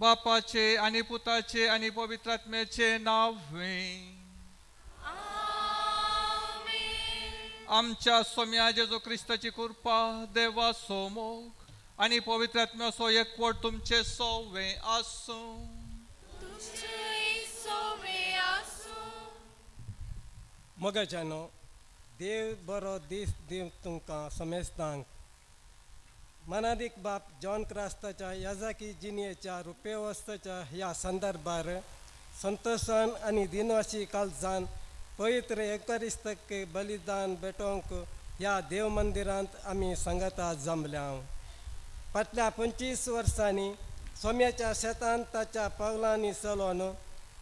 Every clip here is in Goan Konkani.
बापाचे आनी पुताचे आनी पवित्र आत्म्याचे नांवे। आमच्या सोम्या जेजू क्रिस्ताची कृपा, देवाचो मोग आनी पवित्र आत्म्याचो एकवट तुमचे सोवे आसूं। मोगाच्यानो, देव बरो दीस दिवं तुमकां समेस्तांक। मनादीक बाप जॉन क्रास्ताच्या याजाकी जिणेच्या रुपेवस्थेच्या ह्या संदर्भार संतोशान आनी दिनवाशी काळजान पवित्र एकारिस्तक बलिदान भेटोवंक ह्या देव मंदिरांत आमी सांगाता जमल्या। फाटल्या 25 वर्सांनी सोम्याच्या शेतान ताच्या पावलांनी चलोवन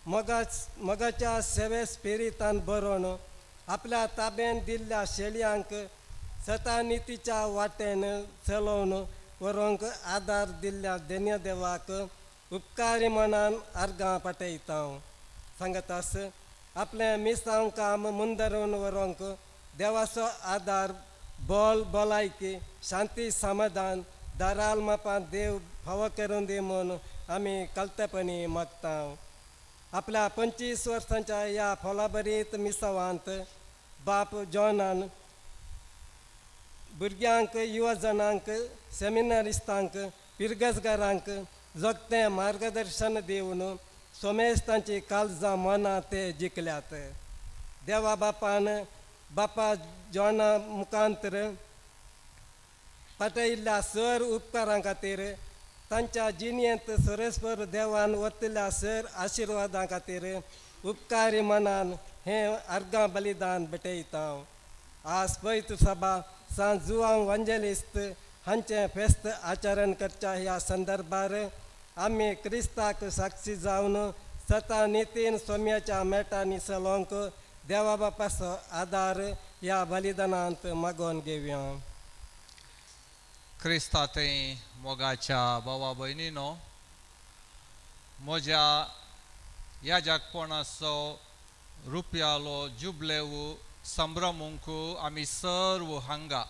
मोगाच्या सेवे स्पिरितान बरोवन आपल्या ताब्यान दिल्ल्या शेळयांक सतानितीच्या वाटेन चलोवन व्हरूंक आदार दिल्ल्या देन्य देवाक उपकारी मनान अर्गां पाटयता। सांगतास आपलें मिसांव काम मुंदरून व्हरूंक देवाचो आदार, बोल भलायकी, शांती, समाधान दाराल मापान देव फावो करून दी म्हूण आमी कल्तेपणी मागता। आपल्या 25 वर्सांच्या ह्या फोलाबरीत मिसावांत बाप जॉनान भुरग्यांक, युवजणांक, सेमिनारिस्तांक, पिरगजगारांक जगतें मार्गदर्शन दिवन सोमेस्तांची काळजां मनां ते जिखल्यात। देवा बापान बापा जॉना मुखांतर पाटयिल्ल्या सर उपकारां खातीर, तांच्या जिणेंत सरस्वर देवान वतल्या सर आशिर्वादां खातीर उपकारी मनान हें अर्गां बलिदान भेटयता। आज पवित्र सभा सांत जुवांव वांजेलिस्त हांचें फेस्त आचरण करच्या ह्या संदर्भार आमी क्रिस्ताक साक्षी जावन सता नितीन सोम्याच्या मेटांनी चलोवंक देवा बापाचो आदार ह्या बलिदानांत मागोवन घेवया। क्रिस्ता थंय मोगाच्या भावा भयणीनो, म्हज्या ह्या जागपणाचो रुपयालो जुबलेव संभ्रमूंक आमी सर्व हांगा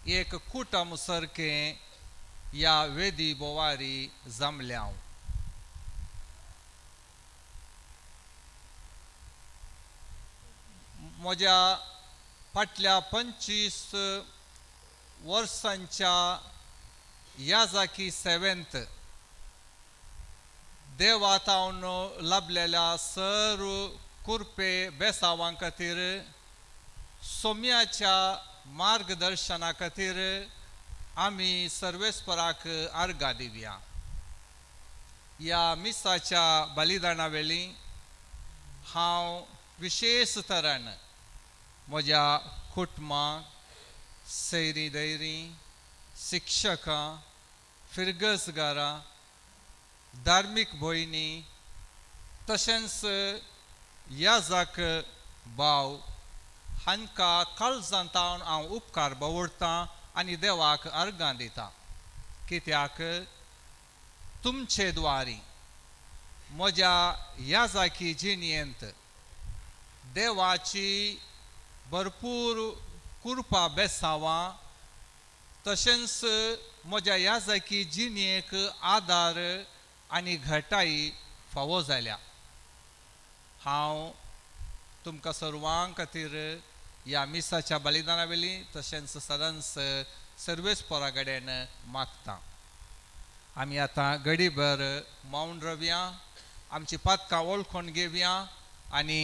एक कुटम सारकें ह्या वेदी बोवारी जमल्या। म्हज्या फाटल्या 25 वर्सांच्या याजाकी सेवेंत देवातावन लाभलेल्या सर्व कुरपे बेसावां खातीर, सोम्याच्या मार्गदर्शना खातीर आमी सर्वेस्पराक आर्गां दिवया। ह्या मिसाच्या बलिदाना वेळी हांव विशेश तरान म्हज्या कुटुंबाक, सैरी दैरी, शिक्षकां, फिरगजगारां, धार्मीक भयणी तशेंच याजाक भाव हांकां काळजांत हांव उपकार बावडटां आनी देवाक अर्गां दिता, कित्याक तुमचे द्वारी म्हज्या याजाकी जिणेंत देवाची भरपूर कृपा बेसावां तशेंच म्हज्या याजाकी जिणेक आदार आनी घटाई फावो जाल्या। हांव तुमकां सर्वां खातीर ह्या मिसाच्या बलिदाना वेली तशेंच सदांच सर्वेस्परा कडेन मागता। आमी आतां गडीभर मौन रवया, आमची पातकां वळखून घेवया आनी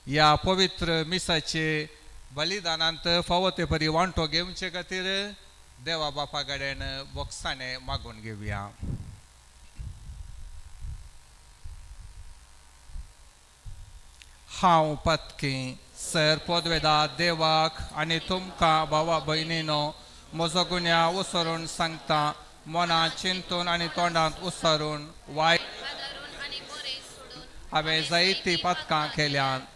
ह्या पवित्र मिसाचे बलिदानांत फावो ते परी वांटो घेवचे खातीर देवा बापा कडेन बोगसाणे मागून घेवया। हांव पातकी सर पदवेदा देवाक आनी तुमकां भावा भयणीनो म्हजो गुन्यांव उसरून सांगता, मनांत चिंतून आनी तोंडांत उसरून वायट हांवें जायतीं पातकां केल्यात।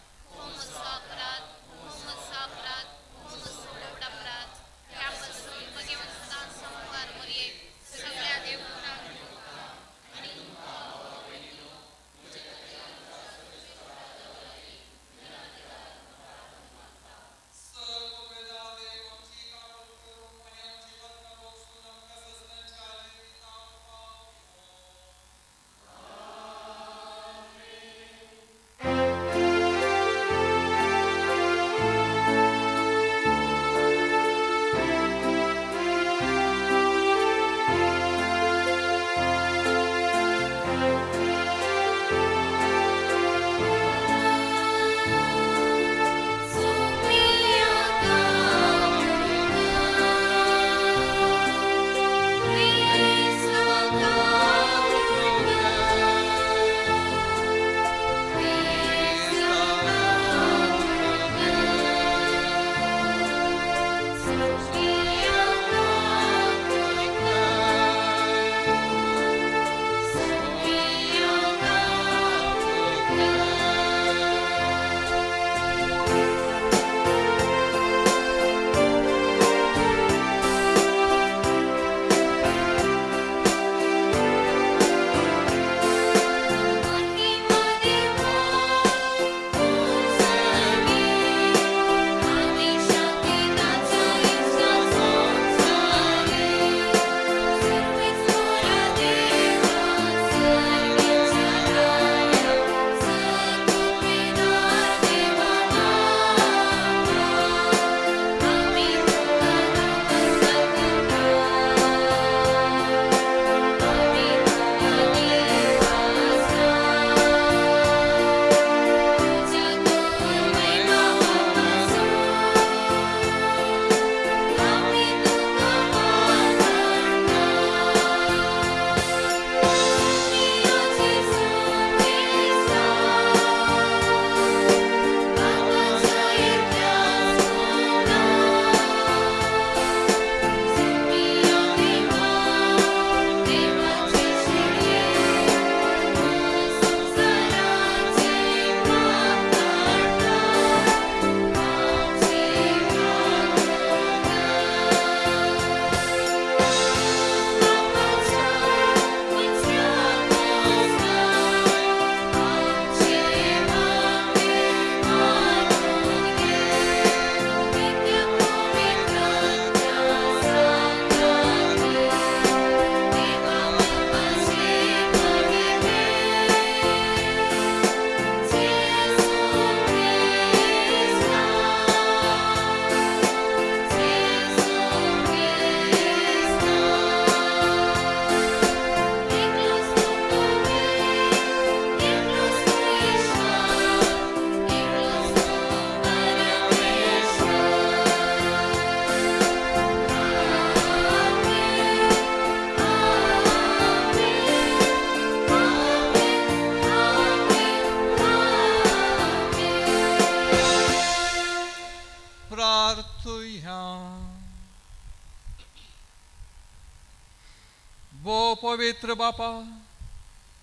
पवित्र बापा,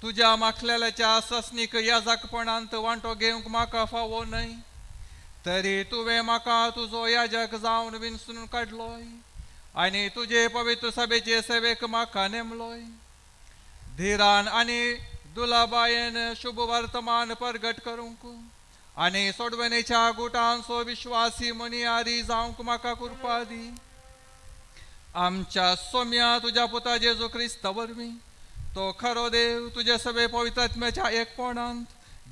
तुज्या माखलेल्याच्या ससनीक याजकपणांत वांटो घेवंक म्हाका फावो न्हय, तरी तुवें म्हाका तुजो याजक जावन विंचून काडलोय आनी तुजे पवित्र सभेचे सेवेक म्हाका नेमलोय. धिरान आनी दुलाबायेन शुभ वर्तमान परगट करूंक आनी सोडवणेच्या गुटांचो विश्वासी मनियारी जावंक म्हाका कृपा दी. आमच्या सोम्या तुज्या पुता जेजू क्रिस्ता वरवीं, तो खरो देव, तुज्या सगळे पवित्र आत्म्याच्या एकपणांत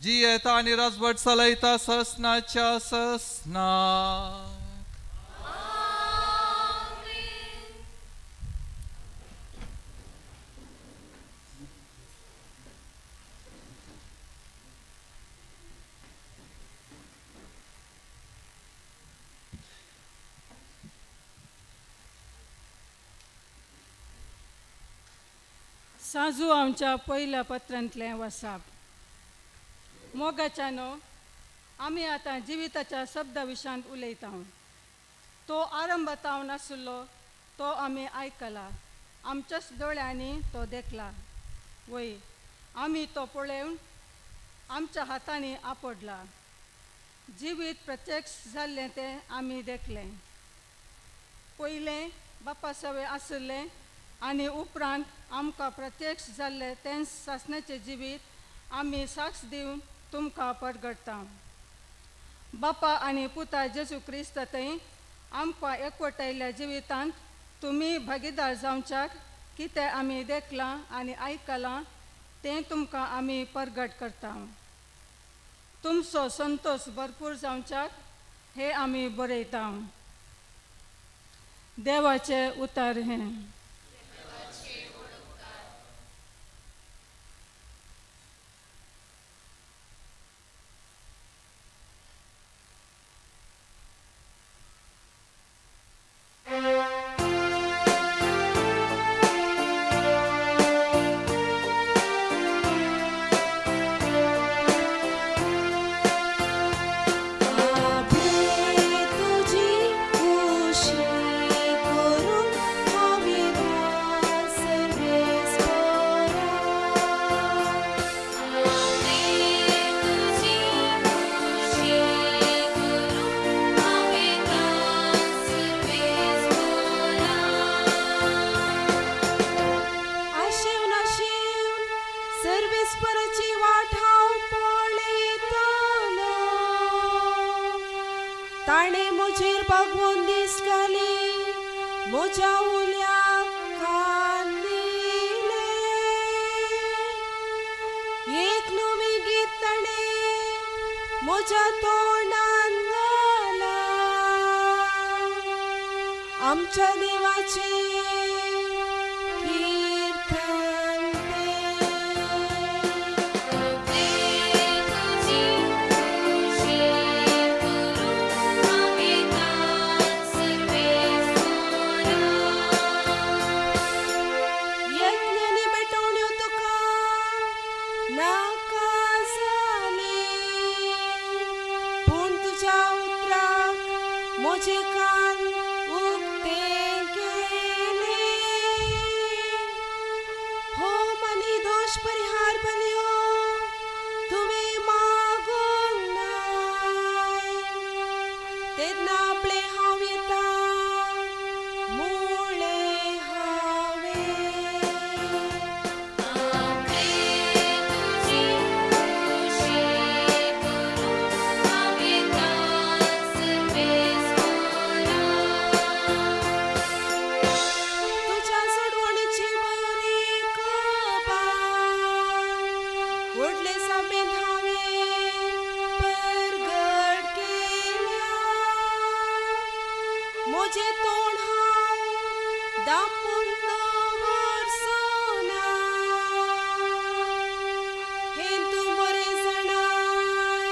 जियेता आनी राजवट चलयता ससनाच्या ससनाक. साजू आमच्या पयल्या पत्रांतलें वसाप. मोगाच्यानो, आमी आतां जिविताच्या शब्दा विशयांत उलयता. तो आरंभातावन आशिल्लो तो आमी आयकला, आमच्याच दोळ्यांनी तो देखला, वय आमी तो पळोवन आमच्या हातांनी आपडला. जिवीत प्रत्यक्ष जाल्लें तें आमी देखलें. पयलें बापा सवे आशिल्लें आनी उपरांत आमकां प्रत्यक्ष जाल्लें तें सासणाचें जिवीत आमी साक्ष दिवन तुमकां परगटता. बापा आनी पुता जेजू क्रिस्त थंय आमकां एकवटायल्ल्या जिवितांत तुमी भागीदार जावच्याक कितें आमी देखलां आनी आयकलां तें तुमकां आमी परगट करता. तुमचो संतोश भरपूर जावच्याक हे आमी बरयता. देवाचें उतर हें. आभे तुजी खुशी करूं हांवें सर्वेस्परा. आभे तुजी खुशी करूं हांवें सर्वेस्परा. आशेवन आशेवन सर्वेस्पराची वाट हांव पळयतलो. ताणें म्हजेर बागवोन दीस घाली, म्हज्या उल्याक कान दिले. एक नवें गीत ताणें म्हज्या तोंडान घालां, आमच्या देवाचें कीर्तन तें. आभे तुजी खुशी करूं हांवें सर्वेस्परा. यज्ञानी पेटोवण्यो तुका नाका जाली, पूण तुज्या उतराक म्हजे कान उक्ते केले. होम आनी दोश परिहार बलयो तुवें मागूंक नाय, तेन्ना आपले हांव येता मुळे हांवें. आभे तुजी खुशी करूं हांवें सर्वेस्परा. तुज्या सोडवणेची बरी खबर व्हडले सभेंत हांवें परगट केल्या. म्हजें तोंड हांव दामून दवरचो ना, हें तूं बरें जाणाय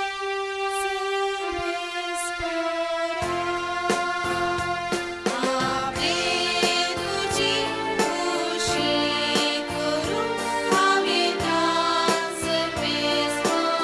सर्वेस्परा. आभे तुजी खुशी करूं हांवें सर्वेस्परा.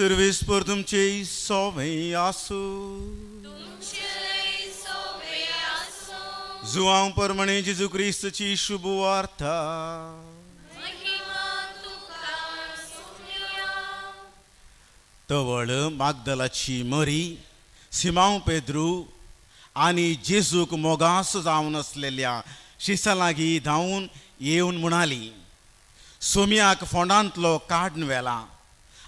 सर्वेस्पर तुमचे सोवे आसूं. तुमचे सोवे आसूं. जुवांव परमणे जेजू क्रिस्तची शुभ वार्ता. महिमा तुका सोम्या. तवळ मागदलाची मरी, सिमांव पेद्रू आनी जेजूक मोगास जावन आसलेल्या शिसां लागीं धांवून येवन म्हणाली, सोम्याक फोंडांतलो काडून व्हेला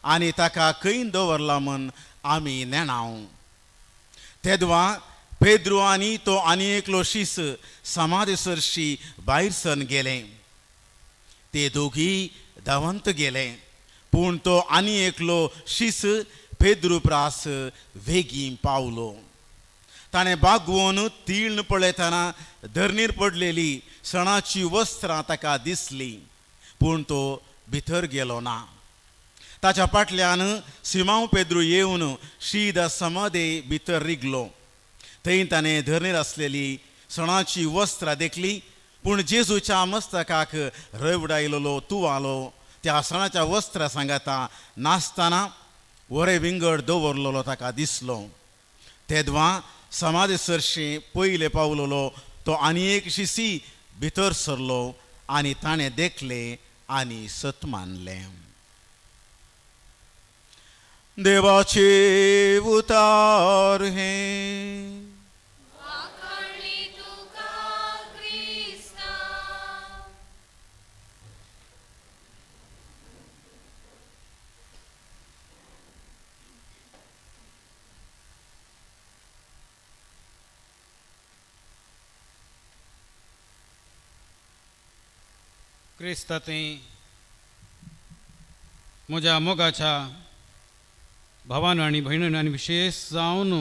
आनी ताका खंय दवरला म्हण आमी नेणाव. तेदवा पेद्रू आनी तो आनी एकलो शीस समाधी सरशी भायर सरून गेले. ते दोगी धांवत गेले, पूण तो आनी एकलो शीस पेद्रू प्रास वेगीं पावलो. ताणें बागवोन तीळ पळयतना धरणीर पडलेली सणाची वस्त्रां ताका दिसली, पूण तो भितर गेलो ना. ताच्या फाटल्यान सिमांव पेद्रू येवन शीद समाधे भितर रिगलो. थंय ताणें धरणीर आसलेली सणाची वस्त्रां देखली, पूण जेजूच्या मस्तकाक रवडायलेलो तुवालो त्या सणाच्या वस्त्रां सांगाता नासतना वरे विंगड दवरलेलो ताका दिसलो. तेदवां समाधी सरशी पयले पावलेलो तो आनी एक शिसी भितर सरलो आनी ताणें देखलें आनी सत मानलें. देवाचे उतार हें. वाखाणली तुका क्रिस्ता. क्रिस्तांतय म्हज्या मोगाच्या भावान आनी भयणीन आनी विशेश जावन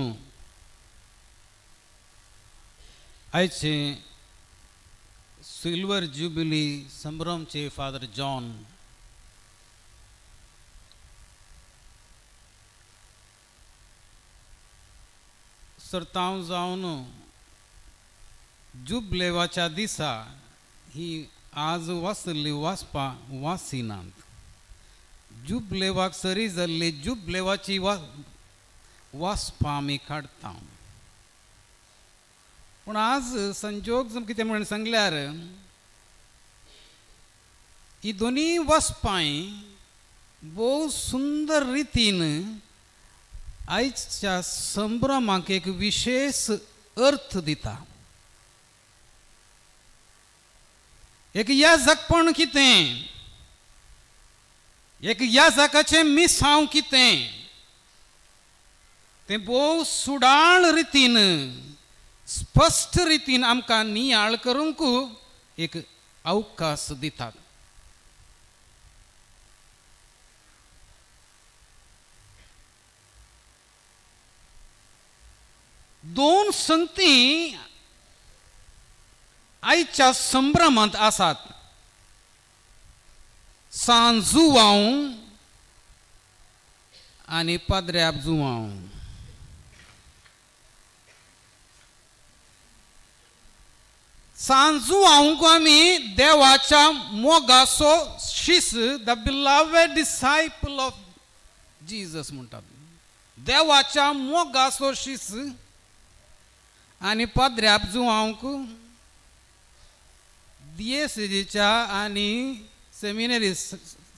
आयचे सिल्वर जुबिली संभ्रमचे फादर जॉन, सरतांव जावन जुबलेवाच्या दिसा ही आज वाचल्ली वाचपा वासिनात जुबलेवाक सरी जाल्ली जुबलेवाची वा वाचपां आमी काडटा. पूण आज संजोग कितें म्हणून सांगल्यार ही दोनी वचपांय भोव सुंदर रितीन आयच्या संभ्रमाक एक विशेष अर्थ दिता. एक याजकपण कितें, एक याजकाचें मिसांव कितें, तें भोव सुडाळ रितीन स्पश्ट रितीन आमकां नियाळ करूंक एक अवकाश दितात. दोन संगती आयच्या संभ्रमांत आसात. सान जुवांव आनी पाद्र्याब जुवांव. सान जुवांवक आमी देवाच्या मोगाचो शीस, the beloved disciple of Jesus म्हणटात. देवाच्या मोगाचो शीस. आनी पाद्र्याब जुवांवक दियेसेजीच्या आनी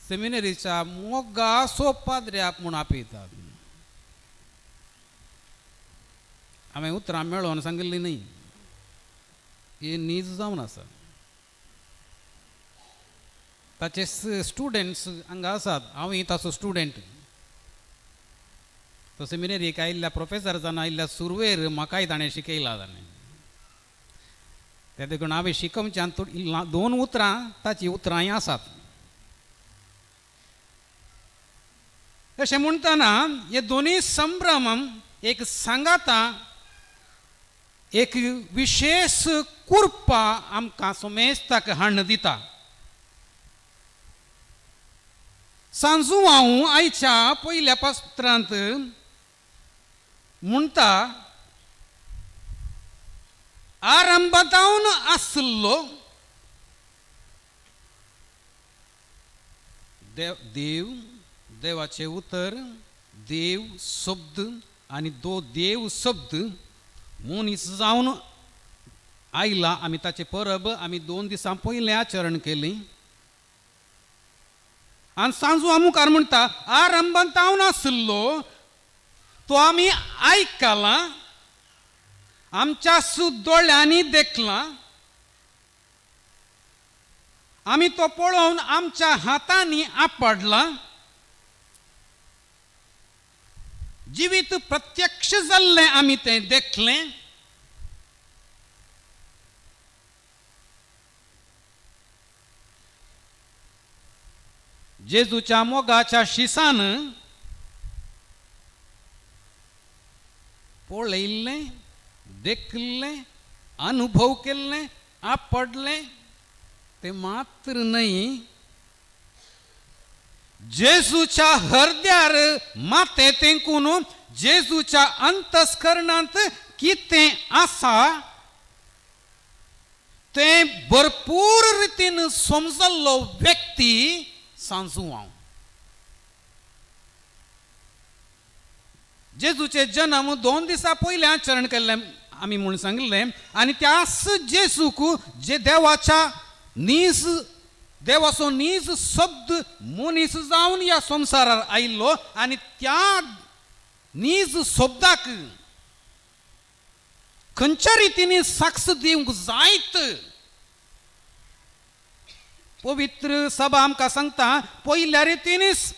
सेमिनरीच्या मोगासो पाद्र्याप म्हूण आपयतात. हांवें उतरां मेळोवन सांगिल्ली न्हय, ही नीज जावन आसा. ताचे स्टुडंट्स हांगा आसात, हांवूय ताचो स्टुडंट. तो सेमिनरीक आयिल्ल्या प्रोफेसर जावन आयिल्ल्या सुरवेर म्हाकाय ताणें शिकयला. ताणें ते देखून हांवें शिकोवच्यान दोन उतरां ताची उतरांय आसात. अशें म्हणटना हे दोनूय संभ्रम एक सांगाता एक विशेष कुरपा आमकां सोमेस्ताक हाडून दिता. सांजू हांव आयच्या पयल्या पात्रांत म्हणटा, आरंभातावन आसलो देव, देव, देवाचें उतर, देव शब्द आनी दो देव शब्द मनीस जावन आयला. आमी ताचे परब आमी 2 दिसां पयलें आचरण केली. आनी सांजू मुखार म्हणटा आरंभांत हांव आशिल्लो तो आमी आयकला, आमच्या दोळ्यांनी देखला, आमी तो पळोवन आमच्या हातांनी आपडला. जिवीत प्रत्यक्ष जाल्लें आमी तें देखलें. जेजूच्या मोगाच्या शिसान पळयल्लें, देखलें, अनुभव केल्लें, आपडलें. ते मात्र न्हय, जेजूच्या हरद्यार माते तेंकून जेजूच्या अंतस्करणांत कितें आसा तें भरपूर रितीन समजल्लो व्यक्ती सांजू हांव. जेजूचे जन्म 2 दिसां पयलें आचरण केल्लें आमी म्हूण सांगिल्लें. आनी त्याच जेजूक जे देवाच्या नीज देवाचो नीज शब्द मनीस जावन ह्या संवसारार आयिल्लो आनी त्या नीज शब्दाक खंयच्या रितीन साक्ष दिवंक जायत. पवित्र सभा आमकां सांगता पयल्या रितीनच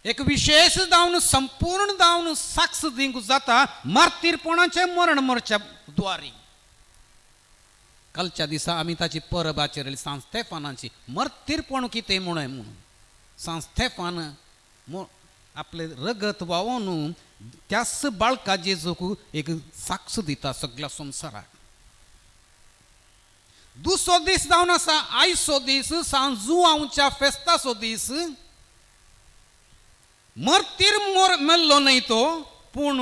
एक विशेष जावन संपूर्ण जावन साक्ष दिवंक जाता मार्तीरपणाचें मरण मरच्या द्वारी. कालच्या दिसा आमी ताची परब आचरली सांत स्तेफानाची. मर्तीरपण कितें म्हणून म्हणून सांत स्तेफान आपलें रगत व्हांवोवन त्याच बाळका जेजूक एक साक्ष दिता सगळ्या संवसाराक. दुसरो दीस जावन आसा आयचो दीस, सांजुआंवच्या फेस्ताचो दीस. मर्तीर मेल्लो न्हय तो, पूण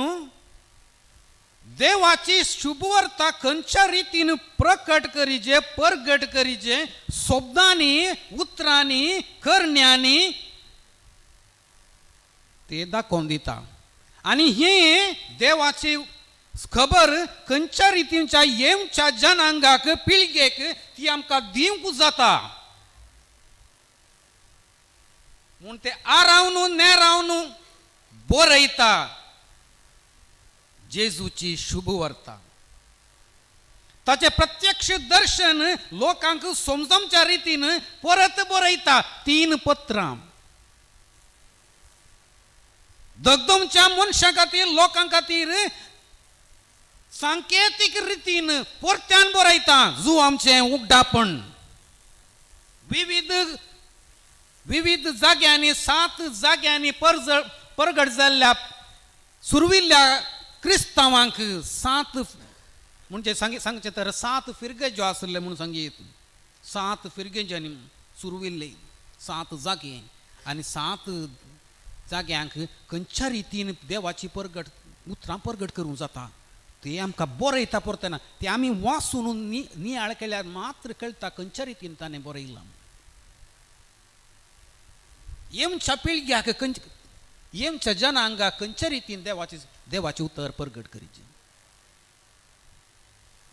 देवाची शुभवार्ता खंयच्या रितीन प्रकट करीजे, परगट करीजे, शब्दांनी, उतरांनी, करण्यांनी ते दाखोवन दिता. आनी ही देवाची खबर खंयच्या रितीनच्या येवच्या जनांगाक, पिळगेक ती आमकां दिवंक जाता. म्हूण ते आरावन नेरावन बरयता जेजूची शुभवार्ता. ताचें प्रत्यक्ष दर्शन लोकांक समजमच्या रितीन परत बरयता 3 पत्रां. दगदमच्या मनशां खातीर, लोकां खातीर सांकेतीक रितीन परत्यान बरयता जू आमचें उगडापण. विविध विविध जाग्यांनी, 7 जाग्यांनी परगट जाल्ल्या सुरविल्ल्या क्रिस्तांवांक 7 म्हणजे सांगचें तर 7 फिरगेज्यो आसले म्हणून सांगीत. 7 फिरगेज्यांनी सुरविल्ले 7 जागे आनी 7 जाग्यांक खंयच्या रितीन देवाची परगट उतरां परगट करूंक जाता ते आमकां बरयता परतना ते आमी वाचून नियाळ केल्यार मात्र कळटा खंयच्या रितीन ताणें बरयलां. येमच्या पिळग्याक येमच्या जनांगाक खंयच्या रितीन देवाचें उतर परगट करीचें.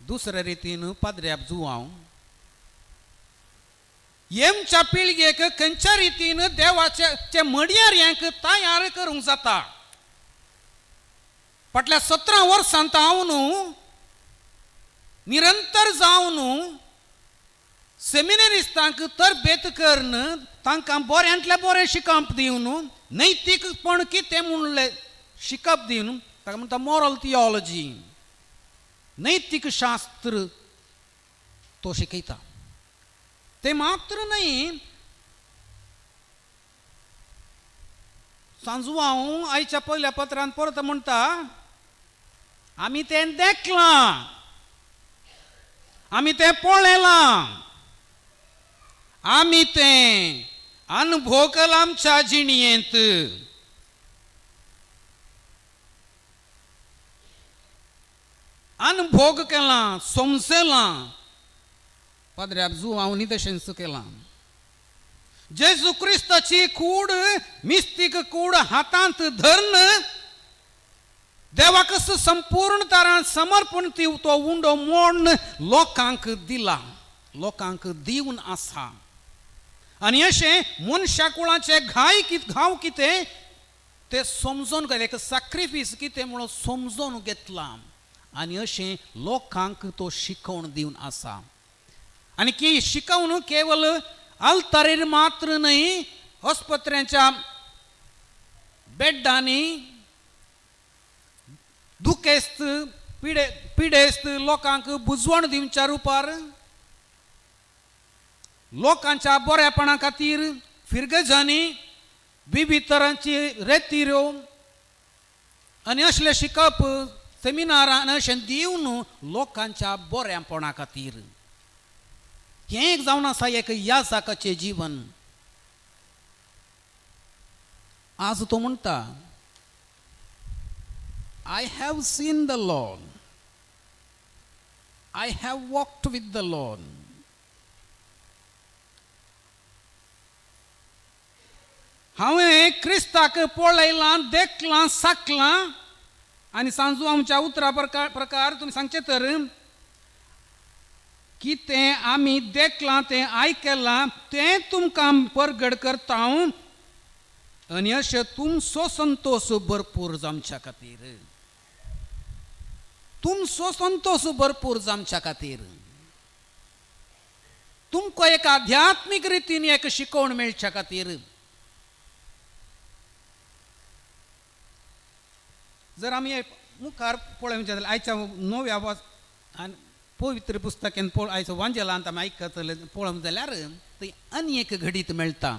दुसऱ्या रितीन पाद्र्याप जुवांव येमच्या पिळगेक खंयच्या रितीन देवाचे मडयाऱ्यांक तयार करूंक जाता. फाटल्या 17 वर्सांत हांव निरंतर जावन सेमिनरिस्तांक तरबेत करून तांकां बऱ्यांतलें बरें शिकप दिवन, नैतीकपण कितें म्हणलें शिकप दिवन, ताका म्हणटा मॉरल थियोलॉजी, नैतीक शास्त्र तो शिकयता. ते मात्र न्हय, सांजवांव आयच्या पयल्या पत्रान परत म्हणटा आमी तें देखलां, आमी तें पळयलां, आमी तें अनुभोगलां आमच्या जिणेंत. अनुभोग केला, समजलां. पाद्र्याब जुवांवनी तशेंच केलां. जेजू क्रिस्ताची कूड, मिस्तीक कूड हातांत धरून देवाकच संपूर्ण तरान समर्पण ती तो उंडो मोडून लोकांक दिला, लोकांक दिवन आसा. आनी अशें मनशा कुळाचे घाय घाव कितें ते समजून घेतले, एक साक्रिफीस कितें म्हणून समजून घेतलां आनी अशें लोकांक तो शिकोवन दिवन आसा. आनी की शिकोवन केवल आल्तारेर मात्र न्हय, आस्पत्र्यांच्या बेड्डांनी दुखेस्त पिडेस्त लोकांक बुजवण दिवच्या रुपार, लोकांच्या बऱ्यापणा खातीर फिरगजांनी विविध तरांची रेतिरो आनी असलें शिकप सेमिनारां आनी अशें दिवन लोकांच्या बऱ्यापणा खातीर. हें एक जावन आसा एक याजकाचें जीवन. आज तो म्हणटा, I have seen the Lord, I have walked with the Lord. हांवें क्रिस्ताक पळयलां, देखलां, साकलां. आनी सांजू आमच्या उतरा प्रकार तुमी सांगचें तर कितें आमी देखलां तें आयकलां तें तुमकां परगट करता हांव, आनी अशें तुमचो संतोश भरपूर जावच्या खातीर, तुमचो संतोश भरपूर जावच्या खातीर, तुमकां एक आध्यात्मीक रितीन एक शिकवण मेळच्या खातीर. जर आमी मुखार पळोवचें जाल्यार आयच्या नव्या आनी पवित्र पुस्तकेन आयच्या वांजेलांत आमी आयकतले पळोवंक जाल्यार थंय आनी एक घडीत मेळटा.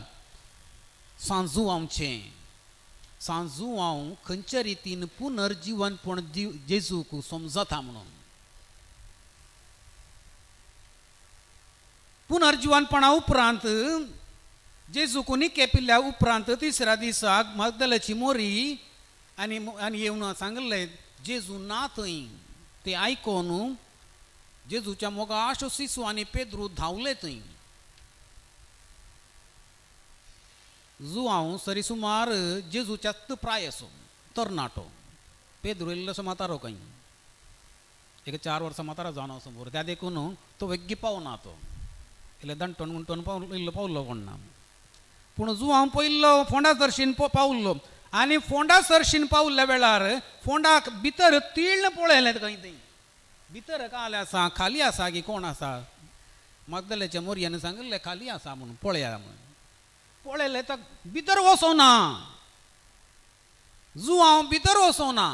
सांजू आमचें सांजू हांव खंयच्या रितीन पुनर्जिवनपण जेजूक समजता म्हणून. पुनर्जिवनपणा उपरांत जेजूक निके पिल्ल्या उपरांत तिसऱ्या दिसाक मगदलाची मोरी आनी आनी येवन सांगलें जेजू ना थंय. ते आयकोन जेजूच्या मोगाशो सिसू आनी पेद्रू धांवले थंय. जुआंव सरी सुमार जेजूच्या प्राय असो तरणाटो, पेद्रू इल्लोसो म्हातारो खंय, एक 4 वर्सां म्हातारो जावन असो बरो, त्या देखून तो वेग्गी पावना, तो इल्ले दंटोन गुंटोन पावलो, इल्लो पावलो कोण ना. पूण जुआंव पयल्लो फोंडा सरशीन पावल्लो आनी फोंडा सरशीन पावल्ल्या वेळार फोंडाक भितर तीळ पळयलें खंय थंय भितर काल आसा, खाली आसा की कोण आसा. मगदलेच्या मोरयान सांगिल्लें खाली आसा म्हणून पळया म्हणून. पळयलें तर भितर वचोना, जुआंव भितर वचोना,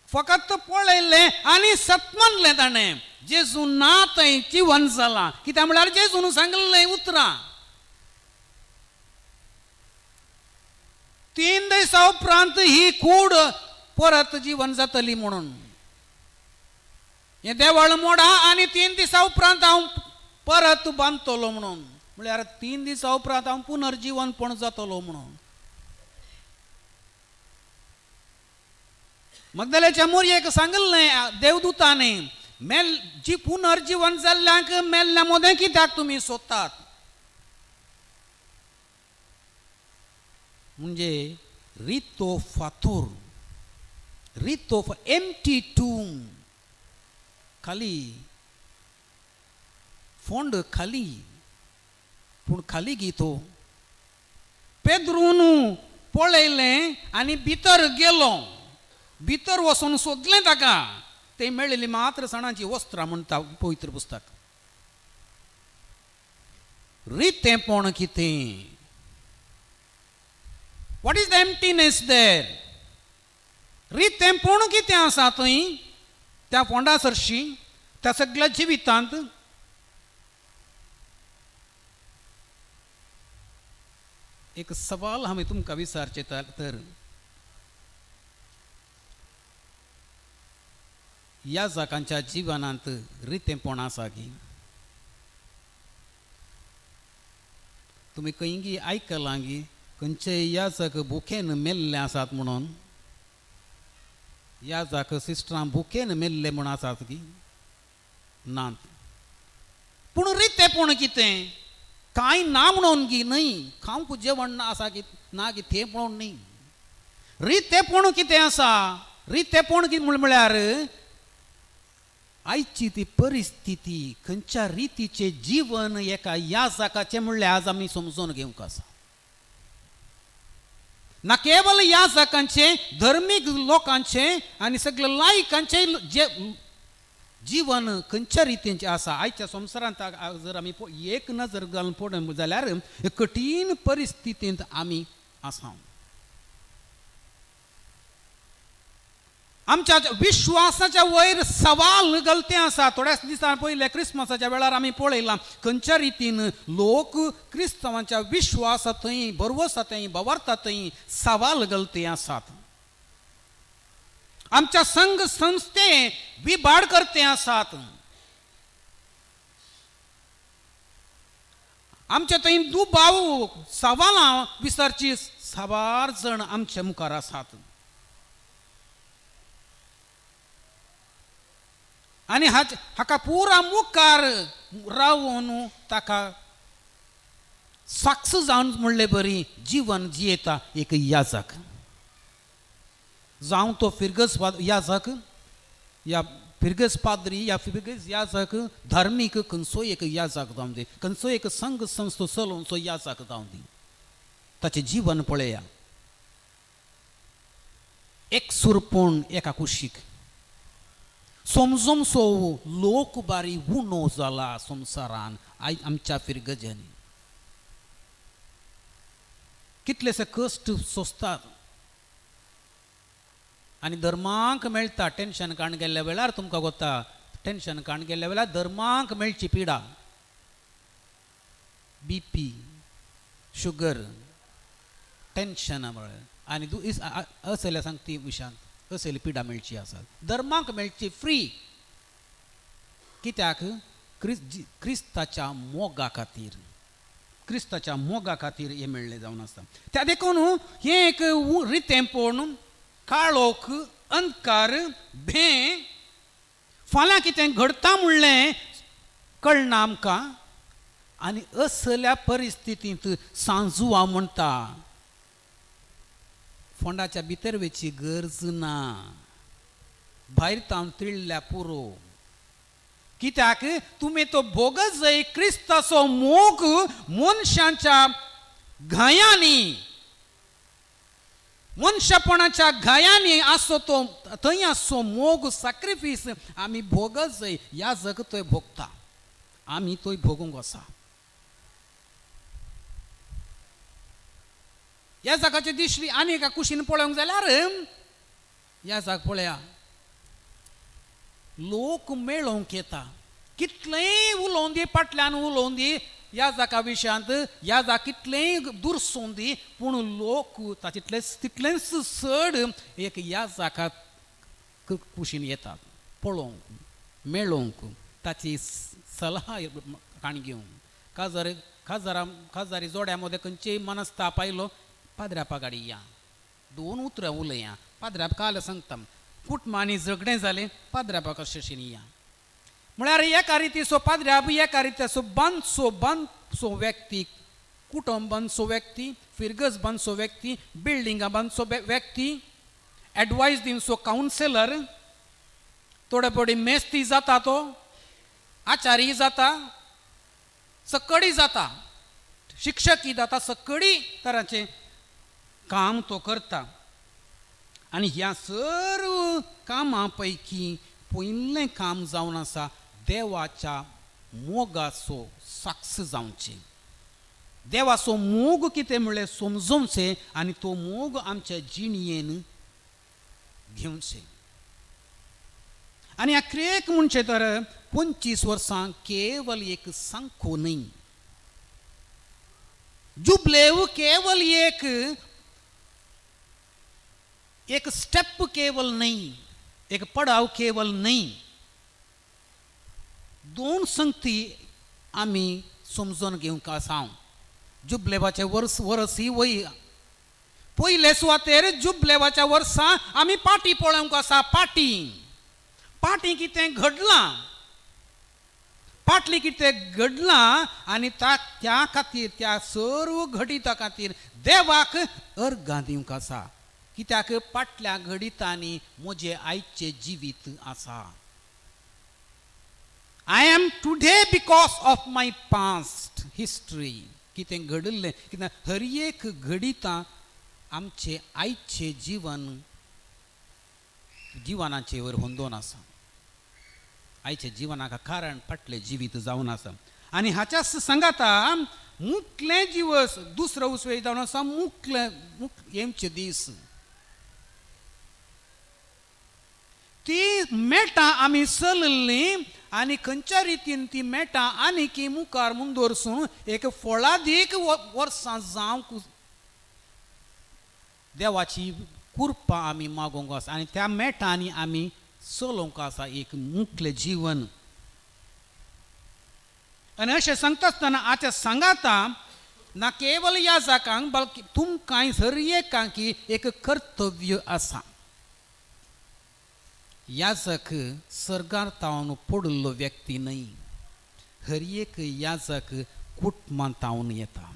फकत पळयलें आनी सतमानलें ताणें जेजू ना थंय जिवन जालां. कित्याक म्हळ्यार जेजून सांगिल्लें उतरां. 3 दिसां उपरांत ही कूड परत जिवन जातली म्हणून हें देवळ मोडा आनी 3 दिसां उपरांत हांव परत बांदतलो म्हणून, म्हळ्यार 3 दिसां उपरांत हांव पुनर्जिवनपण जातलो म्हणून. मगदलेच्या मोरयेक सांगिल्लें देवदूतांनी, मेल जी पुनर्जिवन जाल्ल्यांक मेल्ल्या मोदें कित्याक तुमी सोदतात. म्हणजे रितो फातोर, रितो एम्प्टी टूम, खाली फोंड खाली, पूण खाली गी तो. पेद्रून पळयलें आनी भितर गेलो, भितर वचून सोदलें ताका, ते मेळिल्ली मात्र सणाची वस्त्रां म्हणटा पवित्र पुस्तक. रितेंपण कितें? What is the emptiness there? रितेंपण कितें आसा थंय त्या फोंडा सरशी त्या सगळ्या जिवितांत? एक सवाल हांवें तुमकां विचारचें तर ह्या जाकांच्या जिवनांत रितेंपण आसा की? तुमी खंयगी आयकलां गी खंयचेय याजक भुकेन मेल्ले आसात म्हणून? याजक सिस्टरां भुकेन मेल्ले म्हूण आसात की नात? पूण रितेंपण कितें? कांय ना म्हणून गी न्हय, खावंक जेवण आसा की ना की तें पळोवन न्हय. रितेपण कितें आसा, रितेपण कितें म्हळ्यार आयची ती परिस्थिती खंयच्या रितीचें जीवन एका याजकाचें म्हणल्यार आज आमी समजून घेवंक आसा. ना केवल याजकांचें, धर्मीक लोकांचें आनी सगळे लायकांचें जे जीवन खंयच्या रितीचें आसा. आयच्या संवसारांत जर आमी एक नजर घालून पळोवंक जाल्यार कठीण परिस्थितींत आमी आसा. आमच्या विश्वासाच्या वयर सवाल गलते आसा. थोड्याच दिसां पयले क्रिसमसाच्या वेळार आमी पळयलां खंयच्या रितीन लोक क्रिस्तांवांच्या विश्वासा थंय, भरवसा थंय, भवार्था थंय सवाल गलते आसात. आमच्या संघ संस्थे विबाड करते आसात. आमच्या थंय दुबाव सवालां विचारची साबार जण आमच्या मुखार आसात. आनी हाका पुरा मुखार रावन ताका साक्ष जावन म्हणले बरी जीवन जियेता एक याजक. जावं तो फिरगज याजक या फिरगज पाद्री या फिरगज याजक, धार्मीक खंयचो एक याजक जावं दी, खंयचो एक संघ संस्थो चलोवचो याजक जावं दी, ताचें जीवन पळया. एक सुरपूण एका कुशीक समजमसो लोक बारी उणो जाला संवसारान आयज आमच्या फिरगजांनी. कितलेशे कश्ट सोंसतात आनी धर्मांक मेळटा. टेन्शन काण गेल्ल्या वेळार तुमकां गोता, टेन्शन काण गेल्ल्या वेळार धर्मांक मेळची पिडा, बीपी, शुगर, टेन्शन म्हळ्यार आनी असल्या सांगती विशांत असली पिडा मेळची आसा. धर्मांक मेळची फ्री. कित्याक? क्रिस्ताच्या मोगा खातीर, क्रिस्ताच्या मोगा खातीर हें मेळ्ळें जावन आसा. त्या देखून हें एक रितेंपण, काळोख, अंधकार, भें, फाल्यां कितें घडटा म्हणलें कळना आमकां. आनी असल्या परिस्थितींत सांजुआ म्हणटा फोंडाच्या भितर वयची गरज ना, भायर तावन तिळ्ळ्या पुरो. कित्याक तुमी तो भोगत जाय क्रिस्ताचो मोग मनशांच्या घायांनी, मनशापणाच्या घायांनी आसो तो थंय आसो मोग सॅक्रिफीस आमी भोगत जाय. ह्या जग थंय भोगता, आमी थंय भोगूंक आसा. ह्या जागाची दिश्टी आनी एका कुशीन पळोवंक जाल्यार ह्या जाग पळया लोक मेळोवंक येता. कितलेंय उलोवन दी, फाटल्यान उलोवन दी ह्या जाका विशयांत, ह्या जाग कितलेंय दुरसोवन दी, पूण लोक तातूंतले तितलेंच चड एक ह्या जाका कुशीन येतात पळोवंक, मेळोवंक, ताची सलाह काण घेवंक. काजार काजारा काजारी जोड्या मदें खंयचेय मनस्ताप आयलो, पाद्र्यापा गाडी या, दोन उतरां उलया, पाद्र्याप काल सांगता. कुटुंबांनी झगडें जालें, पाद्र्यापा कशें या. म्हळ्यार एका रितीचो पाद्र्याप, एका रितीचो बांदचो बांदचो व्यक्ती, कुटुंब बांदचो व्यक्ती, फिरगज बांदचो व्यक्ती, बिल्डिंगां बांदचो व्यक्ती, एडवायस दिवचो कावन्सिलर, थोडे फावटी मेस्ती जाता तो, आचारी जाता, सकडी जाता, शिक्षकी जाता, सकडी तरांचें काम तो करता. आनी ह्या सर्व कामां पैकी पयलें काम जावन आसा देवाच्या मोगाचो साक्ष जावचें. देवाचो मोग कितें म्हणलें समजोवचें आनी तो मोग आमच्या जिणयेन घेवचें. आनी अखेरेक म्हणचें तर 25 वर्सां केवल एक सांखो न्हय, जुबलेव केवल एक एक स्टेप केवल न्हय, एक पडाव केवल न्हय. दोन संगती आमी समजून घेवंक आसा. जुबलेवाचें वर्स वरस ही वय पयले सुवातेर जुबलेवाच्या वर्सा आमी पाटी पळोवंक आसा. पाटी पाटी कितें घडलां, फाटली कितें घडलां आनी त्या खातीर, त्या सर्व घडिता खातीर देवाक अर्गां दिवंक आसा. कित्याक फाटल्या घडितांनी म्हजें आयचें जिवीत आसा. I am today because of my past history. कितें घडिल्लें, कितें हर एक घडितां आमचें आयचें जिवन जिवनाचे वयर होंदोन आसा. आयच्या जिवनाक कारण फाटलें जिवीत जावन आसा. आनी हाच्या सांगाता मुकलें जिवस दुसरो उसवे जावन आसा मुकलें येमचे दीस ती मेटां आमी चलल्लीं आनी खंयच्या रितीन ती मेटां आनीकी मुखार मुंदोरसून एक फळादीक वर्सां जावंक देवाची कृपा आमी मागोवंक आसा आनी त्या मेटांनी आमी चलोवंक आसा एक मुकलें जिवन. आनी अशें सांगता आसतना आतां सांगाता ना केवल ह्या जाकांक बल्कि तुमकां हर एकांकी एक कर्तव्य आसा. याजक सर्गार तावन पडिल्लो व्यक्ती न्हय, हर एक याजक कुटुंबांत तावन येता.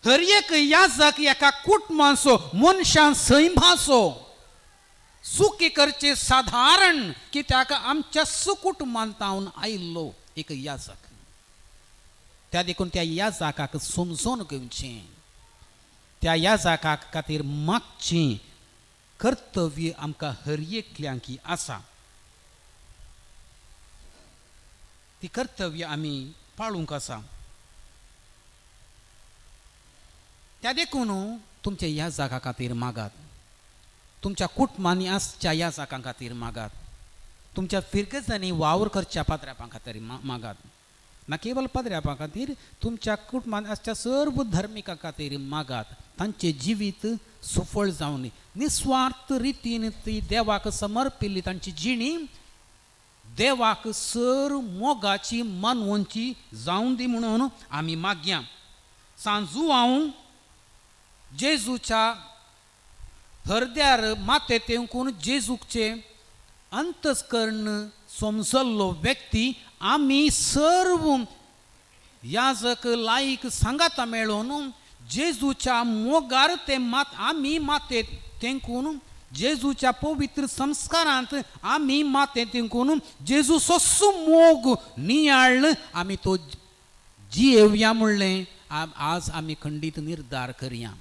हर एक याजक एका कुटुंबाचो मनशान सैमाचो सुखी करचे सादारण कित्याक आमच्या सुकुटुंबांत तावन आयिल्लो एक याजक. त्या देखून त्या याजकाक समजून घेवचें, त्या याजका खातीर मागचें कर्तव्य आमकां हर एकल्यांकी आसा. ती कर्तव्य आमी पाळूंक आसा. त्या देखून तुमच्या ह्या जागा खातीर मागात, तुमच्या कुटुंबांनी आसच्या ह्या जागां खातीर मागात, तुमच्या फिरगजांनी वावर करच्या पाद्र्यापां खातीर मागात. ना केवल पाद्र्यापां खातीर, तुमच्या कुटुंबांत आसच्या सर्व धर्मिकां खातीर मागात. तांचें जिवीत सुफळ जावन निस्वार्थ रितीन ती देवाक समर्पिल्ली तांची जिणी देवाक सर मोगाची मानवंची जावन दी म्हणून आमी मागया. सांजू हांव जेजूच्या हरद्यार माते तेंकून जेजूचे अंतस्कर्ण समजल्लो व्यक्ती आमी सर्व याजक लायक सांगाता मेळोन जेजूच्या मोगार ते मात आमी माते तेंकून जेजूच्या पवित्र संस्कारांत आमी माते तेंकून जेजू सोसू मोग नियाळ आमी तो जियेवया म्हणलें आज आमी खंडीत निर्धार करया.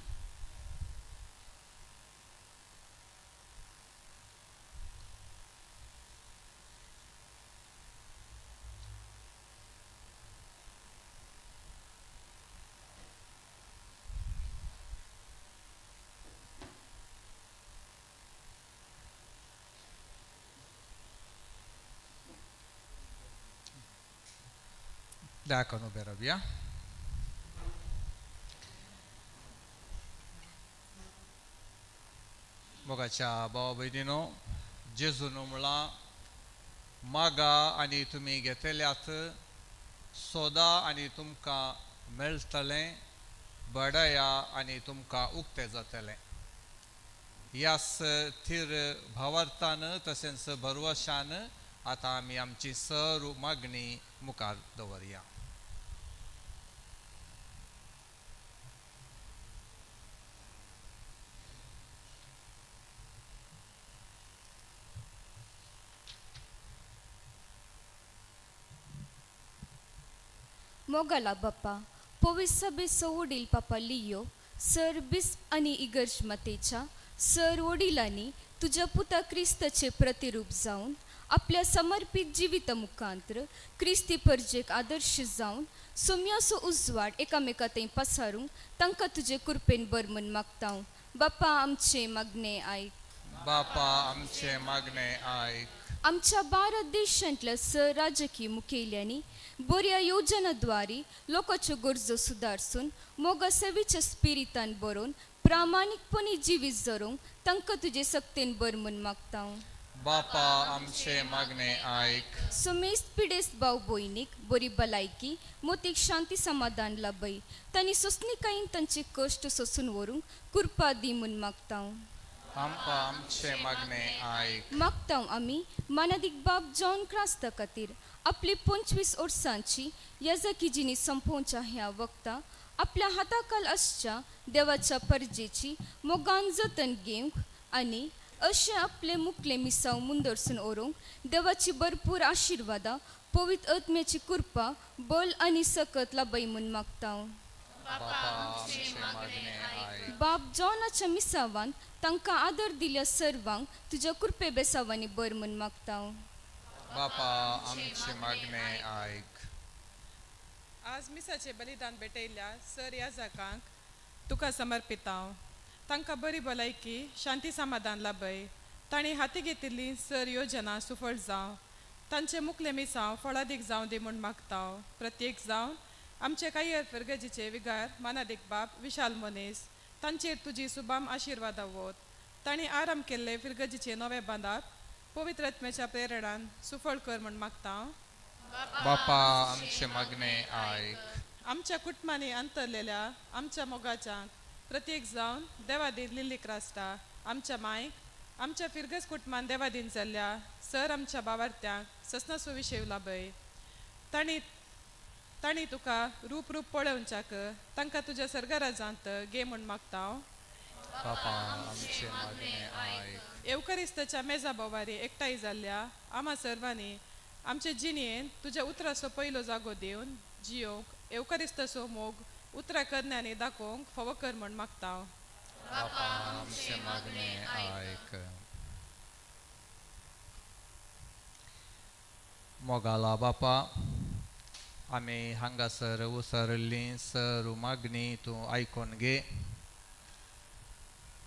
Diacono उबे रावया. मोगाच्या भावा भयणीनो, जेजून म्हळां मागा आनी तुमी घेतल्यात, सोदा आनी तुमकां मेळटलें, बडया आनी तुमकां उक्तें जातलें. ह्याच थीर भावार्थान तशेंच भरवशान आतां आमी आमची सर्व मागणी मुखार दवरया. मोगाला बाप्पा पवित्र वडील पापा लियो सर बिस्प आनी इगर्ज मातेच्या सर वडिलांनी तुज्या पुता क्रिस्ताचे प्रतिरूप जावन आपल्या समर्पीत जिविता मुखांत्र क्रिस्ती परजेक आदर्श जावन सोम्याचो उजवाड एकामेका थंय पसारूंक तांकां तुजे कृपेन बर म्हूण मागता. बाप्पा आमचे मागणे आयक. बापा आमचे मागणे आयक. आमच्या भारत देशांतल्या सर राजकीय मुखेल्यांनी बऱ्या योजनाद्वारे लोकांच्यो गरजो सुदारसून मोगा सेवेच्या स्पिरितान बरोवन प्रामाणीकपणी जिवीत जरोवंक तांकां तुजे सक्तेन बर म्हूण मागता. बापा आमचे मागणे आयक. सुमेस्त पिडेस्त भाव भयणीक बरी भलायकी मोतीक शांती समाधान लाभय, तांणी सोंसणीकायेन तांचे कश्ट सोंसून व्हरूंक कृपा दी म्हूण मागता. आमचे मागणे आयक. मागता आमी मानादीक बाब जॉन क्रास्ता खातीर आपली 25 वर्सांची याजकी जिणी संपोवच्या ह्या वक्ता आपल्या हाताखाल आसच्या देवाच्या परजेची मोगान जतन घेवंक आनी अशें आपले मुखले मिसांव मुंदरसून व्हरूंक देवाची भरपूर आशिर्वादां पवित्र आत्म्याची कृपा बल आनी सकत लाभय म्हूण मागता. बापा आमचें मागणें आयक. बाब जॉनाच्या मिसावान तांकां आदर दिल्या सर्वांक तुज्या कृपे बेसावांनी बर म्हूण मागता. बापा आमचें मागणें आयक. आज मिसाचें बलिदान भेटयल्ल्या सर याजकांक तुका समर्पितांव. तांकां बरी भलायकी शांती समाधान लाभय. तांणी हाती घेतिल्ली सर योजना सुफळ जावं. तांचे मुखले मिसांव फळादीक जावं दी म्हूण मागतांव. प्रत्येक जावन आमचे कांय फिरगजीचे विगार मानादीक बाब विशाल मनीस तांचेर तुजी सुबाम आशिर्वादा वत. तांणी आराम केल्ले फिरगजीचे नवे बांदाप पवित्र आत्म्याच्या प्रेरणान सुफळ कर म्हूण मागतांव. बापा आमचें मागणें आयक. आमच्या कुटुंबांनी अंतरलेल्या आमच्या मोगाच्यांक प्रत्येक जावन देवादीन लिल्ली क्रास्टा आमच्या मायक आमच्या फिरगज कुटुंबान देवादीन जाल्ल्या सर आमच्या बावार्थ्यांक ससना सुविशेव लाभय. तांणी तांणी तुका रूप रूप पळोवच्याक तांकां तुज्या सर्गराजांत गे म्हूण मागता. बापा आमचें मागणें आयक. येवकरिस्ताच्या मेजा बोवारी एकठांय जाल्ल्या आमा सर्वांनी आमचे जिणेंत तुज्या उतराचो पयलो जागो दिवन जियोंक येवकरिस्ताचो मोग उतरां करण्यांनी दाखोवंक फावो कर म्हूण मागता. बापा आमचें मागणें आयक. मोगाला बापा आमी हांगासर उसरिल्लीं सर मागणी तूं आयकून घे.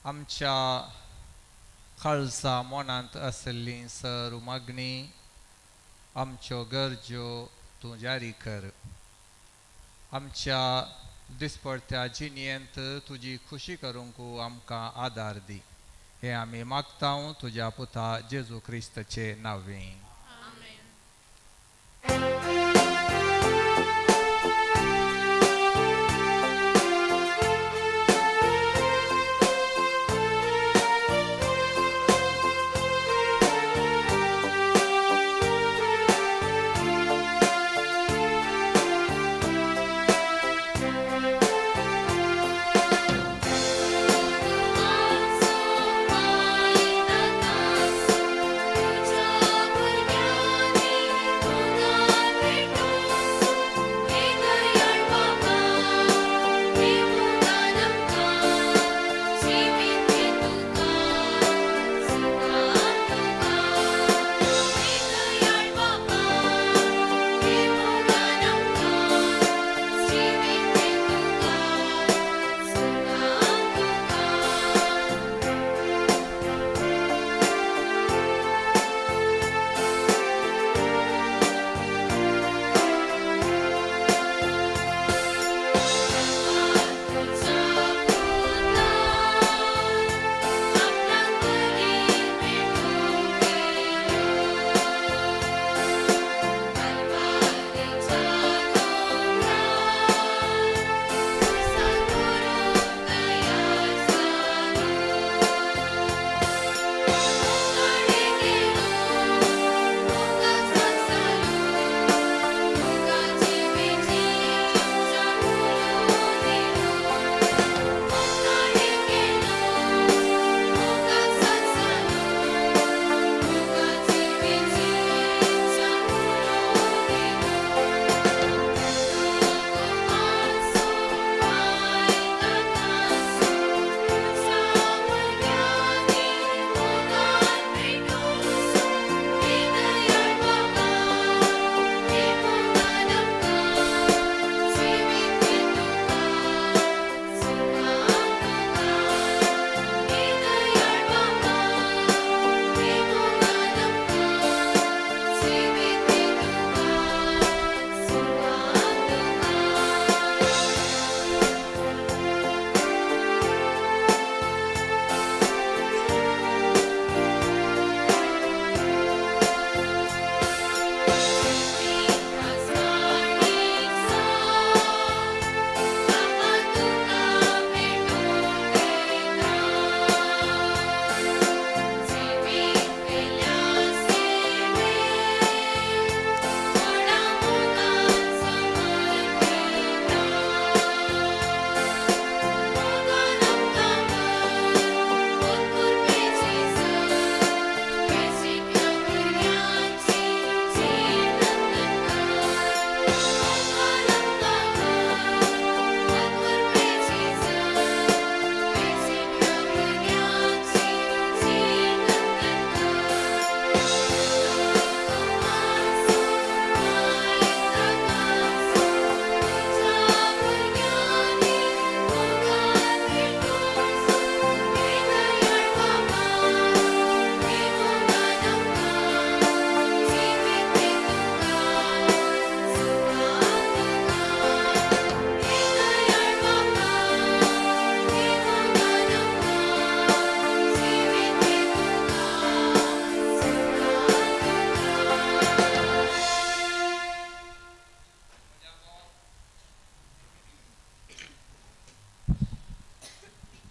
आमच्या काळजा मनांत आशिल्लीं सर मागणी आमच्यो गरज्यो तूं जारी कर. आमच्या दिसपडत्या जिणेंत तुजी खुशी करूंक आमकां आदार दी. हें आमी मागता तुज्या पुता जेजू क्रिस्ताचे नांवे. तुझ्या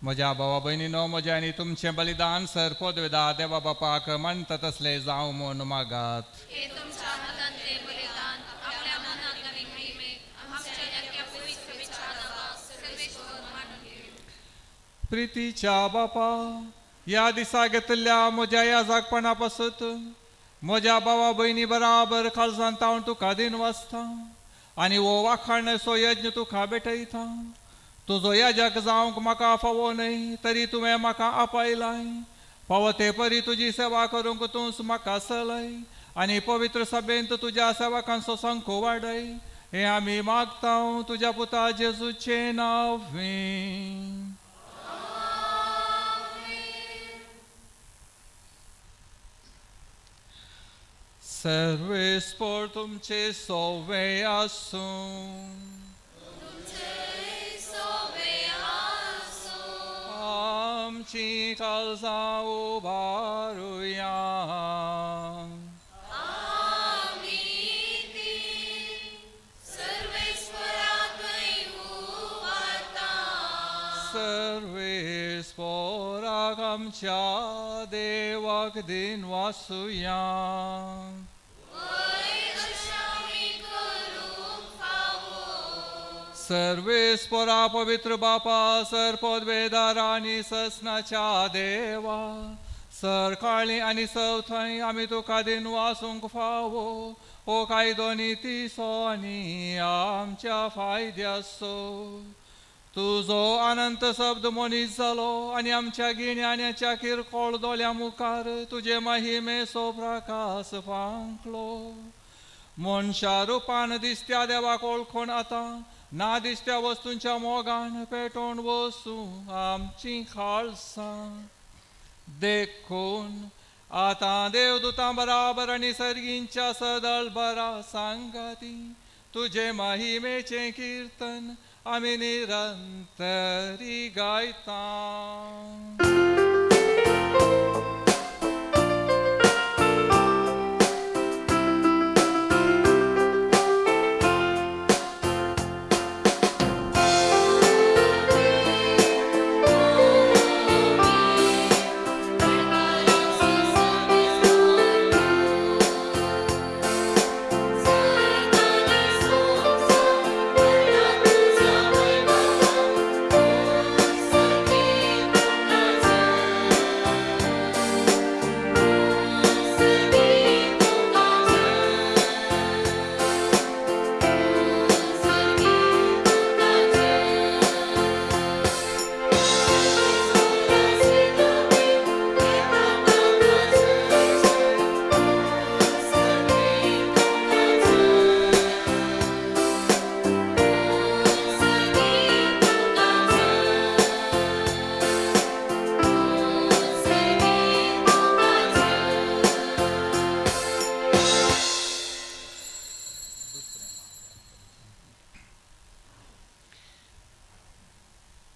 म्हज्या भावा भयणीनो, म्हजें आनी तुमचें बलिदान सर पदवेदा देवा बापाक मानता तसलें जावं म्हूण मागात. प्रितीच्या बापा, ह्या दिसा घेतल्या म्हज्या ह्या जागपणा पासत म्हज्या भावा भयणी बराबर काळजांत हांव तुका दिन वाचता आनी हो वाखाणसो यज्ञ तुका भेटयता. तुजो याजक जावंक म्हाका फावो न्हय, तरी तुवें म्हाका आपयलाय. फावो ते परी तुजी सेवा करूंक तूंच म्हाका सलय आनी पवित्र सभेंत तुज्या सेवकांचो संको वाडय. हें आमी मागता तुज्या पुता जेजूचें नांव. सर्वेस्पोर तुमचे सोवे आसूं. आमची काळजां उबारुया. सर्वेस्पोराक आमच्या देवाक दिन वासुया. सर्वेस्पोरा पवित्र बापा, सर पदवेदार आनी ससनाच्या देवा, सर काळी आनी सवथंय आमी तुका दिन वासूंक फावो. हो कायदो नितीचो आनी आमच्या फायद्याचो. तुजो अनंत शब्द मनीस जालो आनी आमच्या गिन्यानाच्या किरकोळ दोळ्या मुखार तुजे महिमेचो प्रकाश फांकलो. मनशा रुपान दिसत्या देवाक वळखून आतां ना दिसत्या वस्तूंच्या मोगान पेटोवन वसूं आमची खाळसां. देखून आतां देवदूतां बराबर आनी सर्गींच्या सदळ बरा सांगाती तुजे महिमेचें किर्तन आमी निरंतरी गायता.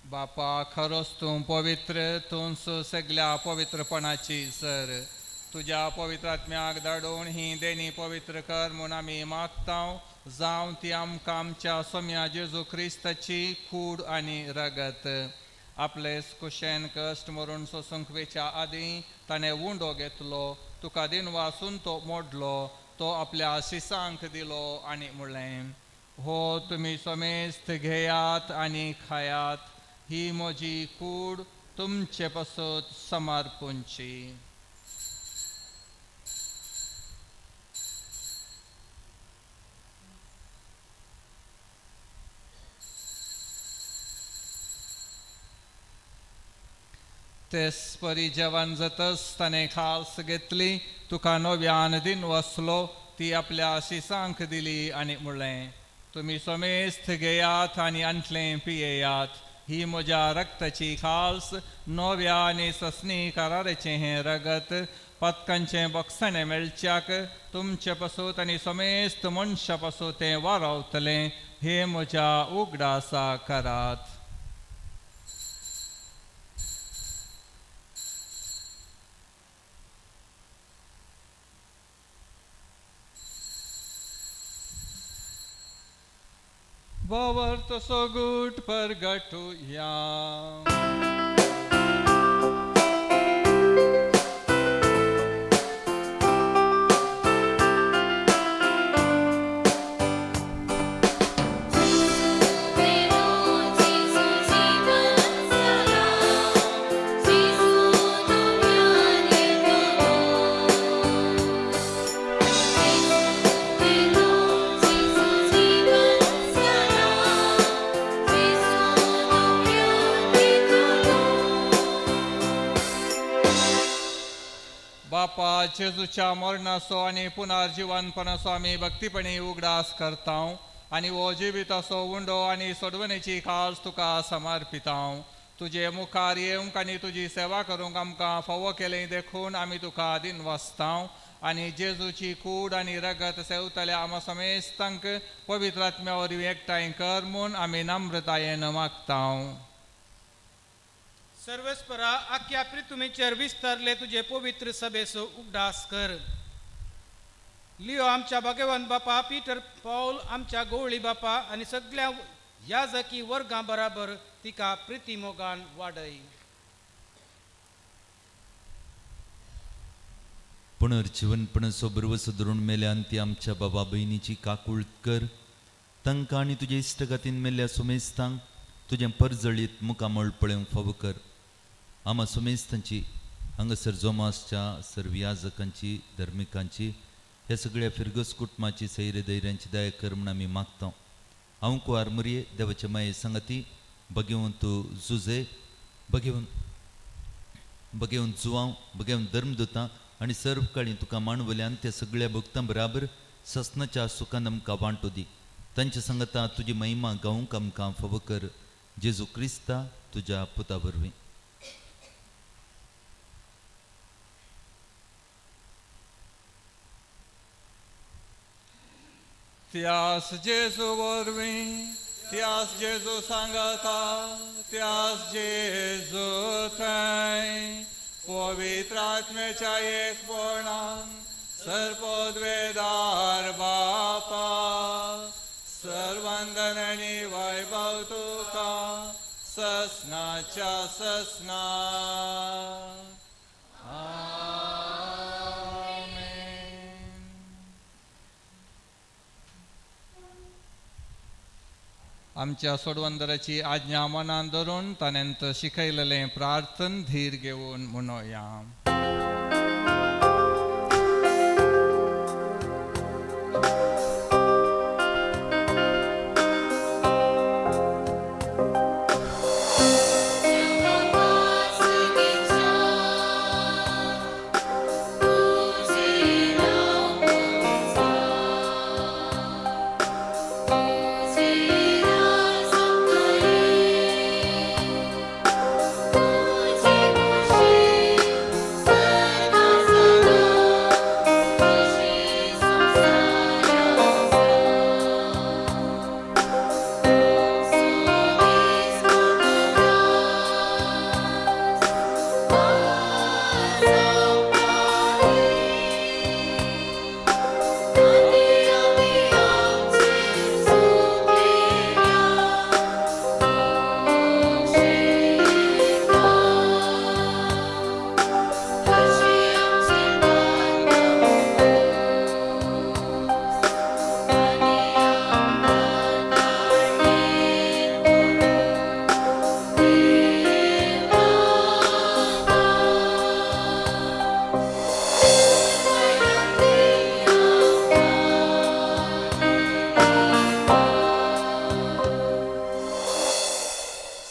बापा, खरोच तूं पवित्र, तूंच सगल्या पवित्रपणाची सर. तुज्या पवित्र आत्म्याक धाडून ही देणी पवित्र कर म्हूण आमी मागता. जावं ती आमकां आमच्या सोम्या जेजू क्रिस्ताची कूड आनी रगत. आपले कुशेन कश्ट मरून सोसूंक वेच्या आदीं ताणें उंडो घेतलो, तुका दिन वासून तो मोडलो, तो आपल्या शिसांक दिलो आनी म्हणलें, हो तुमी समेस्त घेयात आनी खायात, ही म्हजी कूड तुमचे पासत समर्पूंची. तेच परी जेवण जातच ताणें खास घेतली, तुका नव्यान दिन वसलो, ती आपल्या शिसांक दिली आनी म्हणलें, तुमी समेस्त घेयात आनी अंतलें पियेयात, ही म्हज्या रक्ताची खास नव्या आनी ससनी कराराचें हें रगत पदकांचें बक्षणें मेळच्याक तुमचे पासून आनी समेस्त मनशा पासून तें वारावतलें. हे म्हज्या उगडासा करात. बावर तसो गुट परगटुया. तुज्या जेजूच्या मरणाचो आनी पुनर्जिवनपणाचो आमी भक्तीपणी उगडास करता आनी हो जिविताचो उंडो आनी सोडवणेची खास तुका समर्पितांव. तुजे मुखार येवंक आनी तुजी सेवा करूंक आमकां फावो केलें देखून आमी तुका दिनवासतांव आनी जेजूची कूड आनी रगत सेवतल्या आमा समेस्तांक पवित्र आत्म्या वरवीं एकठांय कर म्हूण आमी नम्रतायेन मागतांव. सर्वेस्परा आख्या पृथ्वीचेर विस्तारले तुजे पवित्र सभेचो उगडास कर. लियो आमच्या भगवान बापा, पीटर पावल आमच्या गवळी बापा आनी सगळ्या याजकी वर्गां बराबर तिका प्रिती मोगान वाडय. पुनर्जीवनपणाचो बरवसो धरून मेल्या आनी ती आमच्या बाबा भयणीची काकूळ कर. तांकां आनी तुजे इश्टगातीन मेल्ल्या सुमेस्तांक तुजें परजळीत मुखामळ पळोवंक फावो कर. आमा सुमेस्तांची हांगासर जोमासच्या सर्व याजकांची, धर्मिकांची, ह्या सगळ्या फिरगस कुटुंबाची सैरे धैर्यांची दया कर म्हूण आमी मागता. हांव कुवार मुरये देवाचे माये सांगाती बगेवंत जुजे, बगेवन जुवांव, बगेवन धर्मदुतां आनी सर्व काळी तुका मांडवल्यान त्या सगळ्या भक्तां बराबर ससनाच्या सुखान आमकां वांटो दी. तांच्या सांगाता तुजी महिमा गावंक आमकां फावो कर. जेजू क्रिस्ता तुज्या पुता वरवीं. त्यास जेजू वरवीं, त्यास जेजू सांगाता, त्यास जेजू थंय पवित्र आत्म्याच्या एकपणान सर्वोद्वेदार बापा सर्वंदन आनी वैभव तुका ससनाच्या ससना. आमच्या सोडवंदराची आज्ञा मनान धरून ताणें शिकयलेलें प्रार्थन धीर घेवन म्हणोया.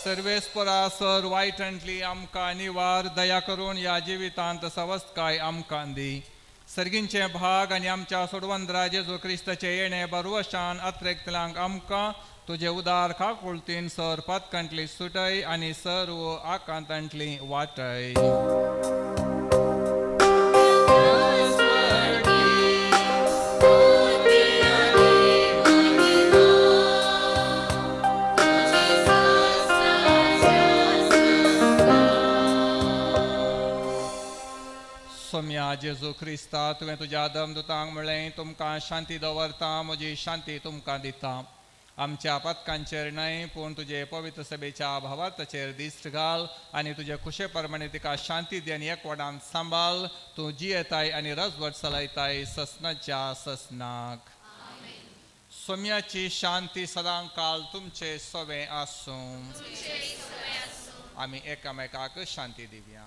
सर्वेस्परा सर वायटांतली आमकां निवार दया करून ह्या जिवितांत सवस्तकाय आमकां दी. सर्गींचे भाग आनी आमच्या सोडवंदरा जेजू क्रिस्ताचे येणे बरवशान अत्रेकतल्यांक आमकां तुजे उदार खाकुळतीन सर पातकांतली सुटय आनी सर्व आकांतांतली वाटय. सोम्या जेजू क्रिस्ता तुवें तुज्या दमदुतांक म्हणलें तुमकां शांती दवरता, म्हजी शांती तुमकां दिता. आमच्या पातकांचेर न्हय पूण तुजे पवित्र सभेच्या भावार्थाचेर दिश्ट घाल आनी तुजे खुशे प्रमाणे तिका शांती दी आनी एकवटान सांबाळ. तूं जियेताय आनी रजवट चलयताय ससनाच्या ससनाक. सोम्याची शांती सदां काल तुमचे सवे आसूं. आमी एकामेकाक शांती दिवया.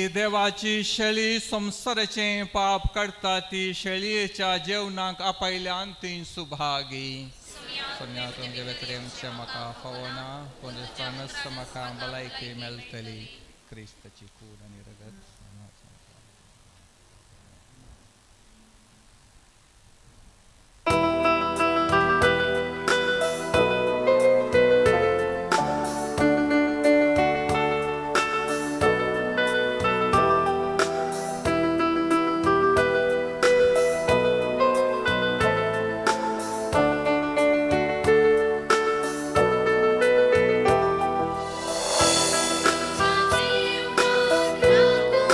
ही देवाची शेळी संवसाराचें पाप काडटा ती शेळयेच्या जेवणाक आपयल्यान ती सुभागी. सोम्या, तुमगे वेत्रेमचें म्हाका फावना, पूण दिसतानच म्हाका भलायकी मेळटली. क्रिस्ताची कूड आनी रगत. तुझ्या जीवनाक राखून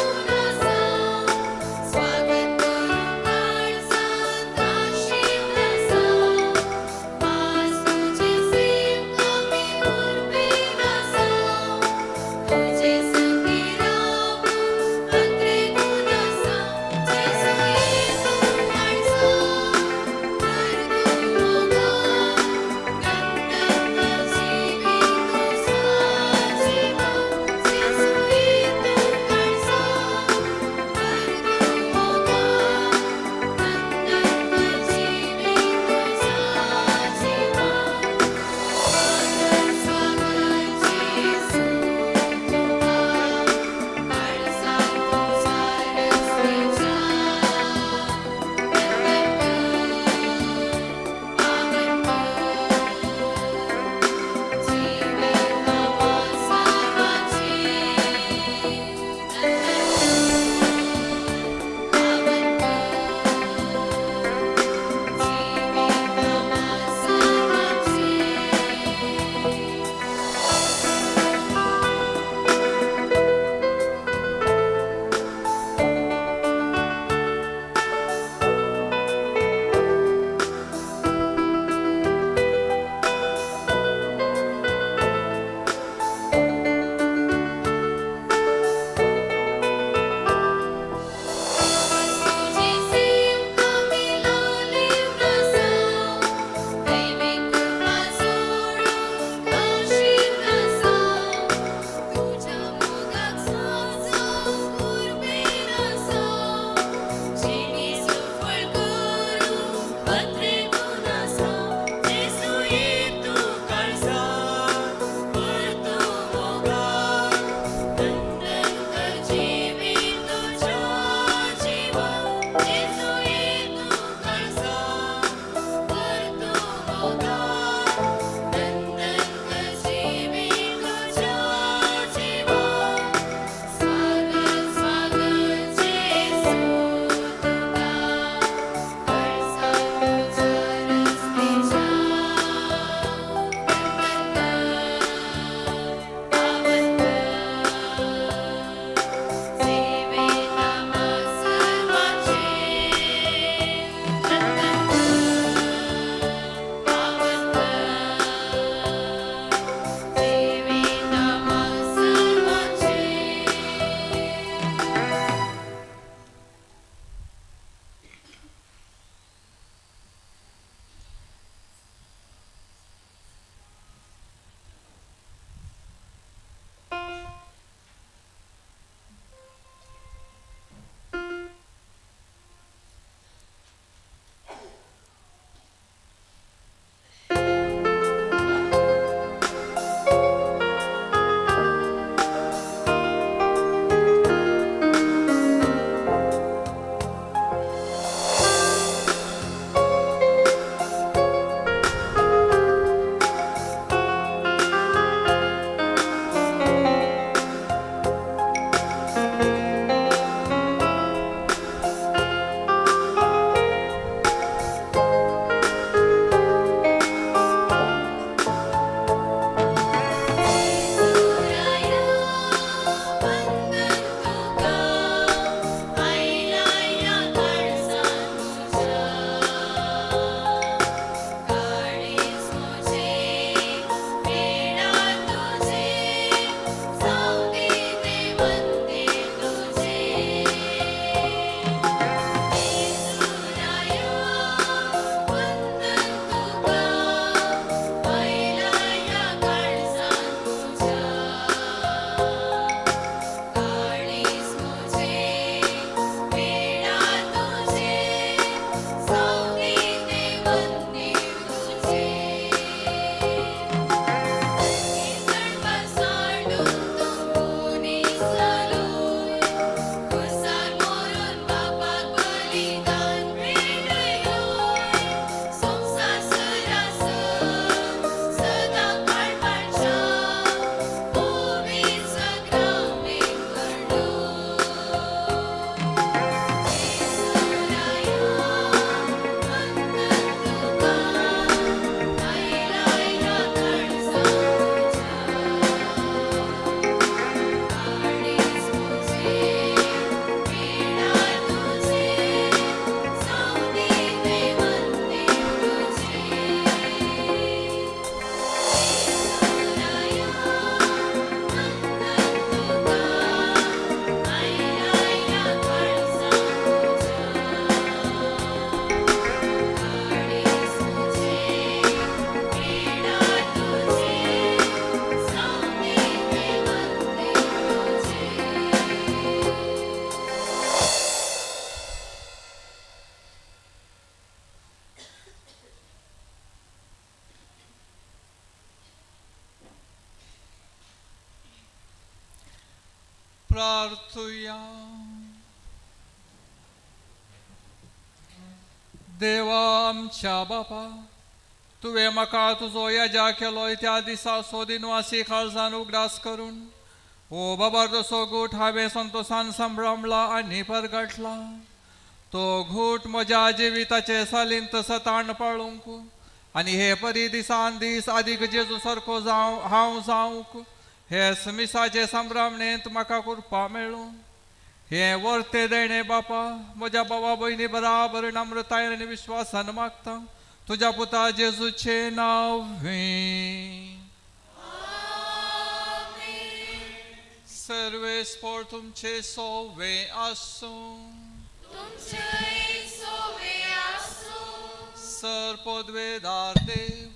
प्रार्थुया. देवा आमच्या बापा, तुवें म्हाका तुजो याजा केलो त्या दिसा सोदिनवासी काळजान उगडास करून ओ बाबा जसो घूट हांवें संतोशान संभ्रमला आनी परगटला तो घूट म्हज्या जिविताचे सालींत सताण पाळूंक आनी हे परी दिसान दीस आदीक जेजू सारको जावं हांव जावंक हे समिसाचे संभ्रमणेंत म्हाका कृपा मेळूं. हे वर्ते देणे बापा म्हज्या बाबा भयणी बराबर नम्रतायेन आनी विश्वासान मागता तुज्या पुता जेजूचे नांव. सर्वेस्पोर तुमचे सोवे आसूं. सर पदवेदार देव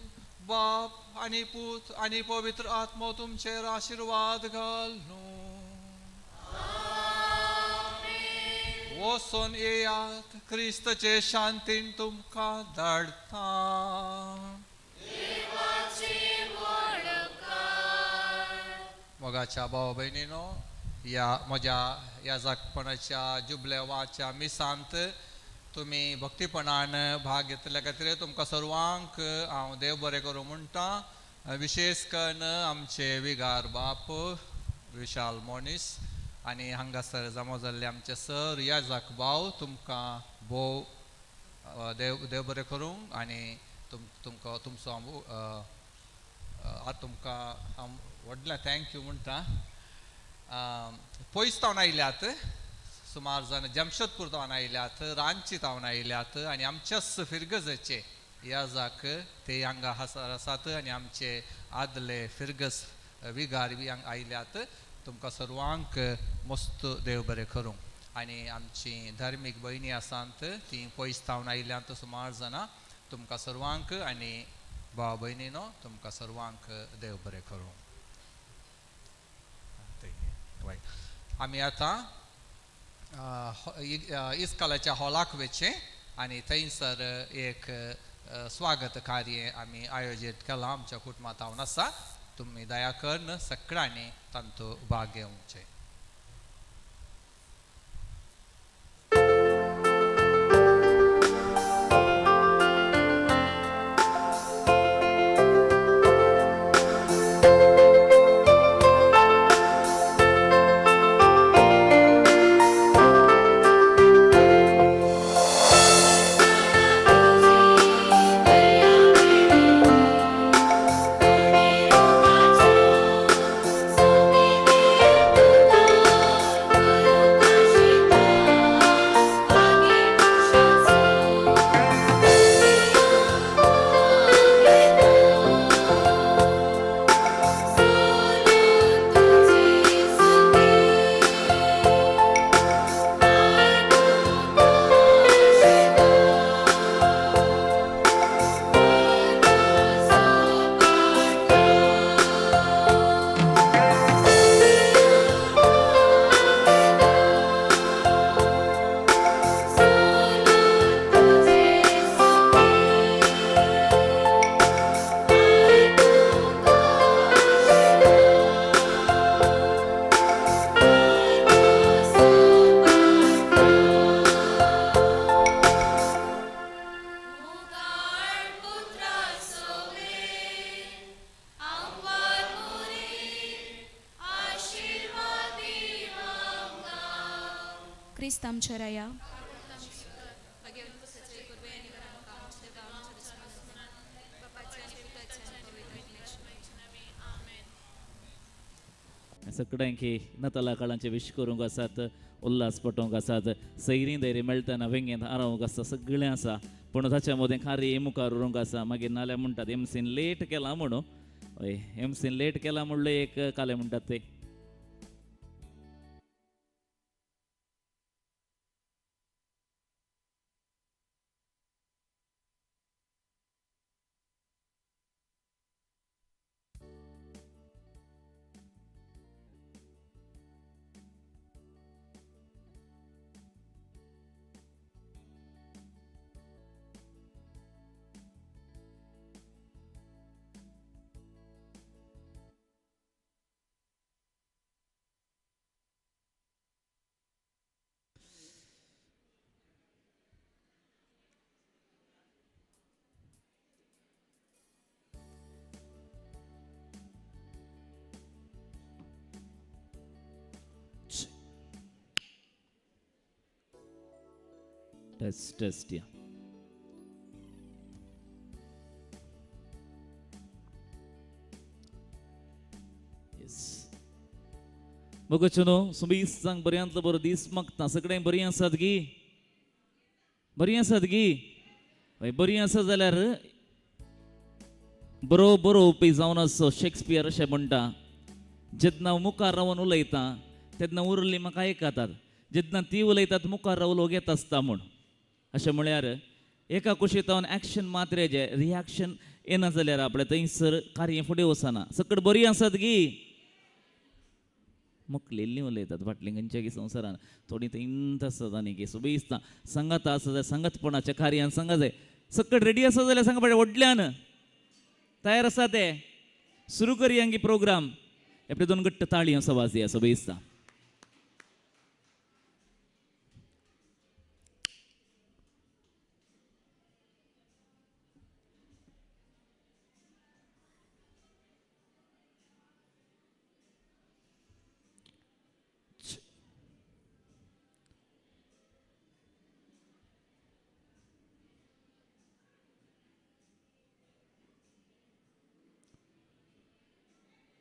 बाप आनी पूत आनी पवित्र आत्मो तुमचेर आशिर्वाद घालूं. वचून येयात, क्रिस्तचे शांतीन तुमकां धाडटा. मोगाच्या भाव भयणीनो, ह्या म्हज्या ह्या जागपणाच्या जुबलेवाच्या मिसांत तुमी भक्तीपणान भाग घेतल्या खातीर तुमकां सर्वांक हांव देव बरें करूं म्हणटा. विशेश करून आमचे विगार बाप विशाल मोनीस आनी हांगासर जमा जाल्ले आमचे सर याजाक भाव तुमकां भोव देव देव बरें करूं आनी तुमकां तुमचो हांव तुमकां हांव व्हडलें thank you म्हणटा. पयस तावन आयल्यात, सुमार जाण जमशेदपूर तावन आयल्यात, रांची तावन आयल्यात आनी आमच्याच फिरगजेचे याजाक ते हांगा आसात आनी आमचे आदले फिरगज विगार बी हांगा आयल्यात. तुमकां सर्वांक मस्त देव बरें करूं. आनी आमची धार्मीक भयणी आसात ती पयस तावन आयल्यात सुमार जाणां, तुमकां सर्वांक आनी भाव भयणीनो तुमकां सर्वांक देव बरें करूं. आमी आतां इस्कालाच्या हॉलाक वचचें आनी थंयसर एक स्वागत कार्य आमी आयोजीत केलां आमच्या कुटुंबांत हांव आसा. तुमी दया करून सगळ्यांनी तांचो भाग घेवचें. क्रिस्त आमच्या राया. सगळ्यांकी नताला काळांचे विश करूंक आसात, उल्हास पटोवंक आसात, सैरी धैर्य मेळटना वेंगेंत आरावंक आसा, सगळें आसा. पूण ताच्या मदें खारी मुखार उरूंक आसा. मागीर नाल्यार म्हणटात एमसीन लेट केला म्हणून, हय एमसीन लेट केला म्हणलें एक कालें म्हणटात ते. टेस्ट टेस्ट या. येस मोगाचेनो सुबीसांक बऱ्यांतलो बरो दीस मागता. सगळें बरीं आसात गी? बरीं आसात गी? हय बरीं आसा जाल्यार बरो बरोवपी जावन आसो शेक्सपियर अशें म्हणटा, जेन्ना हांव मुखार रावन उलयतां तेन्ना उरली म्हाका आयकतात, जेन्ना ती उलयतात मुखार रावलो घेत आसता म्हूण. अशें म्हळ्यार एका कुशींत एक्शन मात्र जे रिएक्शन येना जाल्यार आपलें थंयसर कार्य फुडें वचना. सकट बरी आसात गी? मुकलेल्लीं उलयतात फाटलीं खंयच्या की संवसारान थोडीं थंयच आसतात आनी की सोबी दिसता सांगात आसा जाल्यार सांगातपणाच्या कार्यान सांगा जाय. सकट रेडी आसा जाल्यार सांगा पळय व्हडल्यान तयार आसा ते सुरू करया की प्रोग्राम. आपले दोन घट्ट ताळी असो वाजया सोबी दिसता.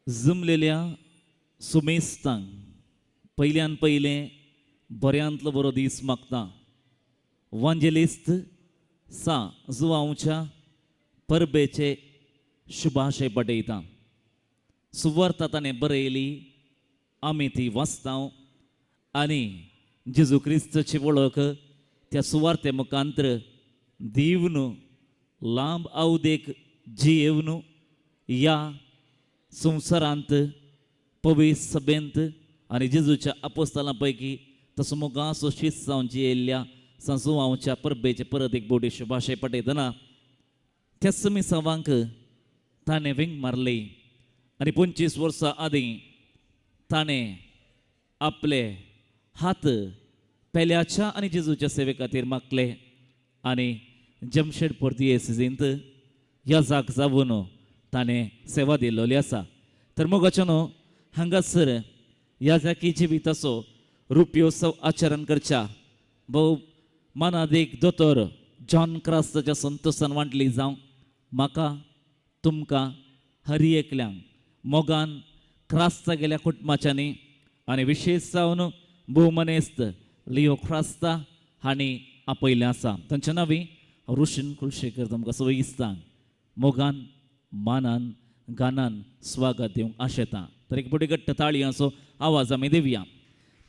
जमलेल्या सुमेस्तांक पयल्यान पयलें बऱ्यांतलो बरो दीस मागता. वांजेलिस्त सा जुवांवच्या परबेचे शुभाशय पटयता. सुवार्ता ताणें बरयली, आमी ती वाचता आनी जेजू क्रिस्ताची वळख त्या सुवार्ते मुखांत्र दिवन लांब अवदेक जियेवन ह्या संवसारांत पवित्र सभेंत आनी जेजूच्या आपोस्तालां पैकी तसो मोगासो शीत जावन जियेल्ल्या सांजुवांवच्या परबेचे परत एक बोडी शुभाशय पटयतना त्याच मिसावांक ताणें वेंग मारली आनी 25 वर्सां आदीं ताणें आपले हात पेल्याच्या आनी जेजूच्या सेवे खातीर मागले आनी जमशेद पोर्तुगेजींत ह्या जाग जावन ताणें सेवा दिल्ली आसा. तर मोगाचो न्हू हांगासर ह्या जाकी जिविताचो रुप्योत्सव आचरण करच्या भोव मानादीक दोतोर जॉन क्रास्ताच्या संतोशान वांटली जावं म्हाका तुमकां हरी एकल्यांक मोगान क्रास्ता गेल्या कुटुंबाच्यांनी आनी विशेश जावन भोवमनेस्त लियो क्रास्ता हांणी आपयलें आसा. तांच्या नांवी रुशीन कुलशेखर तुमकां सवय दिसता मोगान मानान गानान स्वागत दिवंक आशेता. तर एक बोडी घट्ट ताळयांचो आवाज आमी दिवया.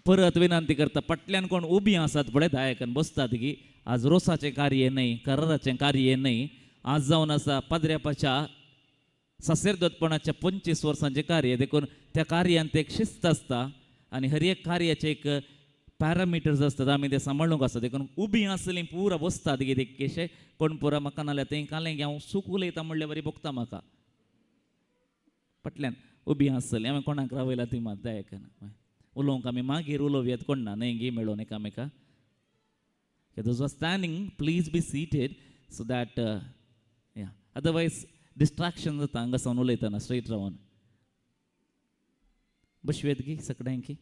परत विनंती करता फाटल्यान कोण उबी आसात पळय दायकान बसतात की आज रोसाचें कार्य न्हय, कराराचें कार्य न्हय, आज जावन आसा पाद्र्यापाच्या सासेरदोतपणाच्या 25 वर्सांचें कार्य. देखून त्या कार्यांत एक शिस्त आसता आनी हर एक कार्याचें एक पॅरामिटर्स आसतात, आमी ते सांबाळूंक आसता. देखून उबी आसलीं पुरा बसतात कितें केशे कोण पुरा म्हाका नाल्यार तें कालें हांव सूख उलयता म्हणल्यार बरी भोगता म्हाका. फाटल्यान उबी आसतली हांवें कोणाक रावयला ती मात दायकना उलोवंक आमी मागीर उलोवयात कोण ना न्हय गी मेळोन एकामेका. Those who are standing, please be seated so that, yeah, otherwise distraction जाता हांगा सावन उलयतना स्ट्रेट रावन. बसवेत गी सगळ्यांकी.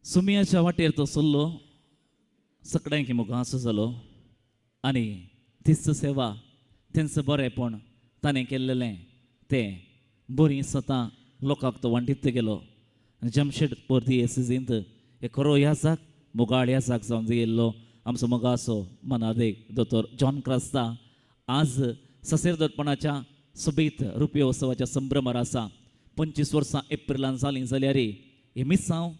सुमियाच्या वाटेर तो सल्लो सगळ्यांकी मुखासो जालो आनी तीच सेवा तेंच बरेंपण ताणें केल्लेलें तें बरीं सतां लोकांक तो वांटीत गेलो. जमशेद पोर्तुगेजींत एक खरो याजाक मोगाळ याजाक जावन गेल्लो आमचो मोगासो मनादेक दोतोर जॉन क्रास्ता आज ससेरदोतपणाच्या सोबीत रुप्योत्सवाच्या संभ्रमार आसा. 25 वर्सां एप्रिलान जालीं जाल्यार ही मिसांव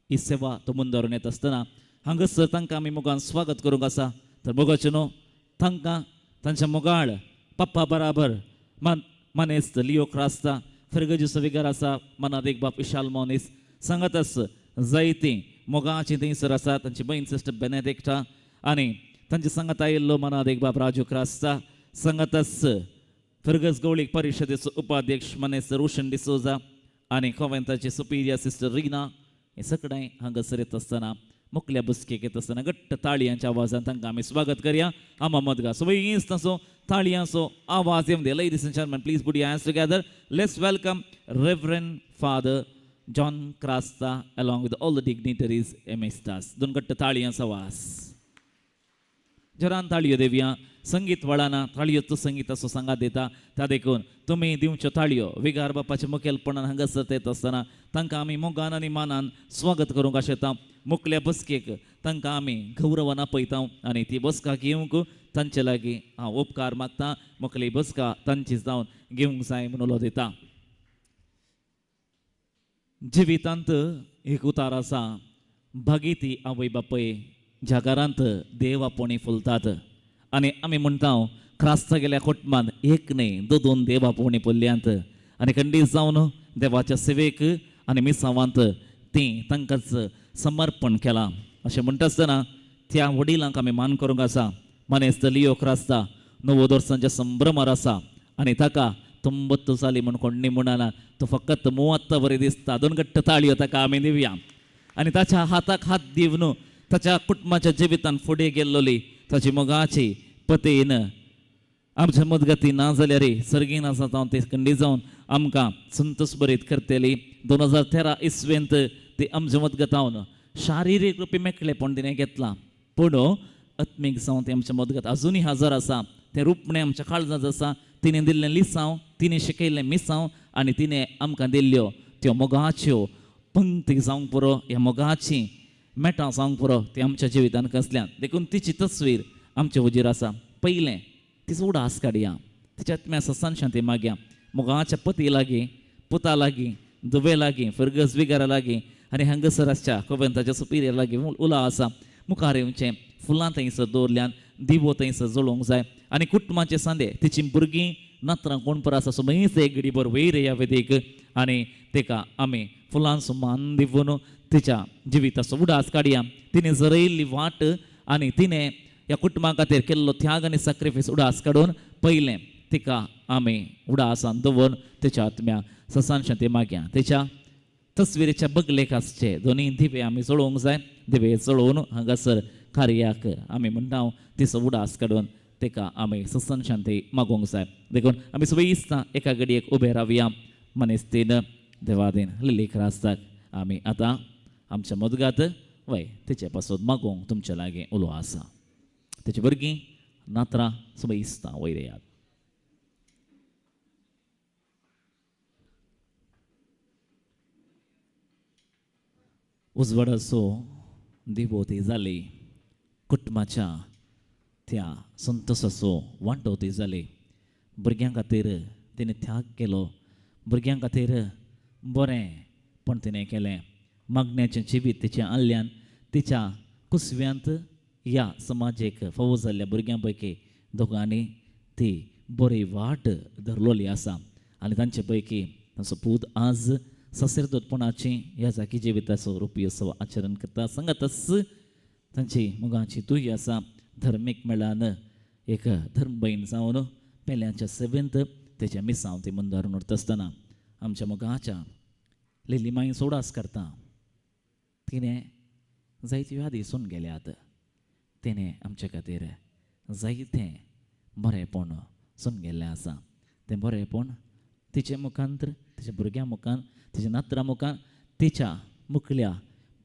ही सेवा तो मुंदारून येत आसतना हांगासर तांकां आमी मोगान स्वागत करूंक आसा. तर मोगाचें न्हू तांकां तांच्या मोगाळ पप्पा बराबर मानेस्त लियो क्रास्ता फिरगजीचो विगार आसा मनात एक बाप विशाल मोनीस सांगातच जायतीं मोगाचीं थंयसर आसा तांची बहीण सिस्टर बेनेदिक्टा आनी तांचे सांगात आयिल्लो मनात एक बाप राजू क्रास्ता सांगातच फिरगज गवळीक परिशदेचो उपाध्यक्ष मानेस्त रोशन डिसोजा आनी कोवेंताची सुपिरियर सिस्टर रिना हे सगळें हांगासर येत आसतना मुखल्या बसकेक येत आसतना घट्ट ताळयांच्या आवाजान तांकां आमी स्वागत करया. आमा मदगा सवय ताचो ताळयांचो आवाज येवन दे. Ladies and gentlemen, please put your hands together. Let's welcome Reverend Father John Crasta along with all the dignitaries amidst us. दोन घट्ट ताळयांचो आवाज. जरान ताळयो देवया. संगीत वळाना ताळयोचो संगीताचो सांगात दिता त्या देखून तुमी दिवच्यो ताळयो विगार बापाच्या मुखेलपणान हांगासर येत आसतना तांकां आमी मोगान आनी मानान स्वागत करूंक आशेता. मुखल्या बसकेक तांकां आमी गौरवान आपयता आनी ती बसका घेवंक तांचे लागीं हांव उपकार मागता. मुखली बसका तांची जावन घेवंक जाय म्हणून उलो दिता. जिवितांत एक उतार आसा, भागी ती आवय बापय ज्या घरांत देव आपोवणी फुलतात. आनी आमी म्हणटा क्रास्ता गेल्या कुटुंबांत एक न्हय दोन देव आपोवणी फुल्ल्यांत आनी खंडीत जावन देवाच्या सेवेक आनी मिसावांत ती तांकांच समर्पण केलां. अशें म्हणटा आसतना त्या वडिलांक आमी मान करूंक आसा. मानेस्त लियो क्रास्ता 90 वर्सांच्या संभ्रमार आसा आनी ताका तुंबत्त जाली म्हूण कोण्णी म्हणना, तो फकत मुवात्ता बरी दिसता. दोन घट्ट ताळयो ताका आमी दिवया. आनी ताच्या हाताक हात दिवन ताच्या कुटुंबाच्या जिवितान फुडें गेल्लोली ताची मोगाची पतीन आमच्या मदगती ना जाल्यार सर्गीन आसा जावन ते खंडी जावन आमकां संतोष बरीत करतली. 2013 इसवेंत ती आमच्या मदगतावन शारिरीक रुपी मेकळेपण तिणें घेतलां, पूण आत्मीक जावन तें आमच्या मदगत अजुनूय हजर आसा. तें रुपणें आमच्या काळजांत आसा. तिणें दिल्लें लिसांव, तिणें शिकयल्लें मिसांव आनी तिणें आमकां दिल्ल्यो त्यो मोगाच्यो पंक्ती जावंक पुरो, ह्या मोगाची मेटां जावंक पुरो, ती आमच्या जिवितान कसल्यान. देखून तिची तस्वीर आमच्या हुजीर आसा. पयलें तिचो उडास काडया, तिच्या आत्म्या ससान शांती मागया. मोगाच्या पती लागीं, पुता लागीं, दुवे लागीं, फिरगस विगारा लागीं आनी हांगासर आसच्या कोवेंताच्या सुपिरियर लागीं उला आसा. मुखार येवचें, फुलां थंयसर दवरल्यान दिवो थंयसर जळोवंक जाय. आनी कुटुंबाचे सांदे तिची भुरगीं नात्रां कोण पर आसा सगळींच एक घडीभर वयर या वेदीक आनी तेका आमी फुलांचो मान दिवन तिच्या जिविताचो उडास काडया. तिणें जरयल्ली वाट आनी तिणें ह्या कुटुंबा खातीर केल्लो त्याग आनी सॅक्रिफायस उडास काडून पयलें तिका आमी उडासान दवरून तिच्या आत्म्या ससान शांती मागया. तिच्या तस्विरेच्या बगलेक आसचे दोनूय दिवे आमी जळोवंक जाय. दिवे जळोवन हांगासर कार्याक आमी म्हणटा तिचो उडास काडून ताका आमी ससन शांती मागोवंक जाय. देखून आमी सगळीं इस्ता एका घडयेक उबे रावया. मनेस्तीन देवादीन लिली क्रास्ताक आमी आतां आमच्या मदगात वय तिचे पासत मागोवंक तुमचे लागीं उलो आसा. तेचे भुरगीं नात्रां सगळीं इस्ता वयर येयात. उजवाडाचो दिवो ती जाली, कुटुंबाच्या त्या संतोसाचो वांटो ती जाली. भुरग्यां खातीर तिणें त्याग केलो, भुरग्यां खातीर बरें पण तिणें केलें. मागण्याचें जिवीत तिच्या आल्ल्यान तिच्या कुसव्यांत ह्या समाजेक फावो जाल्ल्या भुरग्यां पैकी दोगांनी ती बरी वाट धरलोली आसा. आनी तांचे पैकी तांचो पूत आज ससेरदोतपणाची ह्या जाकी जिविताचो रुपयोत्सव आचरण करता. सांगातच तांची मोगाची तुय आसा. धर्मीक मेळान एक धर्मभयण जावन पेल्याच्या सेवेंत तेच्या मिसांव ती मुंदारून उरता आसतना आमच्या मोगाच्या लिलीमाई सोडास करता. तिणें जायती व्याधी सून गेल्यात, तिणें आमचे खातीर जायतें बरेंपण सून गेल्लें आसा. तें बरेंपण तिचे मुखांत, तिच्या भुरग्यां मुखान, तिच्या नात्रां मुखान, तिच्या मुखल्या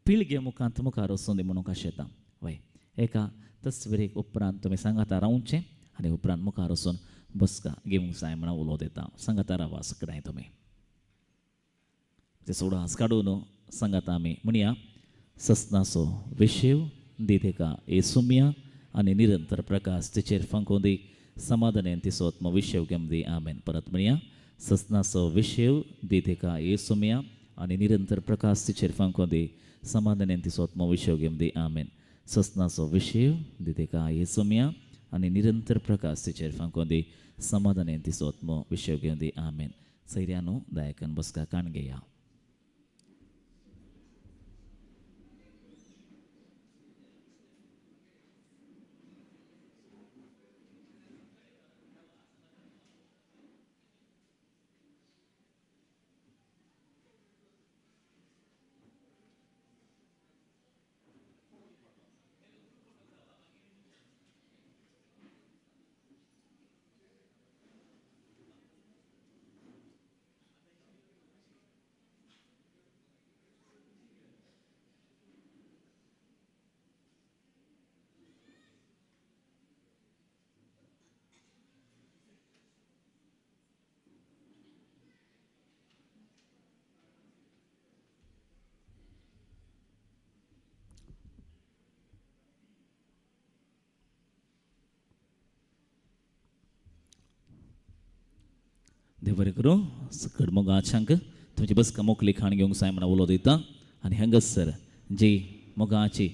पिळगे मुखांत मुखार वचून दी म्हणूंक आशेता. वय एका तस्विरेक उपरांत तुमी सांगाता रावचें आनी उपरांत मुखार वचून बसका घेवंक जाय म्हणून उलो दिता. सांगाता रावा सगळ्यांय तुमी ते सोडास काडून सांगाता आमी म्हणया. ससनाचो विशेव दी तेका येसुमिया आनी निरंतर प्रकाश तिचेर फांकोवन दी. समाधानेन तिचो आत्मो विशेव घेवन दी. आमेन. परत म्हणया. ससनाचो विशेव दी तेका येसुमिया आनी निरंतर प्रकाश तिचेर फांकोवन दी. समाधानेन तिचो आत्मो विशेव घेवन दी. आमेन. ससनाचो विशेव दी तेका येसुमिया आनी निरंतर प्रकाश तिचेर फांकोवन दी. समाधानेन तिचो आत्मो विशेव घेवन दी. आमेन. सैऱ्यानो दायकन बसका काण घेया. देव बरें करूं. सकड मोगाच्यांक तुमची बसका मोकली खाण घेवंक जाय म्हणून उलो दिता आनी हांगासर जी मोगाची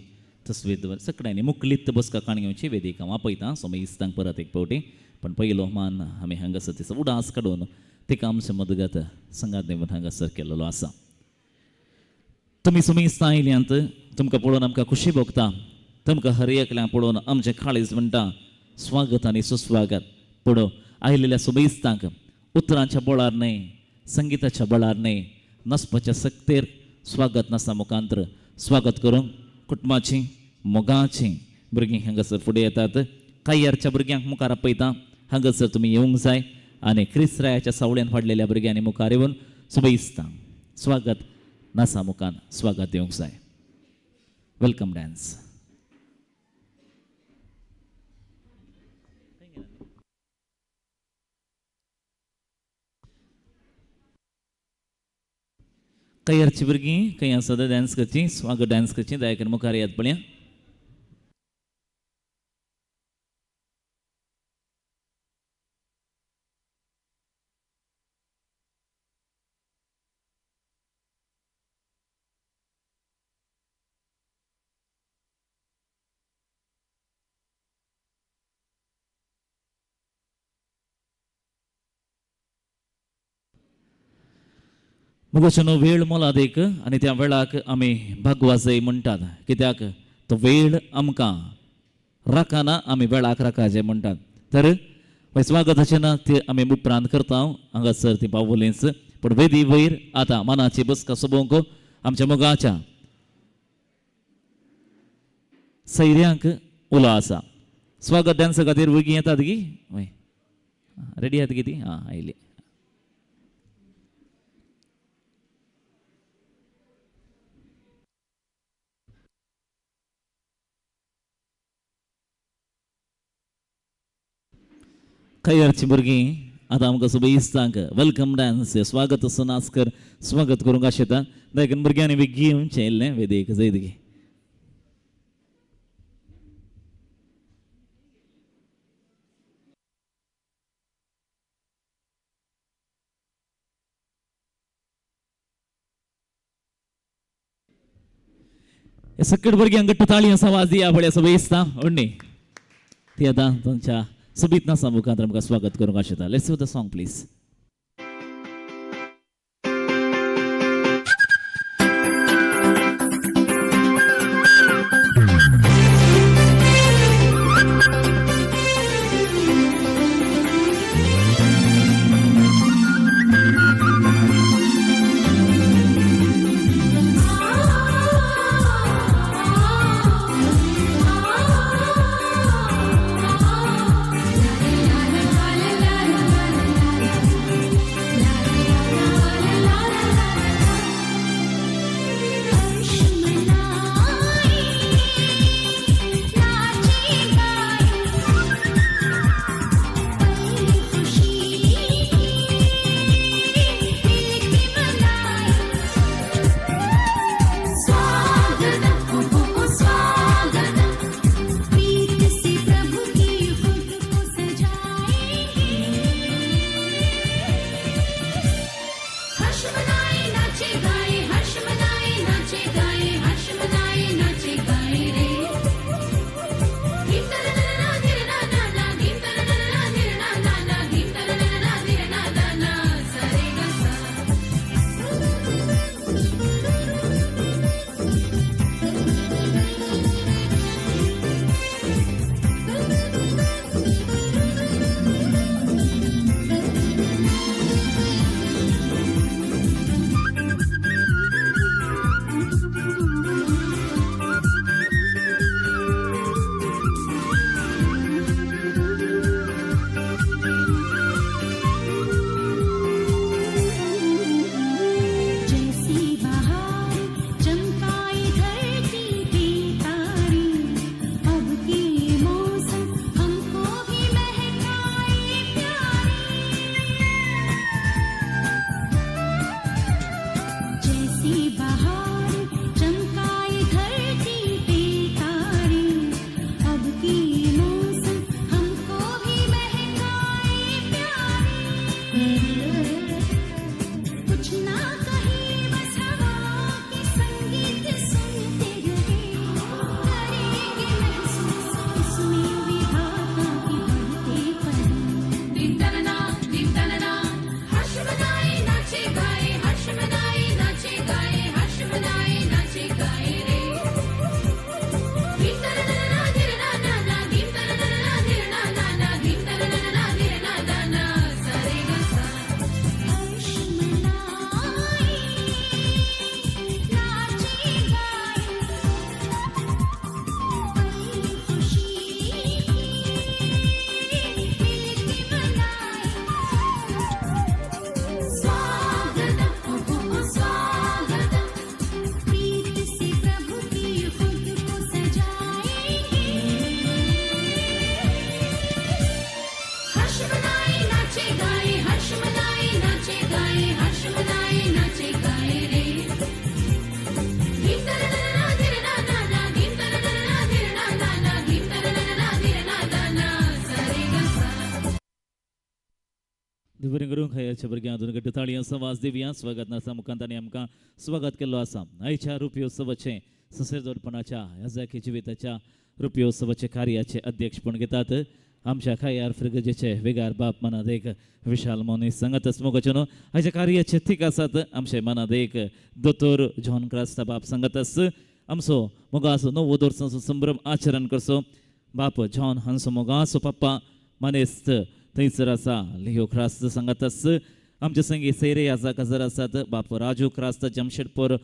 तस्वीर दवर सगळ्यांनी मुकलीत बसका खाण घेवची वेदीक हांव आपयता सोमेस्तांक परत एक पावटी. पण पयलो मान आमी हांगासर तिचो उडास काडून तिका आमच्या मदगत संगात नेमून हांगासर केलेलो आसा. तुमी सुमेस्तां आयल्यांत तुमकां पळोवन आमकां खुशी भोगता. तुमकां हर एकल्याक पळोवन आमचें काळीज म्हणटा स्वागत आनी सुस्वागत. पूण आयिल्ल्या सुमेस्तांक उतरांच्या बळार न्हय, संगिताच्या बळार न्हय, नसपाच्या सक्तेर स्वागत नासा मुखांतर स्वागत करूंक कुटुंबाची मोगाची भुरगीं हांगासर फुडें येतात. कायरच्या भुरग्यांक मुखार आपयता हांगासर तुमी येवंक जाय आनी क्रिस्रायाच्या सावळेन वाडलेल्या भुरग्यांनी मुखार येवन सुबेस्तांक स्वागत नासा मुखान स्वागत दिवंक जाय. Welcome dance. कैरची भुरगीं खंय आसा डान्स करची स्वागत डान्स करची दया करून मुखार येत पळया. मुगोचनो वेळ मोलादीक आनी त्या वेळाक आमी भागवाजय म्हणटात. कित्याक तो वेळ आमकां राखना, आमी वेळाक राखाजे म्हणटात. तर स्वागताचें ना ते आमी उपरांत करता हांगासर ती पावलींच. पूण वेदी वयर आतां मनाची बसका सोबोवंक आमच्या मोगाच्या सैऱ्यांक उलो आसा. स्वागत डान्सा खातीर भुरगीं येतात गी वय रेडी आहात गी ती आं आयली. खैरची भुरगीं आतां आमकां सुबेस्तांक welcome dance स्वागत असो नाच कर स्वागत करूंक आशेता. देखून भुरग्यांनी बेगीन येवचें इल्लें वेदीक जैत गी. सकट भुरग्यांक घट्ट ताळी आसा वाज दिया पळया सुबेस्तां उण्णी ती आतां तुमच्या सोबीत नासा मुखार आमकां स्वागत करूंक आशेता. Let's hear the song please. La la la la la. देव बरें करूं खयाच्या भुरग्यां दोन गट्ट ताळयां सवास दिवया स्वागत नासा मुखांत तांणी आमकां स्वागत केल्लो आसा. आयच्या रुप्योत्सवाचें ससेरदोरपणाच्या याजाकी जिविताच्या रुप्योत्सवाचे कार्याचे अध्यक्षपण घेतात आमच्या खायार फिरगजेचे वेगार बाप मनात एक विशाल मनीस सांगत मोगाचे न्हू. आयच्या कार्याचे थीक आसात आमचे मनात एक दोतोर जॉन क्रास्ता बाप सांगत आस आमचो मोगाचो नव्वद वर्सांचो संभ्रम आचरण करचो बाप जॉन हांचो मोगाचो पप्पा मानेस्त थंयसर आसा लियो क्रास्त सांगत आस. आमचे संगी सैरे आसा कजर आसात बाप राजू क्रास्त जमशेदपूर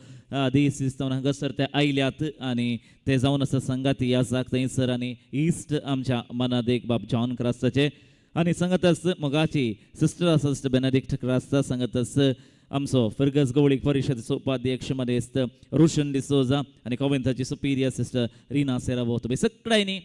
दीस दिसता हांगासर ते आयल्यात आनी ते जावन आसा संगाती याजाक थंयसर आनी इस्ट आमच्या मनात एक बाप जॉन क्रास्ताचे आनी सांगत आस मोगाची सिस्टर आसा सिस्टर बेनेडिक्ट क्रास्ता सांगत आस. आमचो फिर्गज गवळीक परिशदेचो उपाध्यक्ष मनेस्त रोशन डिसोजा आनी कॉवेंताची सुपिरियर सिस्टर रिना सेरावो तुमी सगळ्यांनी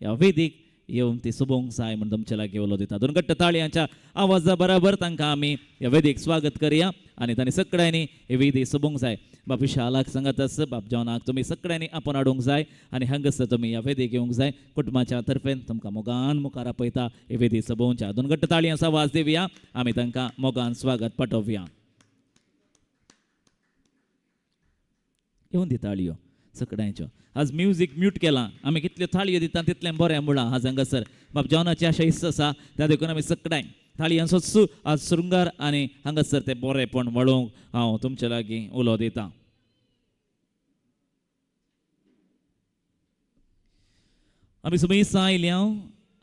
ह्या वेदीक येवन ती सोबोवंक जाय म्हूण तुमचे लागीं उलो दिता. दोन घट्ट ताळयांच्या आवाजा बराबर तांकां आमी ह्या वेदीक स्वागत करया आनी तांणी सगळ्यांनी हे वेदी सोबोवंक जाय. बाप विशालाक सांगत आस बाप जॉनाक तुमी सगळ्यांनी आपोवन हाडूंक जाय आनी हांगासर तुमी ह्या वेदीक येवंक जाय. कुटुंबाच्या तर्फेन तुमकां मोगान मुखार आपयता हे वेदी सोबोवच्या. दोन घट्ट ताळयांचो आवाज दिवया आमी तांकां मोगान स्वागत पाठोवया. येवन दी ताळयो सगळ्यांच्यो. आज म्युजीक म्यूट केलां आमी कितल्यो थाळयो दिता तितलें बरें मुळां आज हांगासर बाप जॉनाची आशा इत्सा आसा त्या देखून आमी सगळ्यांक थाळयांचोच आज शृंगार आनी हांगासर तें बरेंपण वळोवंक हांव तुमचे लागीं उलो दितां. आमी सुमेसा आयल्या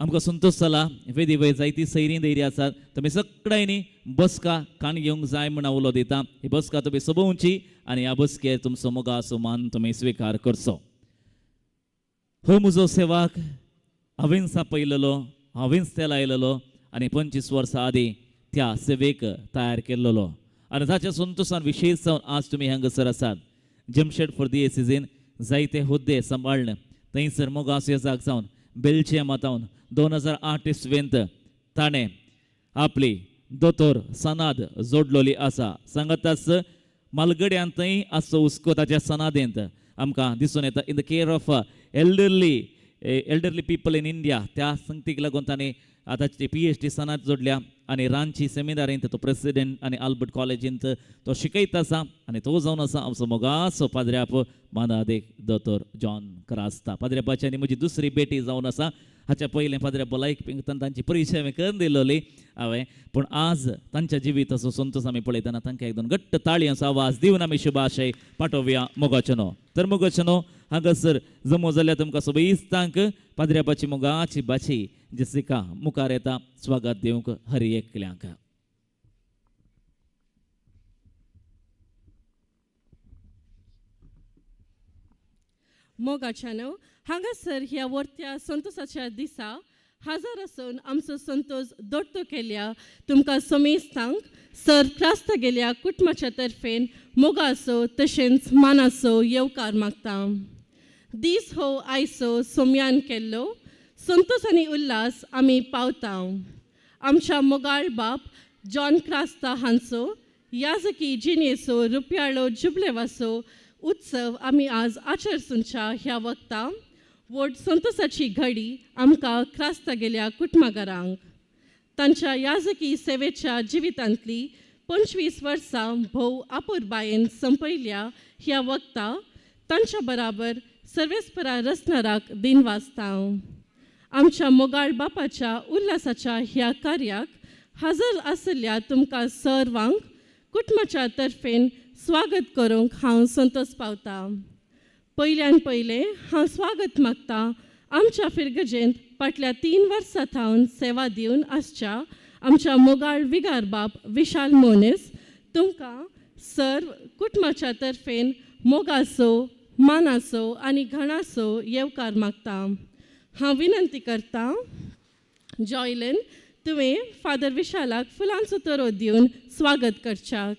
आमकां संतोश जाला वेदी वयर जायती सैरी दैरी आसात तुमी सगळ्यांनी बसका कान घेवंक जाय म्हूण हांव उलो दितां. ही बसका तुमी सोबोवची आनी ह्या बसकेर तुमचो मोगाचो मान तुमी स्विकार करचो. हो म्हजो सेवाक हांवेंच आपयलेलो हांवेंच तेल आयलेलो आनी 25 वर्सां आदीं त्या सेवेक तयार केल्लो आनी ताच्या संतोशान विशेश जावन आज तुमी हांगासर आसात. जमशेदपूर दियेसीजीन जायते हुद्दे सांबाळ्ळे थंयसर मोगाचो येजाक जावन बेल्जियमांत 2008 इसवेंत ताणें आपली दोतोर सनाद जोडलोली आसा. सांगताच मालगड्यांतय आसचो हुस्को ताच्या सनादेंत आमकां दिसून येता. In the care of elderly people in India त्या संगतीक लागून ताणें आतांची PhD सनाद जोडल्या आनी रांची सेमिनारींत तो प्रेसिडेंट आनी आल्बर्ट कॉलेजींत तो शिकयत आसा आनी तो जावन आसा आमचो मोगाचो पाद्र्याप मानादेक दोतोर जॉन क्रास्ता. पाद्र्यापाची आनी म्हजी दुसरी भेटी जावन आसा. हाच्या पयलें पाद्र्या भलायक पिंगतान तांची परिचय हांवें करून दिलोली हांवें, पूण आज तांच्या जिविताचो संतोश आमी पळयतना तांकां एक दोन घट्ट ताळयांचो आवाज दिवन आमी शुभाशय पाठोवया मोगाचो न्हू. तर मोगाचो न्हू हांगासर जमो जाल्यार तुमकां सोबीस्तांक पाद्र्यापाची मोगाची भाची जेसिका मुखार येता स्वागत दिवंक हर एकल्यांक. मोगाच्यानो हांगासर ह्या वर्त्या संतोषाच्या दिसा हजर आसून आमचो संतोष दोट्टो केल्या तुमकां समेस्तांक सर क्रास्त गेल्या कुटुंबाच्या तर्फेन मोगाचो तशेंच मानाचो येवकार मागता. दीस हो आयचो सोम्यान केल्लो संतोष आनी उल्हास आमी पावता. आमच्या मोगाळ बाप जॉन क्रास्ता हांचो याजकी जिणेचो रुपयाळो जुबलेवाचो उत्सव आमी आज आचरसुंच्या ह्या वक्ता व्हड संतोषाची घडी आमकां क्रास्ता गेल्या कुटुंबागारांक तांच्या याजकी सेवेच्या जिवितांतली 25 वर्सां भोव आपुरबायेन संपयल्या ह्या वक्ता तांच्या बराबर सर्वेस्परा रसनाराक दिन वाचता. आमच्या मोगाळ बापाच्या उल्हासाच्या ह्या कार्याक हजर आशिल्ल्या तुमकां सर्वांक कुटुंबाच्या तर्फेन स्वागत करूंक हांव संतोष पावता. पयल्यान पयलें हांव स्वागत मागता आमच्या फिरगजेंत फाटल्या 3 वर्सां थावन सेवा दिवन आसच्या आमच्या मोगाळ विगार बाप विशाल मोनीस तुमकां सर्व कुटुंबाच्या तर्फेन मोगाचो मानाचो आनी घणाचो येवकार मागता. हांव विनंती करता जॉयलन तुवें फादर विशालाक फुलांचो तरो दिवन स्वागत करच्याक.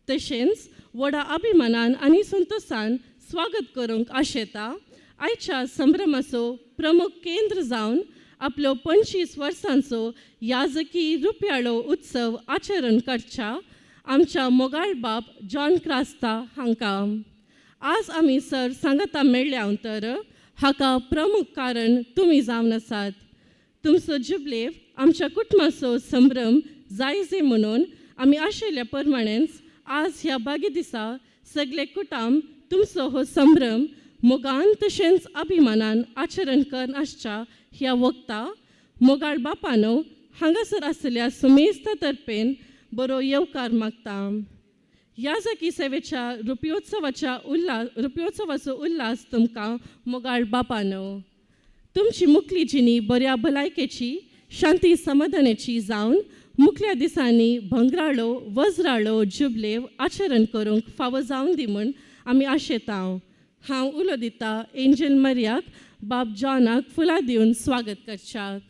तशेंच व्हडा अभिमानान आनी संतोषान स्वागत करूंक आशेता आयच्या संभ्रमाचो प्रमुख केंद्र जावन आपलो 25 वर्सांचो याजकी रुपयाळो उत्सव आचरण करच्या आमच्या मोगाळ बाप जॉन क्रास्ता हांकां. आज आमी सर सांगता मेळ्ळ्या तर हाका प्रमुख कारण तुमी जावन आसात. तुमचो जुबलेव आमच्या कुटुंबाचो संभ्रम जायजे म्हणून आमी आशिल्ल्या प्रमाणेच आज ह्या बागी दिसा सगळे कुटुंब तुमचो हो संभ्रम मोगान तशेंच अभिमानान आचरण कर आसच्या ह्या वखता मोगाळ बापानो हांगासर आसलेल्या सुमेस्ता तर्फेन बरो येवकार मागता. ह्या जाकी सेवेच्या रुपयोत्सवाच्या उल्हास रुपयोत्सवाचो उल्हास तुमकां मोगाळ बापानो. तुमची मुखली जिणी बऱ्या भलायकेची शांती समाधानाची जावन मुखल्या दिसांनी भंगराळो वज्राळो जुबलेव आचरण करूंक फावो जावन दी म्हूण आमी आशेता. हांव उलो दिता एंजल मरियाक बाब जॉनाक फुलां दिवन स्वागत करच्याक.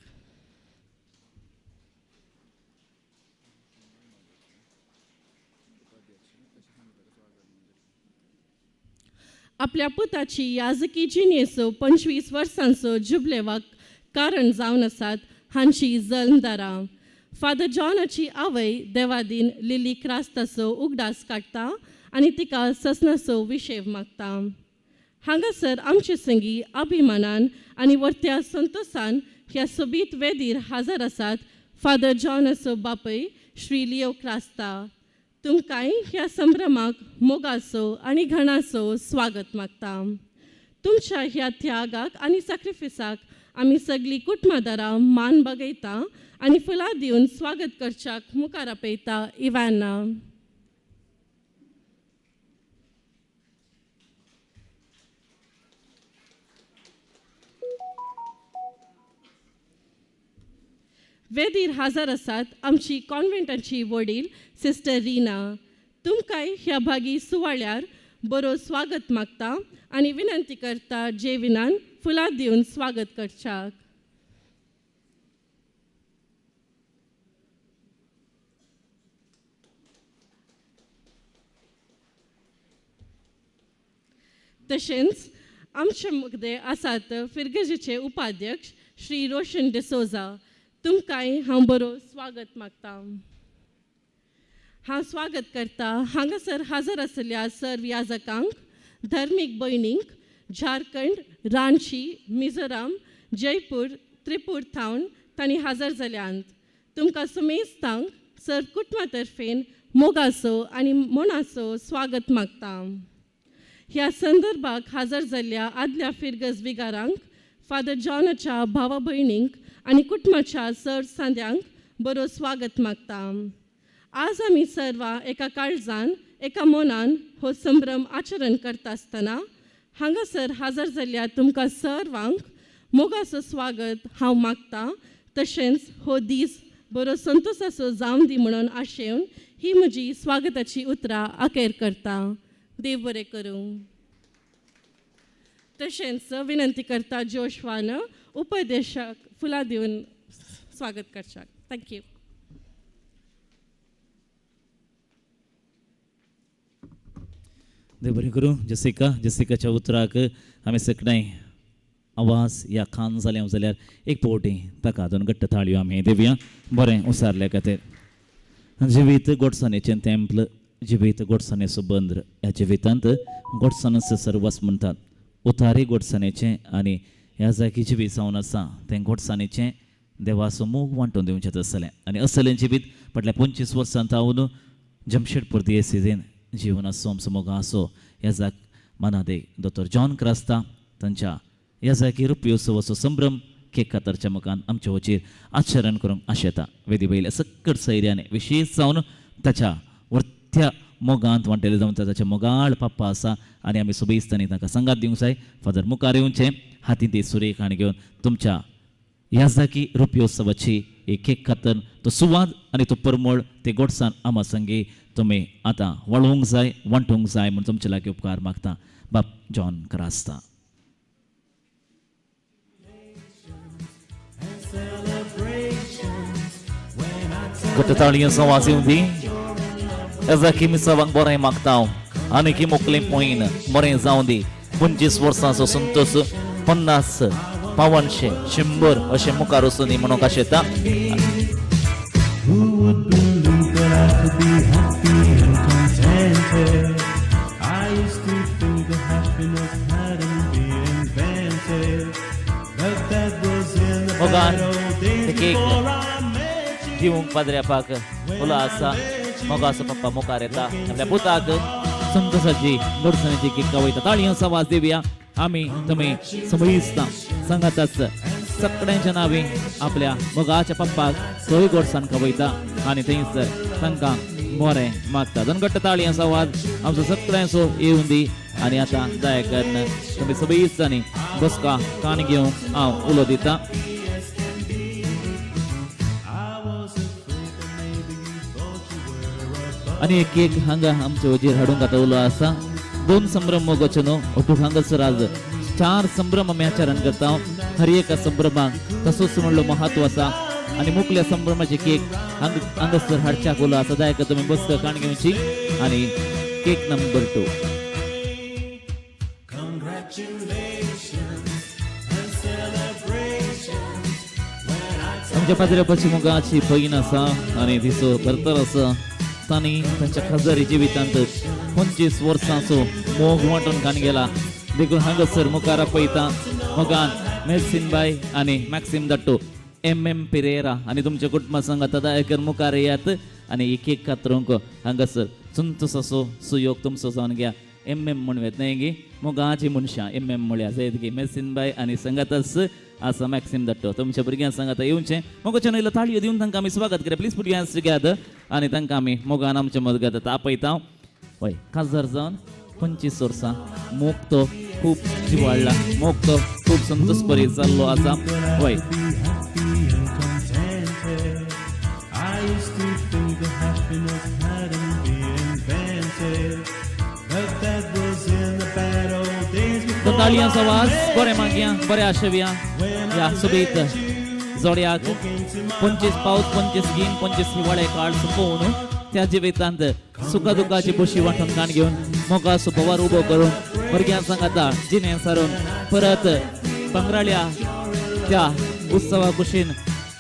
आपल्या पुताची याजकी जिणेचो 25 वर्सांचो जुबलेवाक कारण जावन आसात हांची जल्मदारां. फादर जॉनाची आवय देवादीन लिली क्रास्ताचो उगडास काडटा आनी तिका ससनाचो विशेव मागता. हांगासर आमचे संगी अभिमानान आनी वर्त्या संतोसान ह्या सोबीत वेदीर हाजर आसात फादर जॉनाचो बापय श्री लियो क्रास्ता. तुमकांय ह्या संभ्रमाक मोगाचो आनी घणाचो स्वागत मागता. तुमच्या ह्या त्यागाक आनी सॅक्रिफिसाक आमी सगळीं कुटुंबादारां मान बगयता आनी फुलां दिवन स्वागत करच्याक मुखार आपयता इव्हाना. वेदीर हाजर आसात आमची कॉन्व्हेंटाची वडील सिस्टर रिना. तुमकांय ह्या भागी सुवाळ्यार बरो स्वागत मागता आनी विनंती करता जेविनान फुलां दिवन स्वागत करच्याक. तशेंच आमचे मुद्दे आसात फिरगजेचे उपाध्यक्ष श्री रोशन डिसोजा. तुमकांय हांव बरो स्वागत मागता. हांव स्वागत करता हांगासर हाजर आसल्या सर्व याजकांक, धर्मीक भयणींक, झारखंड, रांची, मिझोराम, जयपूर, त्रिपूर थावन तांणी हाजर जाल्यांत. तुमकां सुमेस्तांक सर कुटुंबा तर्फेन मोगाचो आनी मनाचो स्वागत मागता. ह्या संदर्भाक हाजर जाल्ल्या आदल्या फिरगज विगारांक, फादर जॉनाच्या भावा भयणींक आनी कुटुंबाच्या सर सांद्यांक बरो स्वागत मागता. आज आमी सर्वां एका काळजान एका मनान हो संभ्रम आचरण करता आसतना हांगासर हाजर जाल्ल्या तुमकां सर्वांक मोगाचो स्वागत हांव मागता. तशेंच हो दीस बरो संतोसाचो जावन दी म्हणून आशेवन ही म्हजी स्वागताची उतरां अखेर करता. देव बरें करूं. तशेंच विनंती करता जोशवान उपदेशाक फुलां दिवन स्वागत करच्याक. Thank you. देव बरें करूं. जेसिका, जेसिकाच्या उतराक आमी सगळें आवाज या खान जालें जाल्यार एक पवटी ताका दोन घट्ट ताळयो आमी दिवया बरें उसारल्या खातीर. जिवीत गोडसाणेचें तेंपल, जिवीत गोडसाणेचो बंद्र. ह्या जिवितांत गोडसाणेचो सर्वस म्हणटात. उतारी गोडसाणेचें आनी ह्या जागी जिवीत जावन आसा तें गोडसाणेचें देवाचो मोग वांटून दिवचें आसलें. आनी असलें जिवीत फाटल्या 25 वर्सां तावन जमशेदपूर दियेसीन जीवन आसो आमचो मोग आसो ह्या जाग मनादे दोतोर जॉन क्रास्ता तांच्या ह्या जागी रुपयोत्सवाचो संभ्रम केक कातरच्या मुखान आमच्या वचीर आचरण करूंक आशेता. वेदी वयल्या सक्कट सैर्याने विशेश जावन ताच्या वर्त्या मोगांत वांटेले जावन ताच्या मोगाळ पप्पा आसा आनी आमी सोबेस्तांनी तांकां सांगात दिवंक जाय. फादर मुखार येवचें हातींत ती सुरेख आनी घेवन तुमच्या ह्या जागी रुपयोत्सवाची एक केक कातर तो सुवाद आनी तो परमळ ते गोडसान आमा संगी तुमी आतां वळोवंक जाय, वांटूंक जाय म्हूण तुमचे लागीं उपकार मागता. बाप जॉन क्रास्ता. घट्ट ताळयांचो आवाज येवं दी. ह्या मिसावांक बरें मागता हांव आनी की मोकलें पोयन बरें जावं दी. 25 वर्सांचो संतोष 50, 500, 100 अशें मुखार वचूं दी म्हणूंक आशेता. Who would believe that I could be happy? contented. I used to think that happiness hadn't been invented, but that was in the मोगान bad old days ते cake before I met you. दिवंक पाद्र्यापाक उलो आसा. मोगाचो पप्पा मुखार येता, आपल्या पुताक संतोषाची गोडसणीची केक वयता. ताळयांचो आवाज दिवया आमी तुमी समजता सांगाताच सगळ्यांच्या नांवी आपल्या मोगाच्या पप्पाक सोय गोडसाण खवयता आनी थंयसर तांकां बरें मागता. दोन घट्ट ताळयांचो आवाज आमचो सगळ्यांचो येवन दी. आनी आतां दया करून तुमी सगळीं बसका कान घेवंक हांव उलो दिता. आनी एक केक हांगा आमचे वजीर हाडूंक आतां उलो आसा. दोन संभ्रम मोगाचो न्हू ओटू हांगासर आज चार संभ्रम आमी आचरण करता. हर एका संभ्रमाक तसोच म्हणलो महत्व आसा. आनी मुकल्या संभ्रमाची केक हांगासर हाडच्याक उलो आसा. दया करून तुमी बसका काण घेवची आनी cake number 2. Congratulations and celebrations when I आमच्या पाद्र्यापाची मोगाची भयण आसा आनी तिचो भरतर आसा. तांणी तांच्या खाजरी जिवितांत 25 वर्सांचो मोग वांटून काण गेला. देखून हांगासर मुखार आपयता मोगान मेर्सिन बाय आनी मॅक्सिम दट्टू एम एम पिरेरा आनी तुमच्या कुटुंबा संगात दया मुखार येयात आनी एक एक कातरूंक हांगासर संतोषाचो सुयोग तुमचो जावन घ्या. एम एम म्हण वेत न्हय गी मोगाची मनशां एम एम म्हळ्यार जायत गी मेर्सिन बाय आनी संगातच आसा मॅक्सिम दट्टो. तुमच्या भुरग्यां सांगात येवचें मोगाच्या न्हय ताळयो दिवन तांकां आमी स्वागत करूया. प्लीज पुट हँड्स टुगेदर आनी तांकां आमी मोगान आमच्या मदगत आपयता. वय काजार जावन 25 वर्सां मोग तो खूब जिवाडला, मोग तो खूब संतोष बरी जाल्लो आसा. वय contented. I used to think that happiness hadn't been invented, but that was in the bad old days before ताळयांचो I आवाज met बरें you. मागया बरें आशेवया ह्या सोबीत जोड्याक 25 पावस 25 गीम 25 हिवाळे काळ सोंपोवन त्या जिवितांत सुखा दुखाची बशी वांटून काण घेवन मोगाचो भोवार उबो करून भुरग्यां सांगाता जिणें सारून परत भांगराळ्या त्या उत्सवा कुशीन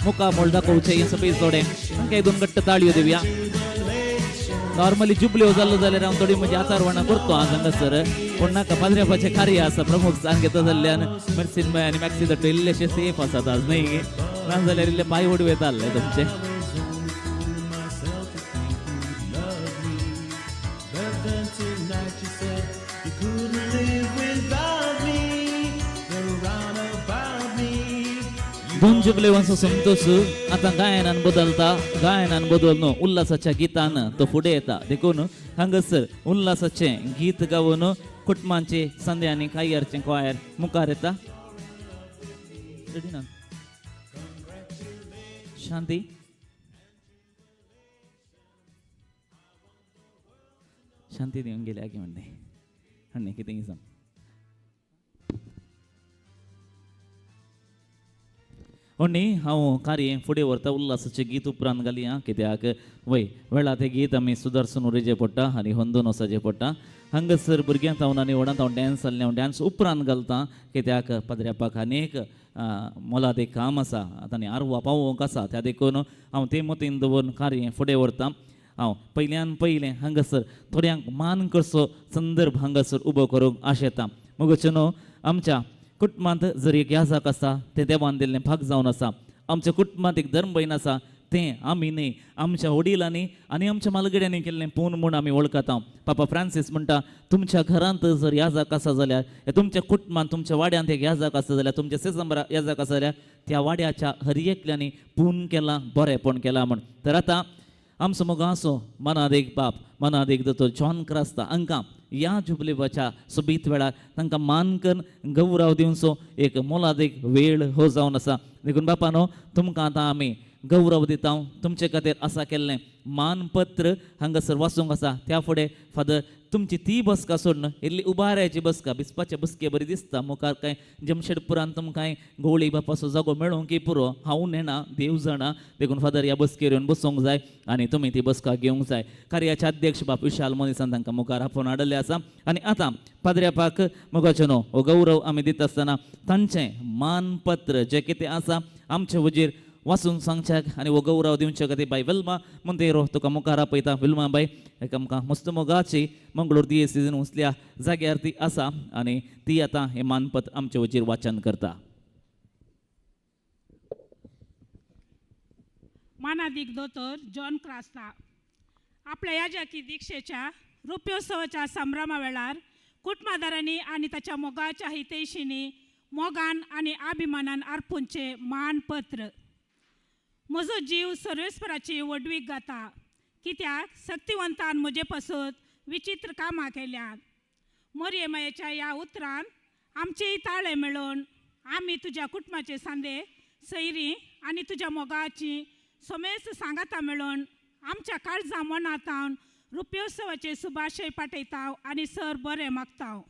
मुखामोळ दाखोवचें हें सोबीत जोडें. तांकां एक दोन घट्ट ताळयो दिवया. नॉर्मली जुबल्यो जाल्लो जाल्यार हांव थोडी म्हजी आचारवणां करतो आज हांगासर, पूण नाका पाद्र्यापाचें कार्य आसा प्रमुख स्थान घेता जाल्ल्यान मेर्सिन बाय आनी मॅक्सी दट्टू इल्लेशे सेफ आसात आज न्हय, ना जाल्यार इल्ले पांय उडवे जाल्ले तुमचे. But then tonight you said you couldn't live without me. They're round about me. दोन जुबलेवांचो संतोष आतां गायनान बदलता. गायनान बदल न्हू उल्हासाच्या गितान तो फुडें येता. देखून हांगासर उल्हासाचें गीत गावन कुटुंबांचे संध्या आनी कायरचें क्वायर मुखार येता. रेडी ना? शांती शांती दिवन गेल्या की म्हणटे आनी कितें सांग. होणी हांव कार्य फुडें व्हरता उल्हासाचें गीत उपरांत घालया कित्याक वय वेळा तें गीत आमी सुदारसून उरचें पडटा आनी होंदून वचचें पडटा. हांगासर भुरग्यांक हांव आनी व्हडांत हांव डॅन्स जाल्लें हांव डॅन्स उपरांत घालता कित्याक पाद्र्यापाक आनी एक मोलादीक काम आसा आनी आरवा पावोवंक आसा त्या देखून हांव तें मतीन दवरून कार्य फुडें व्हरता. हांव पयल्यान पयलें हांगासर थोड्यांक मान करचो संदर्भ हांगासर उबो करूंक आशेता. मगोचें न्हू आमच्या कुटुंबांत जर एक याजक आसा तें देवान दिल्लें भाग जावन आसा. आमच्या कुटुंबांत एक धर्मभयण आसा तें आमी न्हय आमच्या वडिलांनी आनी आमच्या मालगड्यांनी केल्लें पूण म्हूण आमी वळखता. पापा फ्रांसीस म्हणटा तुमच्या घरांत जर याजक आसा जाल्यार तुमच्या कुटुंबांत तुमच्या वाड्यांत एक याजक आसा जाल्यार तुमच्या सेजंबरा याजक आसा जाल्यार त्या वाड्याच्या हर एकल्यांनी पूण केलां बरेंपण केलां म्हूण. तर आतां आमचो मोगाचो मनादेक बाप मनादेक दोतोर जॉन क्रास्ता हांकां ह्या जुबलेबाच्या सोबीत वेळार तांकां मान करून गौरव दिवचो एक मोलादीक वेळ हो जावन आसा. देखून बापानो तुमकां आतां आमी गौरव दिता. तुमचे खातीर आसा केल्लें मानपत्र हांगासर वाचूंक आसा. त्या फुडें फादर तुमची ती बसका सोडून इल्ली उबारायची बसका बिस्पाच्या बसके बरी दिसता मुखार कांय जमशेदपुरान तुमकां गवळी बापाचो जागो मेळोंक की पुरो हांव नेणा देव जाणा. देखून फादर ह्या बसकेर येवन बसूंक जाय आनी तुमी ती बसका घेवंक जाय. कार्याचे अध्यक्ष बाप विशाल मनीसान तांकां मुखार आपोवन हाडलें आसा. आनी आतां पाद्र्यापाक मोगाचो न्हू हो गौरव आमी दिता आसतना तांचें मानपत्र जें कितें आसा आमचे वजीर वाचून सांगच्याक आनी हो गौरव दिवच्या खातीर बाय विल्मा मुंतेरो तुका मुखार आपयता. विल्मा बाय एक आमकां मस्त मोगाची मंगळूर दियेसीन उंचल्या जाग्यार ती आसा आनी ती आतां हें मानपत्र आमचे वचीर वाचन करता. मानादीक दोतोर जॉन क्रास्ता आपल्या याजकी दीक्षेच्या रुप्योत्सवाच्या संभ्रमा वेळार कुटुंबादारांनी आनी ताच्या मोगाच्या हितैशींनी मोगान आनी अभिमानान अर्पूंचें मानपत्र. म्हजो जीव सर्वेस्पराची व्हडवीक गाता, कित्याक सक्तिवंतान म्हजे पासत विचित्र कामां केल्यांत. मोरये मायेच्या ह्या उतरान आमचेय ताळे मेळोवन आमी तुज्या कुटुंबाचे सांदे सैरी आनी तुज्या मोगाची समेस्त सांगाता मेळोवन आमच्या काळजा मनांत रुप्योत्सवाचे सुभाशय पाठयता आनी सर बरें मागता.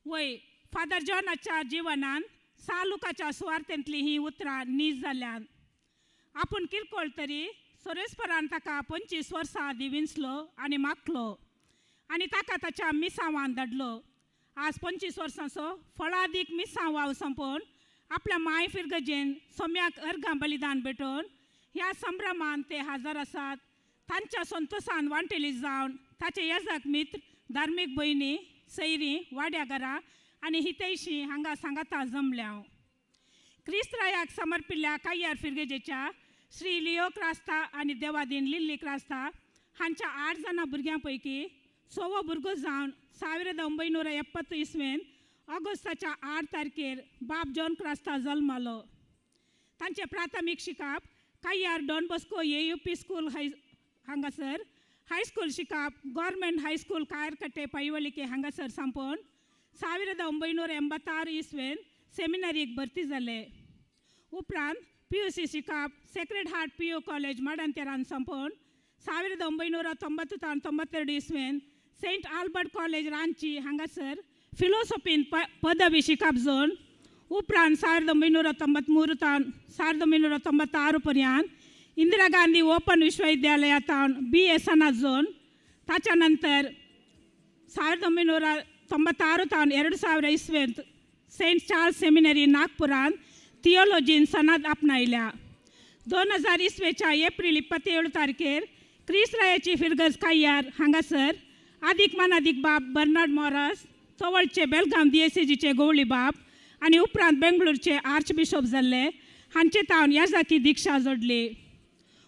वय फादर जॉनाच्या जिवनान सालुकाच्या सुवार्थेंतली ही उतरां नीज जाल्यान. आपूण किरकोळ तरी सोरेस्परान ताका 25 वर्सां आदीं विंचलो आनी मागलो आनी ताका ताच्या मिसांवान धाडलो. आज 25 वर्सांचो फळादीक मिसांव वाव संपोवन आपल्या माय फिरगजेन सोम्याक अर्घां बलिदान भेटोवन ह्या संभ्रमान ते हजर आसात. तांच्या संतोसान वांटेली जावन ताचे येजक मित्र धार्मीक भयणी सैरी वाड्या घरा आनी हितैशी हांगा सांगाता जमल्या. क्रिस्तरायाक समर्पिल्ल्या काय्यार फिरगेजेच्या श्री लिओ क्रास्ता आनी देवादीन लिल्ली क्रास्ता हांच्या 8 जाणां भुरग्यां पैकी 6वो भुरगो जावन 1970 इस्वेन ऑगस्टाच्या 8 तारखेर बाब जॉन क्रास्ता जल्मालो. तांचें प्राथमीक शिकप Kayyar Don Bosco AUP school हांगासर, हायस्कूल शिकप गव्हर्मेंट हायस्कूल कायरकट्टे पैवलिके हांगासर संपोवन 1986 इस्वेन सेमिनरीक भरती जाले. उपरांत PUC शिकप सेक्रेड हार्ट PU college माडांतेरान संपोवन 1990-92 इस्वेन सेंट आल्बर्ट कॉलेज रांची हांगासर फिलोसॉफीन पदवी शिकप जावन उपरांत 1993-1996 पर्यंत इंदिरा गांधी ओपन विश्वविद्यालयातावन BA सनद जावन ताच्या नंतर 1996-2000 इस्वेंत सेंट चार्ल्स सेमिनरी नागपुरांत थियोलॉजीन सनद आपणायल्या. 2000 इस्वेच्या एप्रील 27 तारखेर क्रिस्तरायाची फिरगज काय्यार हांगासर आदीक मानादीक बाब बर्नार्ड मॉरस तवळचे बेलगाम दियेसेजीचे गोवळी बाब आनी उपरांत बेंगळूरचे आर्च बिशॉप जाल्ले हांचे तावन याजाकी दीक्षा जोडली.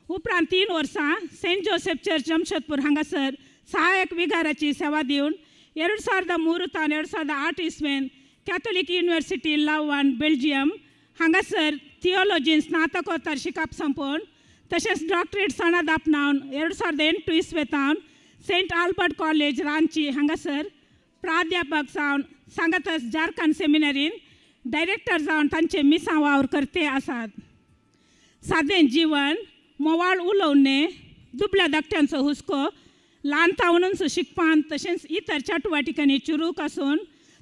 उपरांत 3 वर्सां सेंट जोसेफ चर्च जमशेदपूर हांगासर सहायक विगाराची सेवा दिवन 2003-2008 इस्वेन कॅथोलिक युनिव्हर्सिटी लावान बेल्जियम हांगासर थियोलॉजीन स्नातकोत्तर शिकप संपोवन तशेंच डॉक्टरेट सनद आपणावन 2008 इस्वेतावन सेंट आल्बर्ट कॉलेज रांची हांगासर प्राध्यापक जावन सांगातच झारखंड सेमिनरीन डायरेक्टर जावन तांचे मिसां वावर करते आसात. सादें जीवन मोवाळ उलोवणें दुबल्या धाकट्यांचो हुस्को ल्हान तावनूच शिकपान तशेंच इतर चटुवटिकांनी चुरूक आसून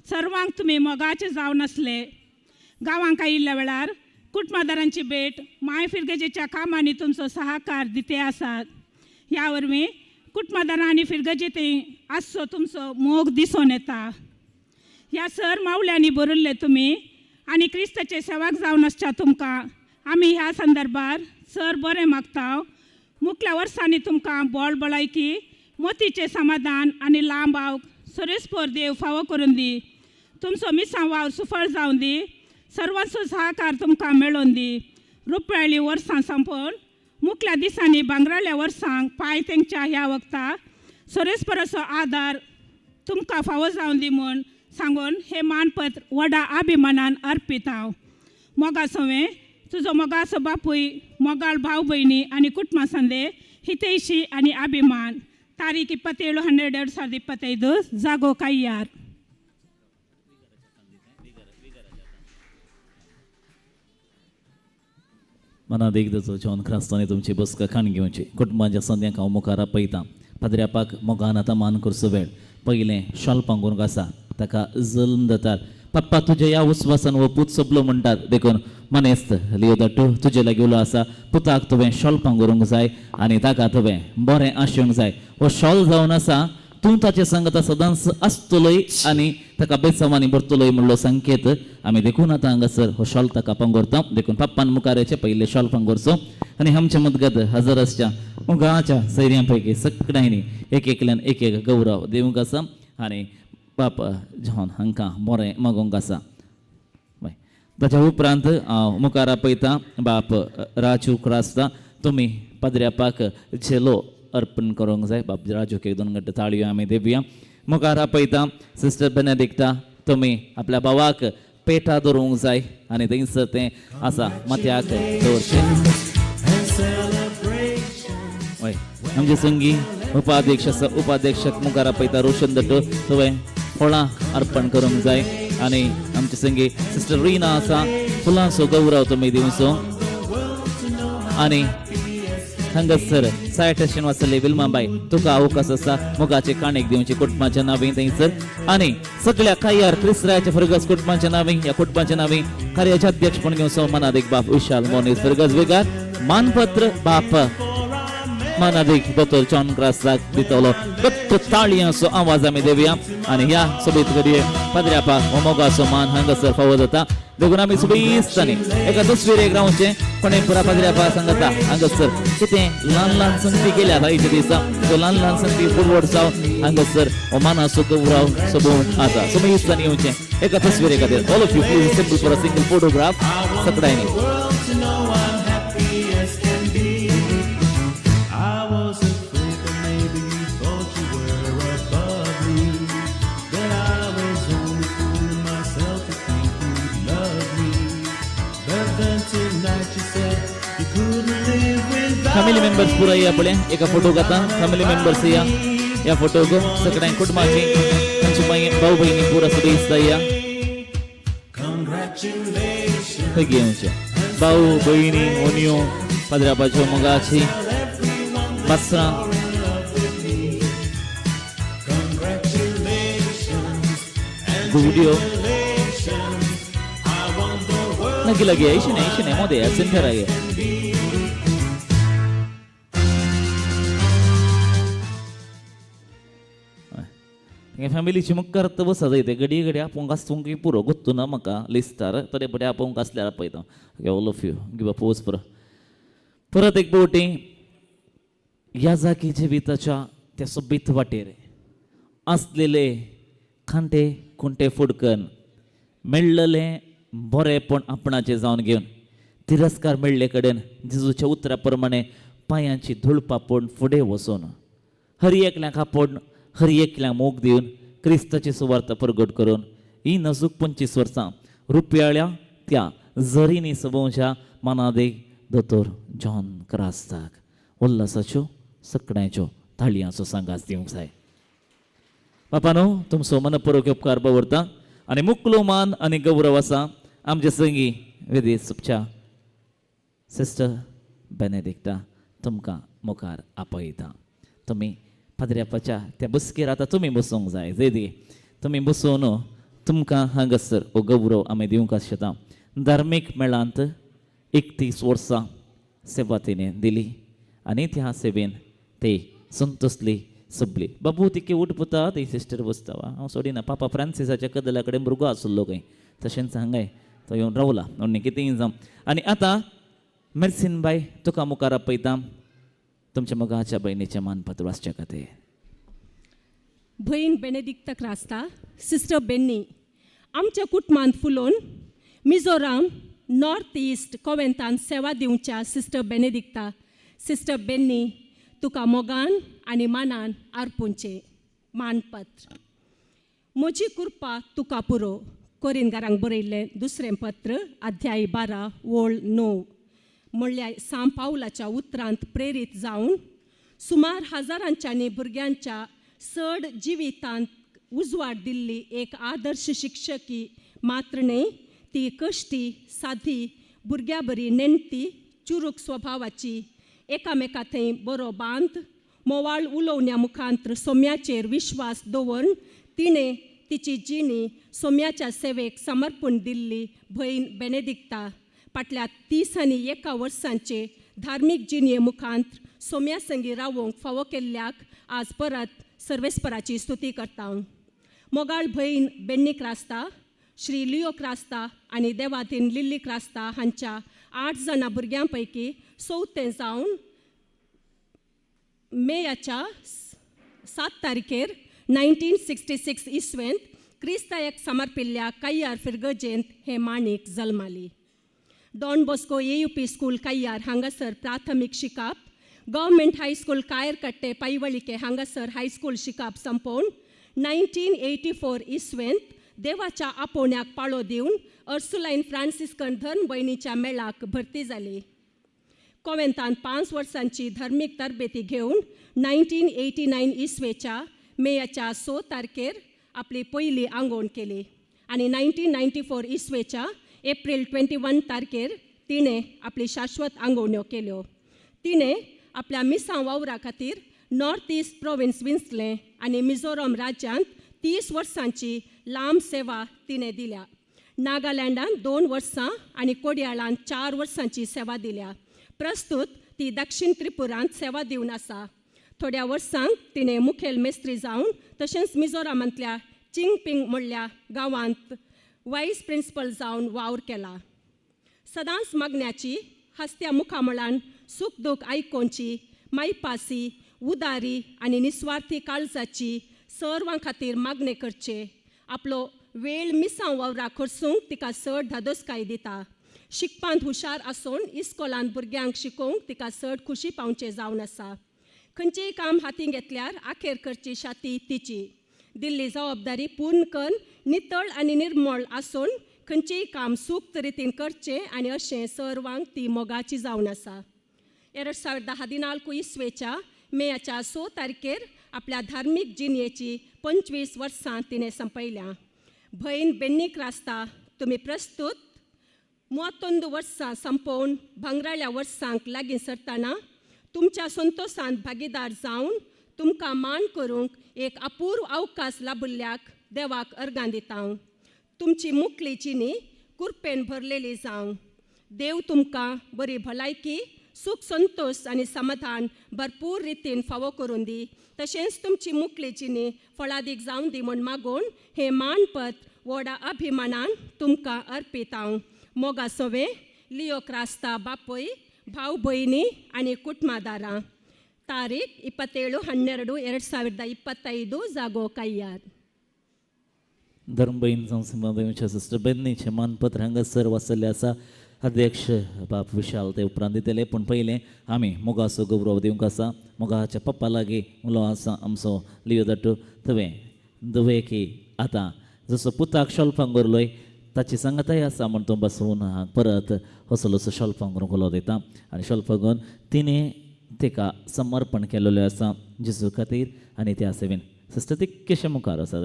सर्वांक तुमी मोगाचे जावन आसले. गांवांक आयिल्ल्या वेळार कुटुंबादारांची भेट माय फिरगजेच्या कामांनी तुमचो सहकार दिते आसात. ह्या वरवीं कुटुंबादारां आनी फिरगजे थंय आसचो तुमचो मोग दिसून येता. ह्या सर मावल्यांनी बरयल्ले तुमी आनी क्रिस्ताचे सेवाक जावन आसच्या तुमकां आमी ह्या संदर्भार सर बरें मागता. मुखल्या वर्सांनी तुमकां बोळ भलायकी मोतीचें समाधान आनी लांब आवक सरेस्पोर देव फावो करून दी. तुमचो मिसां वावर सुफळ जावन दी. सर्वांचो सहकार तुमकां मेळोवन दी. रुपयाळी वर्सां संपोवन मुखल्या दिसांनी भांगराल्या वर्सांक पांय तेंच्या ह्या वखता सरेस्पराचो आदार तुमकां फावो जावन दी म्हूण सांगून हें मानपत्र व्हडा अभिमानान अर्पित हांव. मोगा सवें तुजो मोगाचो बापूय मोगाळ भाव भयणी आनी कुटुंबा संदे हितैशी आनी अभिमान. तारीख 27/12/2025 जागो काय्यार. मनात एकदाचो जॉन क्रास्तानी तुमची बसका खाण घेवची. कुटुंबाच्या संद्यांक हांव मुखार आपयता. पाद्र्यापाक मोगान आतां मान करचो वेळ. पयलें शाल पांगूंक आसा ताका जल्म जातात. पप्पा तुज्या ह्या उस्वासान हो पूत सोबलो म्हणटात देखून मनेस्त लियो दाटू तुजे लागीं उलो आसा. पुताक तुवें शॉल पांगुरूंक जाय आनी ताका तुवें बरें आशेवंक जाय. हो शॉल जावन आसा तूं ताचे सांगता सदांच आसतलोय आनी ताका बेसांवांनी भरतलोय म्हणलो संकेत आमी देखून आतां हांगासर हो शॉल ताका पंगोरता. देखून पप्पान मुखार येचे पयले शॉल पंगोरचो आनी आमच्या मदगत हजर आसच्या गांवाच्या सैर्यां पैकी सगळ्यांनी एक एकल्यान एक एक गौरव दिवंक आसा आनी बाप जॉन हांकां बरें मागूंक आसा. ताच्या उपरांत हांव मुखार आपयता बाप राजू क्रास्ता. तुमी पाद्र्यापाक झेलो अर्पण करूंक जाय. बाप राजूक एक दोन गट्ट ताळयो आमी दिवया. मुखार आपयता सिस्टर बेनेडिक्टा. तुमी आपल्या भावाक पेटा दवरूंक जाय आनी थंयसर तें आसा माथ्याक दवरचें. हय, आमचे संगी उपाध्यक्ष आसा, उपाध्यक्षक मुखार आपयता रोशन दत्त. तुवें फळां अर्पण करूंक जाय आनी आमचे संगी सिस्टर रिना आसा, फुलांचो गौरव तुमी दिवचो. आनी हांगासर सायटेशन वाचले विल्माबाय तुका अवकाश आसा मुगाचे काणेक दिवची कुटुंबाच्या नांवी थंयसर. आनी सगळ्या कायार क्रिस्रायाच्या फर्गस कुटुंबाच्या नांवी ह्या कुटुंबाच्या नांवी कार्याचे अध्यक्षपण घेवचो मनादीक बाप विशाल मोनीस फर्गस बेगार. मानपत्र बाप मानादीक दोतोर जॉन क्रासाक दितलो. घट्ट ताळयांचो आवाज आमी देवया आनी ह्या सोबीत घडये पाद्र्यापा हो मोगाचो मान हांगासर फावो जाता. देखून आमी सोबीस्तांनी एका तस्वीरेक रावचें. कोणे पुरा पाद्र्यापा सांगता हांगासर कितें ल्हान ल्हान संगती केल्या आयच्या दिसा, त्यो ल्हान ल्हान संगती फुडवड जावन हांगासर हो मानाचो गौरव सोबोवन आसा. सोबीस्तांनी येवचें एका तस्वीरे खातीर. All of you please assemble for a single photograph. सगळ्यांनी फॅमिली मेंबर्स पुरा या पळय एका फोटो घेता. फॅमिली मेंबर्स या ह्या फोटोक सगळ्या कुटुंबाची तांची मागीर भाव भयणी पुरा सुद्दां दिसता. या खंय घेवचे भाऊ भयणी ओनियो पाद्रापाच्यो मोगाची बासरां गुवड्यो लागीं लागीं अशें न्हय अशें न्हय मोदें सेंटर गे. फॅमिलीची मुखार तर बसा जाय ते घडये घडये आपोवंक आसूंक पुरो गोत्तू ना म्हाका लिस्टार तरी बरें आपोवंक आसल्यार आपयता. Okay, all of you give a pose. परत परत एक बोटी ह्या जागी जिविताच्या त्या सोबीत वाटेर आसलेले खांटे खुंटे फुडकन मेळ्ळले बरेंपण आपणाचें जावन घेवन तिरस्कार मेळ्ळे कडेन जेजूच्या उतरा प्रमाणे पांयांची धूळ पापोवन फुडें वचून हर एकल्याक आपोवन हर एकल्याक मोग दिवन क्रिस्ताची सुवार्थ प्रगट करून ही नजूक 25 वर्सां रुपयाळ्या त्या जरीनी सोबोवच्या मनादेक दोतोर जॉन क्रास्ताक उल्लासाच्यो सकण्याच्यो ताळयांचो सांगास दिवंक जाय. बापानो तुमचो मनपूर्वक उपकार दवरता आनी मुकलो मान आनी गौरव आसा आमचे संगी वेदी सुपच्या सिस्टर बेनेडिक्टा तुमकां मुखार आपयता. तुमी पाद्र्यापाच्या त्या बसकेर आतां तुमी बसूंक जाय. जेदी तुमी बसून तुमकां हांगासर हो गौरव आमी दिवंक आसता. धार्मीक मेळांत 31 वर्सां सेवा तिणें दिली आनी त्या सेवेन ते संतोसली सगळी. बाबू तिके उठ पुता ती सिस्टर बसता हांव सोडिना. पापा फ्रांसिसाच्या कदला कडेन भुरगो आसलो खंय तशेंच हांगाय तो येवन रावला म्हणून कितेंय जावं. आनी आतां मेर्सिन बाय तुका मुखार आपयता तुमच्या मोगाच्या भयणीचें मानपत्र वाचच्या खातीर. भयण बेनेडिक्ता क्रास्ता सिस्टर बेन्नी आमच्या कुटुंबांत फुलोवन मिझोराम नॉर्थ ईस्ट कोवेंतान सेवा दिवच्या सिस्टर बेनेडिक्ता सिस्टर बेन्नी तुका मोगान आनी मानान आर्पुंचें मानपत्र. म्हजी कृपा तुका पुरो. कोरिनगारांक बरयल्लें दुसरें पत्र अध्याय 12 ओळ 9 म्हणल्यार सांव पावलाच्या उतरांत प्रेरीत जावन सुमार हजारांच्यांनी भुरग्यांच्या चड जिवितांत उजवाड दिल्ली एक आदर्श शिक्षकी मात्र न्हय, ती कश्टी सादी भुरग्या बरी नेणती चुरूक स्वभावाची एकामेका थंय बरो बांद मोवाळ उलोवण्या मुखांत सोम्याचेर विश्वास दवरून तिणें तिची जिणी सोम्याच्या सेवेक समर्पण दिल्ली भयण बेनेदिक्ता फाटल्या 31 वर्सांचे धार्मीक जिणये मुखांत सोम्या संगी रावोंक फावो केल्ल्याक आज परत सर्वेस्पराची स्तुती करता. मोगाळ भयण बेन्नी क्रास्ता, श्री लिओ क्रास्ता आनी देवाधीन लिल्ली क्रास्ता हांच्या 8 जाणां भुरग्यां पैकी चवथें जावन मेयाच्या 7 तारखेर 1966 इसवेंत क्रिस्तायक समर्पिल्ल्या कैयार फिरगजेंत हे माणीक जल्माली. Don Bosco AUP school Kayyar हांगासर प्राथमीक शिकाप, गव्हर्मेंट हायस्कूल कायरकट्टे पायवळिके हांगासर हायस्कूल शिकाप संपोवन 1984 इसवेंत देवाच्या आपोवण्याक पाळो दिवन अर्सुलायन फ्रांसिस्कन धर्म भयणीच्या मेळाक भरती जाली. कोवेंतान 5 वर्सांची धार्मीक तरबेती घेवन 1989 इसवेच्या मेयाच्या 6 तारखेर आपली पयली आंगवण केली आनी 1994 इसवेच्या एप्रील 21 तारखेर तिणें आपली शाश्वत आंगवण्यो केल्यो. तिणें आपल्या मिसां वावरा खातीर नॉर्थ ईस्ट प्रोविन्स विंचलें आनी मिझोरम राज्यांत 30 वर्सांची लांब सेवा तिणें दिल्या. नागालँडांत 2 वर्सां आनी कोडियाळांत 4 वर्सांची सेवा दिल्या. प्रस्तुत ती दक्षिण त्रिपुरांत सेवा दिवन आसा. थोड्या वर्सांक तिणें मुखेल मेस्त्री जावन तशेंच मिझोरामांतल्या चिंगपिंग म्हणल्या गांवांत वायस प्रिंसिपल जावन वावर केला. सदांच मागण्याची, हासत्या मुखामळान सूख दूख आयकोवची, मायपासी, उदारी आनी निस्वार्थी काळजाची सर्वां खातीर मागणें करचें. आपलो वेळ मिसां वावरा खर्चूंक तिका चड धादोसकाय दिता. शिकपांत हुशार आसून इस्कोलांत भुरग्यांक शिकोवंक तिका चड खुशी पावचें जावन आसा. खंयचेंय काम हातीं घेतल्यार आखेर करची शाती तिची. दिल्ली जबाबदारी पूर्ण करून नितळ आनी निर्मळ आसून खंयचेंय काम सूक्त रितीन करचें आनी अशें सर्वांक ती मोगाची जावन आसा. 2014 इसवेच्या मेयाच्या 6 तारखेर आपल्या धार्मीक जिणेची 25 वर्सां तिणें संपयल्या. भयण बेन्नी क्रास्ता, तुमी प्रस्तुत 31 वर्सां संपोवन भांगराळ्या वर्सांक लागीं सरतना तुमच्या संतोशांत भागीदार जावन तुमकां मान करूंक एक अपूर्व अवकाश लाभिल्ल्याक देवाक अर्गां दिता. तुमची मुकली चिनी कुरपेन भरलेली जावं. देव तुमकां बरी भलायकी, सुख संतोष आनी समाधान भरपूर रितीन फावो करून दी. तशेंच तुमची मुकली चिनी फळादीक जावन दी म्हूण मागून हें मानपत्र व्हडा अभिमानान तुमकां अर्पिता हांव. मोगा सोवे लिओ क्रास्ता बापूय, भाव भयणी आनी कुटुंबादारां. तारीख 27-12-2025, जागो कैयार. धर्मबहीण जावं सिंबादेवीच्या सिस्टर बेन्नीचें मानपत्र हांगासर वाचल्लें आसा. अध्यक्ष बाप विशाल ते उपरांत दितले, पूण पयलें आमी मोगाचो गौरव दिवंक आसा. मोगाच्या पप्पा लागीं उलो आसा आमचो लियो दट्टू. तुवें दुवे की आतां जसो पुताक शॉल्फांग उरलोय ताची सांगाताय आसा म्हूण तूं बसोवन परत असलोसो शॉल्फांग करूंक उलो दिता आनी शॉल्फांगून तिणें तिका समर्पण केलेलें आसा जेजू खातीर आनी त्या सेवेन सिस्टर तितकेशें मुखार आसा.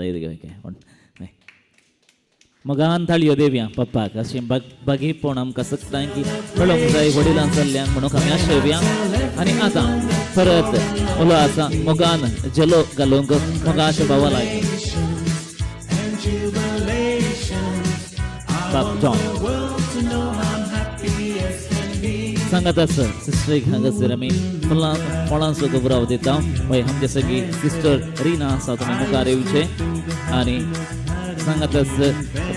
मोगान ताळयो देवया पप्पाक अशें बागीपण आमकां सगळ्यांक की मेळोंक जाय वडिलां चल्ल्यांक म्हणून आमी आशेवया. आनी आतां परत उलो आसा मोगान झेलो घालूंक मोगाच्या भावा लागीं बाप जॉन सांगात आसा. सिस्टरीक हांगासर आमी फुलां फळांचो गौरव दिता. हय, आमचे सगळी सिस्टर रिना आसा, तुमी मुखार येवचें. आनी सांगात आसा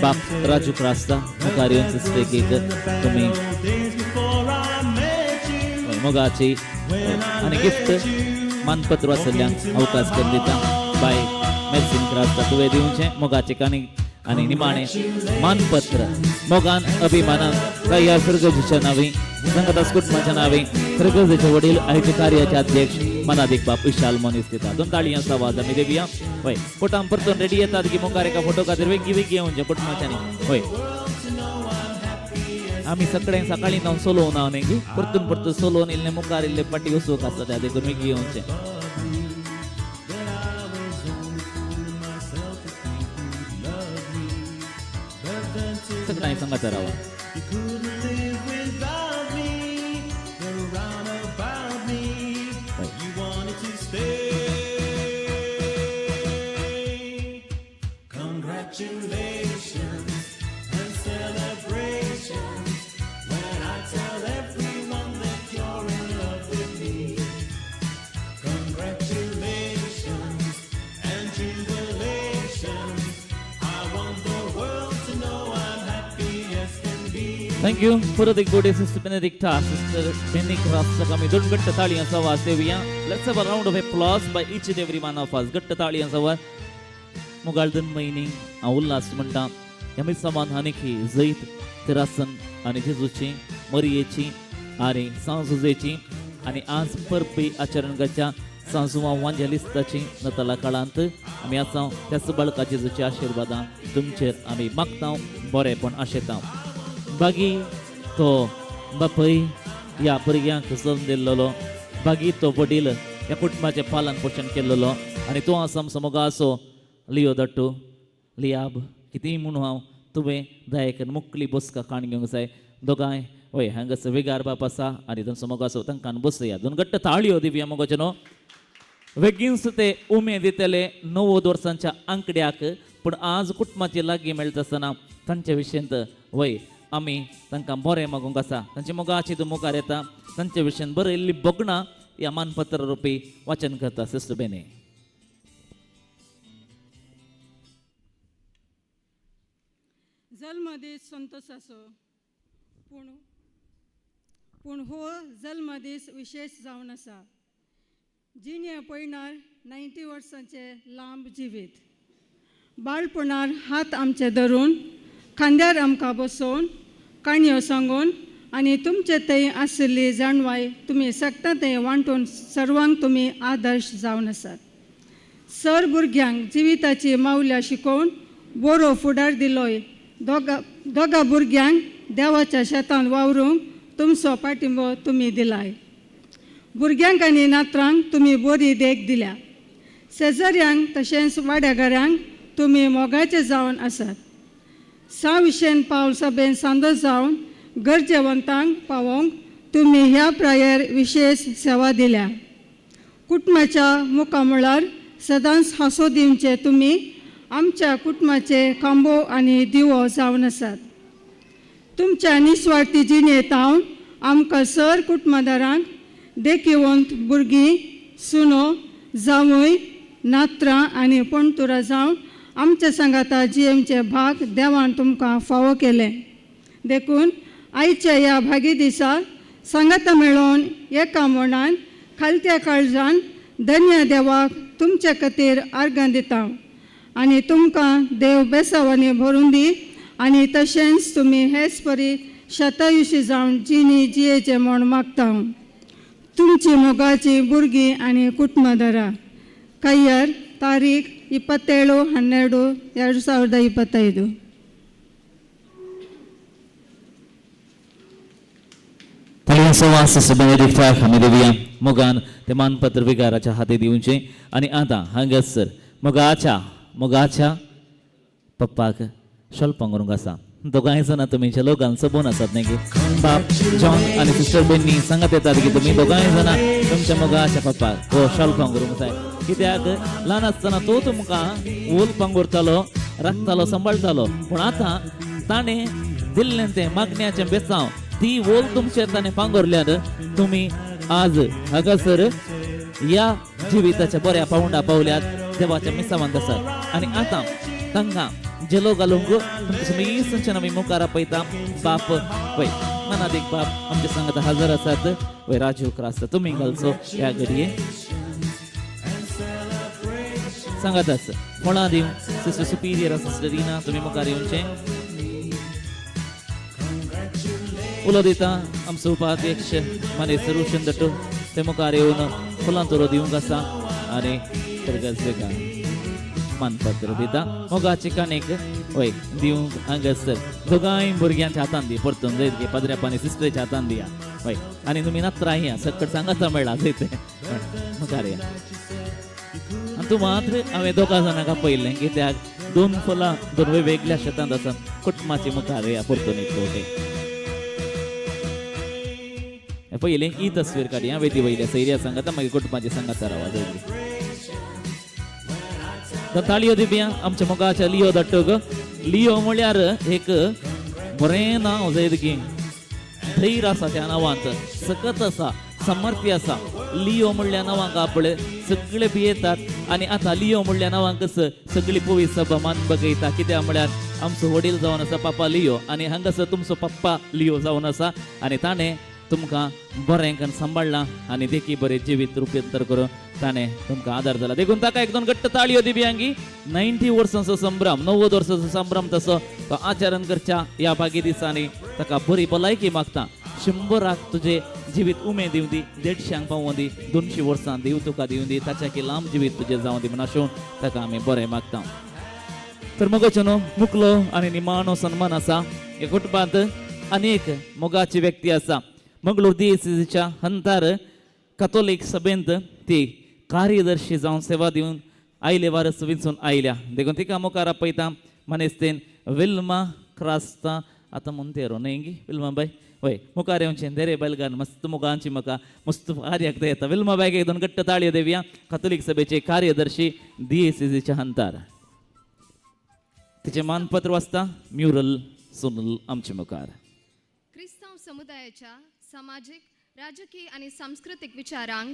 बाप राजू क्रास्ता मुखार येवन सिस्टरीक तुमी मोगाची आनी गिफ्ट मानपत्र वाचल्ल्यांक अवकाश करून दिता. बाय मेर्सीन क्रास्ता तुवें दिवचें मोगाचे काणी आनी निमाणें मानपत्र मोगान अभिमानान कैयार फिरगजीच्या नांवी, संगतास कुटुंबाच्या नांवी फिरगजेचे वडील आयचे कार्याचे अध्यक्ष मनादीक बाप विशाल मनीस दिता. 2 ताळयांचो आवाज आमी देवया. हय, फोटोन परतून रेडी येतात की मुखार एका फोटो खातीर वेगळी वेगळी येवचें कुटुंबाच्यांनी. हय, आमी सगळें सकाळीं जावन सोलोवन हांव न्ही परतून परतून सोलोवन इल्लें मुखार इल्लें पाटी वचूंक आसता त्या देखून वेगळी येवचें. सगळ्यांनी सांगात रावा. Congratulations and celebrations when I tell everyone that you're in love with me. Congratulations Thank you परत एक गोडे सिस्टर बेनेडिक्टा, सिस्टर बेनी क्रास्ताक आमी दोन घट्ट ताळयांचो आवाज दिवया. Let's have a round of applause by each and every one of us. घट्ट ताळयांचो आवाज. मुगाळ दोन म्हयनी हांव उल्हास म्हणटा ह्या मिसावान आनीक जैत तिरासन आनी जेजूची, मरियेची आनी सांजुजेची आनी आज परबी आचरणगाच्या सांजुवा वांजेलिस्ताची नताला काळांत आमी आसा. त्याच बाळका जेजूची आशिर्वादां तुमचेर आमी मागता, बरेंपण आशेता. बागी तो बापय ह्या भुरग्यांक जल्म दिल्लो, बागी तो वडील ह्या कुटुंबाचें पालन पोशण केल्लो आनी तो आसा आमचो मोगाचो लियो दट्टू लियाब. कितेंय म्हणून हांव तुवें दायक मुकली बसका काण घेवंक जाय. दोगांय वय हांगासर वेगार बाप आसा आनी तांचो मोगाचो तांकां बसया. दोन घट्ट ताळयो दिवया मोगाचे न्हू. बेगीनच ते उमेद दितले 90 वर्सांच्या आंकड्याक, पूण आज कुटुंबाचे लागीं मेळटा आसतना तांच्या विशयंत वय आमी तांकां बरें मागूंक आसा. तांची मोगाची तूं मुखार येता, तांच्या विशयान बरयल्ली भोगणां ह्या मानपत्र रुपी वाचन करता सिस्टर बेने. जल्मदीस संतोषाचो, पूण पूण हो जल्मदीस विशेष जावन आसा. जिणे पयणार 90 वर्सांचे लांब जिवीत, बाळपणार हात आमचे धरून, खांद्यार आमकां बसोवन, काणयो सांगून आनी तुमचे थंय आशिल्ली जाणवाय तुमी शकता थंय वांटून सर्वांक तुमी आदर्श जावन आसात. सर भुरग्यांक जिविताची मावल्या शिकोवन बरो फुडार दिलोय. दोगा भुरग्यांक देवाच्या शेतान वावरूंक तुमचो पाठिंबो तुमी दिलाय. भुरग्यांक आनी नातरांक तुमी बरी देख दिल्या. शेजाऱ्यांक तशेंच वाड्याघरांक तुमी मोगाचे जावन आसात. साविशेन पावल सभेन सांदो जावन गरजेवंतांक पावोवंक तुमी ह्या प्रायेर विशेश सेवा दिल्या. कुटुंबाच्या मुखामळार सदांच हांसो दिवचे तुमी आमच्या कुटुंबाचे खांबो आनी दिवो जावन आसात. तुमच्या निस्वार्थी जिणेंत हांव आमकां सर कुटुंबादारांक देखिवंत भुरगीं, सुनो, जावंय, नातरां आनी पणतुरां जावन आमच्या सांगाता जियेवचे भाग देवान तुमकां फावो केलें. देखून आयच्या ह्या भागी दिसा सांगाता मेळोवन एका मनान खालत्या काळजान धन्य देवाक तुमच्या खातीर आर्गां दिता आनी तुमकां देव बेसावांनी भरून दी आनी तशेंच तुमी हेच परी शतायुशी जावन जिणी जियेचें म्हूण मागता. तुमची मोगाची भुरगीं आनी कुटुंबादारां. कय्यर तारीख 27-12-2025. ताळयांचो बेनेडिक्टाक आमी दिवया. मोगान ते मानपत्र विगाराच्या हाती दिवचें आनी आतां हांगासर मोगाच्या मोगाच्या पप्पाक शॉल पांगरूंक आसा. दोगांय जाणां तुमी जे लोकांक सोबून आसात न्ही की बाप जॉन आनी सिस्टर बेन्नी सांगत येतात की तुमी दोगांय जाणां तुमच्या मोगाच्या पप्पाक हो शॉल पांगरूंक जाय. कित्याक ल्हान आसतना तो तुमकां वोल पांगुरतालो, राखतालो, सांबाळटालो, पूण आतां ताणें दिल्लें तें मागण्याचें बेसांव ती वोल तुमचेर ताणें पांगुरल्यार तुमी आज हांगासर ह्या जिविताच्या बऱ्या पावंडा पावल्यात, देवाच्या मिसावांत आसात. आनी आतां तांकां जेलो घालूंक तुमच्या समीसंच्यान आमी मुखार आपयता. बाप वय मनादीक बाप आमच्या सांगात हजर आसात. वय राजू क्रास्त तुमी घालचो ह्या घडये सांगात आसा. फळां दिवं सिस्टर सुपिरियर सिस्टर रिना तुमी मुखार येवचें. उलो दिता आमचो उपाध्यक्ष मानेस्त रोशन दट्टू ते मुखार येवन फुलां तोरो दिवंक आसा आनी सर्गास मानपत्र दिता. मोगाची काणीक वय दिवंक हांगासर दोगांय भुरग्यांच्या हातान दी परतून जंय पाद्र्यापा आनी सिस्टरीच्या हातान दिया. वय आनी तुमी नात्रां या सकट सांगाता मेळ्ळा जंय ते मुखार या. आनी तूं मात्र हांवें दोगां जाणांक आपयल्लें कित्याक दोन फुलां दोन वेगवेगळ्या शेतांत आसा. कुटुंबाची मुखार या परतून एक फावटी. पयलीं ही तस्वीर काडया वेदी वयल्या सैर्या सांगाता मागीर कुटुंबाची सांगाता रावा जायली. ताळयो दिवया आमच्या मोगाच्या लियो दट्टूक. लियो म्हळ्यार एक बरें नांव जायत की धैर्य आसा त्या नांवांत, सकत आसा, सामर्थ्य आसा. लियो म्हणल्या नांवांक आपले सगळे भियेतात आनी आतां लियो म्हणल्या नांवांक सगळी पवी सभा मान बगयता. कित्याक म्हळ्यार आमचो वडील जावन आसा पापा लियो आनी हांगासर तुमचो पप्पा लियो जावन आसा आनी ताणें तुमकां बरें करून सांबाळ्ळां आनी देखी बरें जिवीत रुपांतर करून ताणें तुमकां आदार जाला. देखून ताका एक दोन घट्ट ताळयो दिवया हांगी. 90 वर्सांचो संभ्रम, 90 वर्सांचो संभ्रम तसो तो आचरण करच्या ह्या बागी दिसांनी ताका बरी भलायकी मागता. 100 तुजें जिवीत उमेद दिवं दी, 150 पावों दी, 200 वर्सां देव तुका दिवं दी, ताच्या की लांब जिवीत तुजें जावं दी म्हूण आशोवन ताका आमी बरें मागता. तर मोगाचो न्हू मुकलो आनी निमाणो सन्मान आसा. ह्या कुटुंबांत अनेक मोगाची व्यक्ती आसा. मंगळूर दियेसीच्या हंतार कथोलीक सभेंत ती कार्यदर्शी जावन सेवा दिवन आयले वारस विंचून आयल्या. देखून तिका मुखार आपयता मनेस्तेन विल्मा क्रास्ता. आतां मोंतेरो न्हय गी विल्मा बाय? वय मुखार येवचें देरे बैलगान मस्त मुखांची म्हाका मस्त कार्याक येता. विल्मा बायक एक दोन घट्ट ताळयो देवया. कथोलीक सभेचे कार्यदर्शी दियेसीच्या हंतार. तिचें मानपत्र वाचता म्युरल सोनल आमचे मुखार. क्रिस्तांव समुदायाच्या सामाजीक, राजकीय आनी सांस्कृतीक विचारांक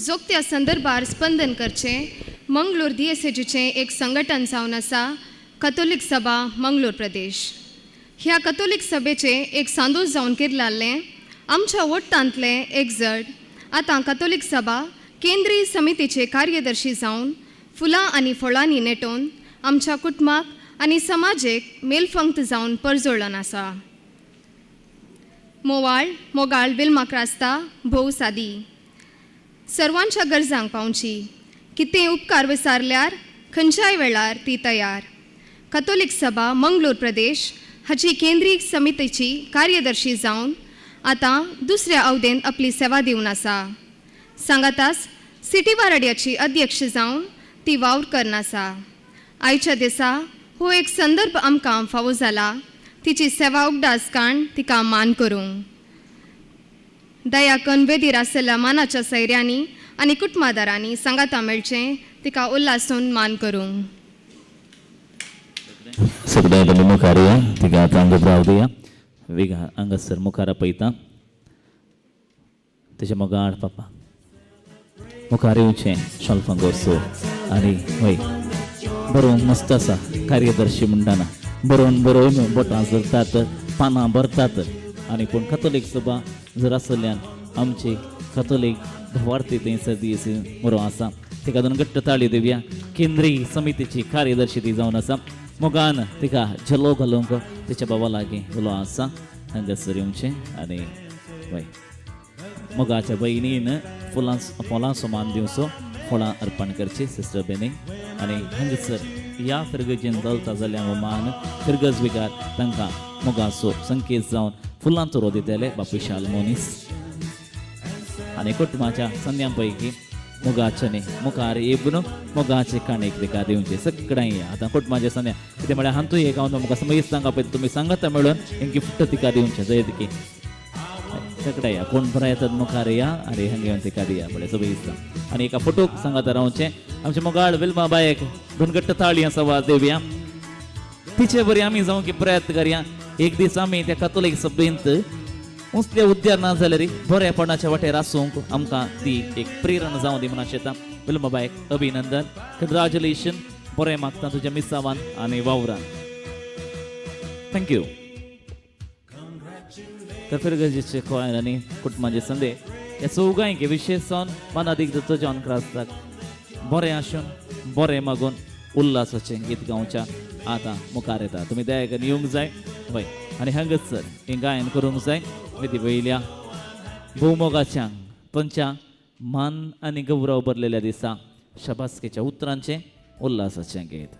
जोगत्या संदर्भार स्पंदन करचें मंगळूर दियेसेजीचें एक संघटन जावन आसा कथोलीक सभा मंगळूर प्रदेश. ह्या कथोलीक सभेचें एक सांदोस जावन किर्लाल्लें आमच्या वट्टांतलें एक जड आतां कथोलीक सभा केंद्रीय समितीचे कार्यदर्शी जावन फुलां आनी फळांनी नेटोवन आमच्या कुटुंबाक आनी समाजेक मेलफंक्त जावन परजोळन आसा. मोवाळ मोगाळ विल्मा क्रास्ता भोव सादी, सर्वांच्या गरजांक पावची, कितें उपकार विसारल्यार खंयच्याय वेळार ती तयार. कथोलीक सभा मंगळूर प्रदेश हाची केंद्रीय समितीची कार्यदर्शी जावन आतां दुसऱ्या अवधेंत आपली सेवा दिवन आसा. सांगातास सिटी वाराड्याची अध्यक्ष जावन ती वावर करनासा. आयच्या दिसा हो एक संदर्भ आमकां फावो जाला. तिची सेवा उगडास काण तिका मान करूंक दया कन वेदीर आशिल्ल्या मानाच्या सैऱ्यांनी आनी कुटुंबादारांनी सांगाता मेळचें तिका उल्हासून मान करूंक. सगळ्या तुमी मुखार या, तिका आतां हांगा राव दिया. वेगा हांगासर मुखार आपयता तेजे मोगाळ पापा मुखार येवचें शालफांगोसो आनी वय बरोवंक मस्त आसा कार्यदर्शी म्हणटाना बरोवन बरोवन बोटां झरतात, पानां भरतात आनी पूण कथोलीक सभा जर आसल्यान आमची कथोलीक भावार्थी थंयसर दीस बरो आसा. तिका दोन घट्ट ताळयो दिवया. केंद्रीय समितीची कार्यदर्शी ती जावन आसा. मोगान तिका झेलो घालूंक तिच्या बाबा लागीं उलो आसा. हांगासर येवचें आनी वय मोगाच्या भयणीन फुलां फळांचो मान दिवचो, फळां अर्पण करची सिस्टर बेनी. आनी हांगासर ह्या फिरगजेन चलता जाल्यार मान फिरगज विकार तांकां मोगाचो संकेत जावन फुलां तुरो दितले बापूय शाल मोनीस. आनी कुटुंबाच्या संद्यां पैकी मोगाच्यानी मुखार येवन मोगाचे काणयेक तिका दिवचे सगळ्यां. आतां कुटुंबाच्या संद्या कितें म्हळ्यार हांतू एक हांव तुमकां समजतांक आपयता, तुमी सांगाता मेळून हें गिफ्ट तिका दिवचें जंय तिकी सगळ्या या कोण बरा येतात मुखार या आनी हांगा येवन तिका दिया पळय सगळीं दिसता. आनी एका फोटोक सांगाता रावचें आमचे मोगाळ विल्मा बायक दोन घट्ट ताळी आसा वाज देवया. तिचे बरी आमी जावंक प्रयत्न करया. एक दीस आमी त्या कथोलीक सभेंत उंचले उद्यार ना जाल्यार बरेपणाच्या वाटेर आसूंक आमकां ती एक प्रेरणा जावं दी म्हूण आशेता. विल्मा बायक अभिनंदन, कंग्रेच्युलेशन, बरें मागता तुज्या मिसावान आनी वावरान. Thank you. तर फिरगजेचे कोयर आनी कुटुंबाचे संदे ह्या चौगांयक विशेश जावन मनादीक दत्तो जॉन क्रास्ताक बरें आसून बरें मागून उल्हासाचें गीत गावच्या आतां मुखार येता. तुमी दया करून येवंक जाय वय आनी हांगासर हें गायन करूंक जाय. विधी वयल्या भोवमोगाच्या तांच्या मान आनी गौरव भरलेल्या दिसा शाबासकेच्या उतरांचें उल्हासाचें गीत.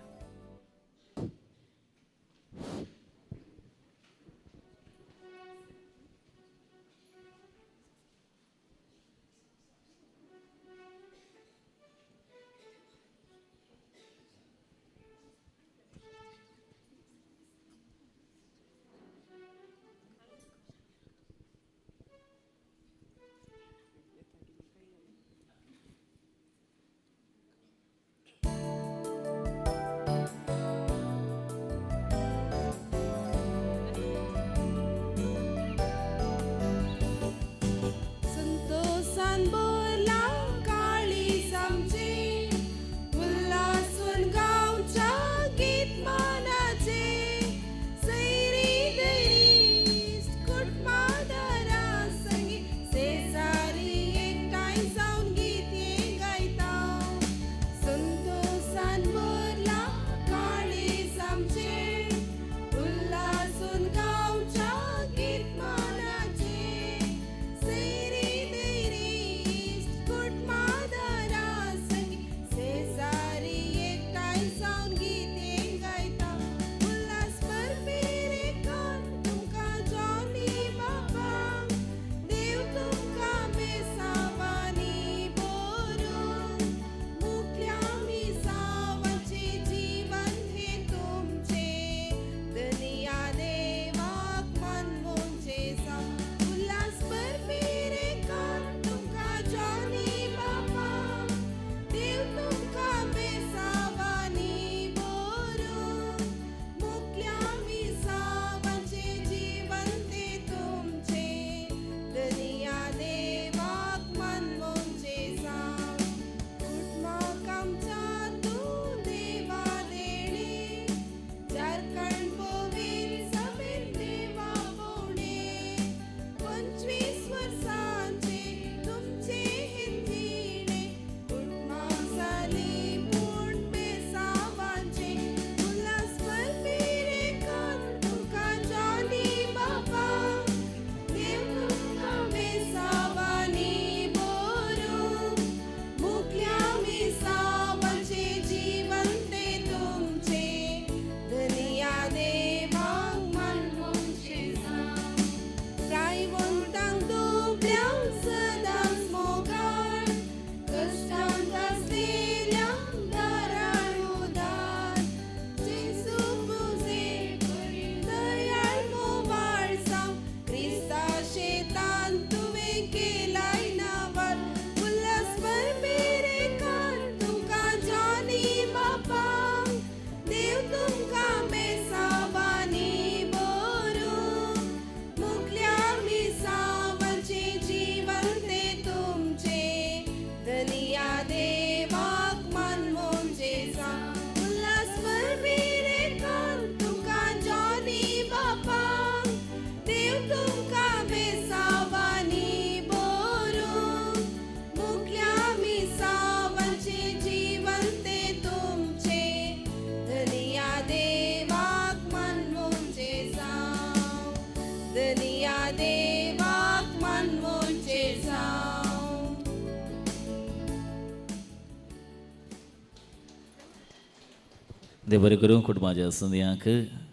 देव बरें करूं कुटुंबाच्या संदयांक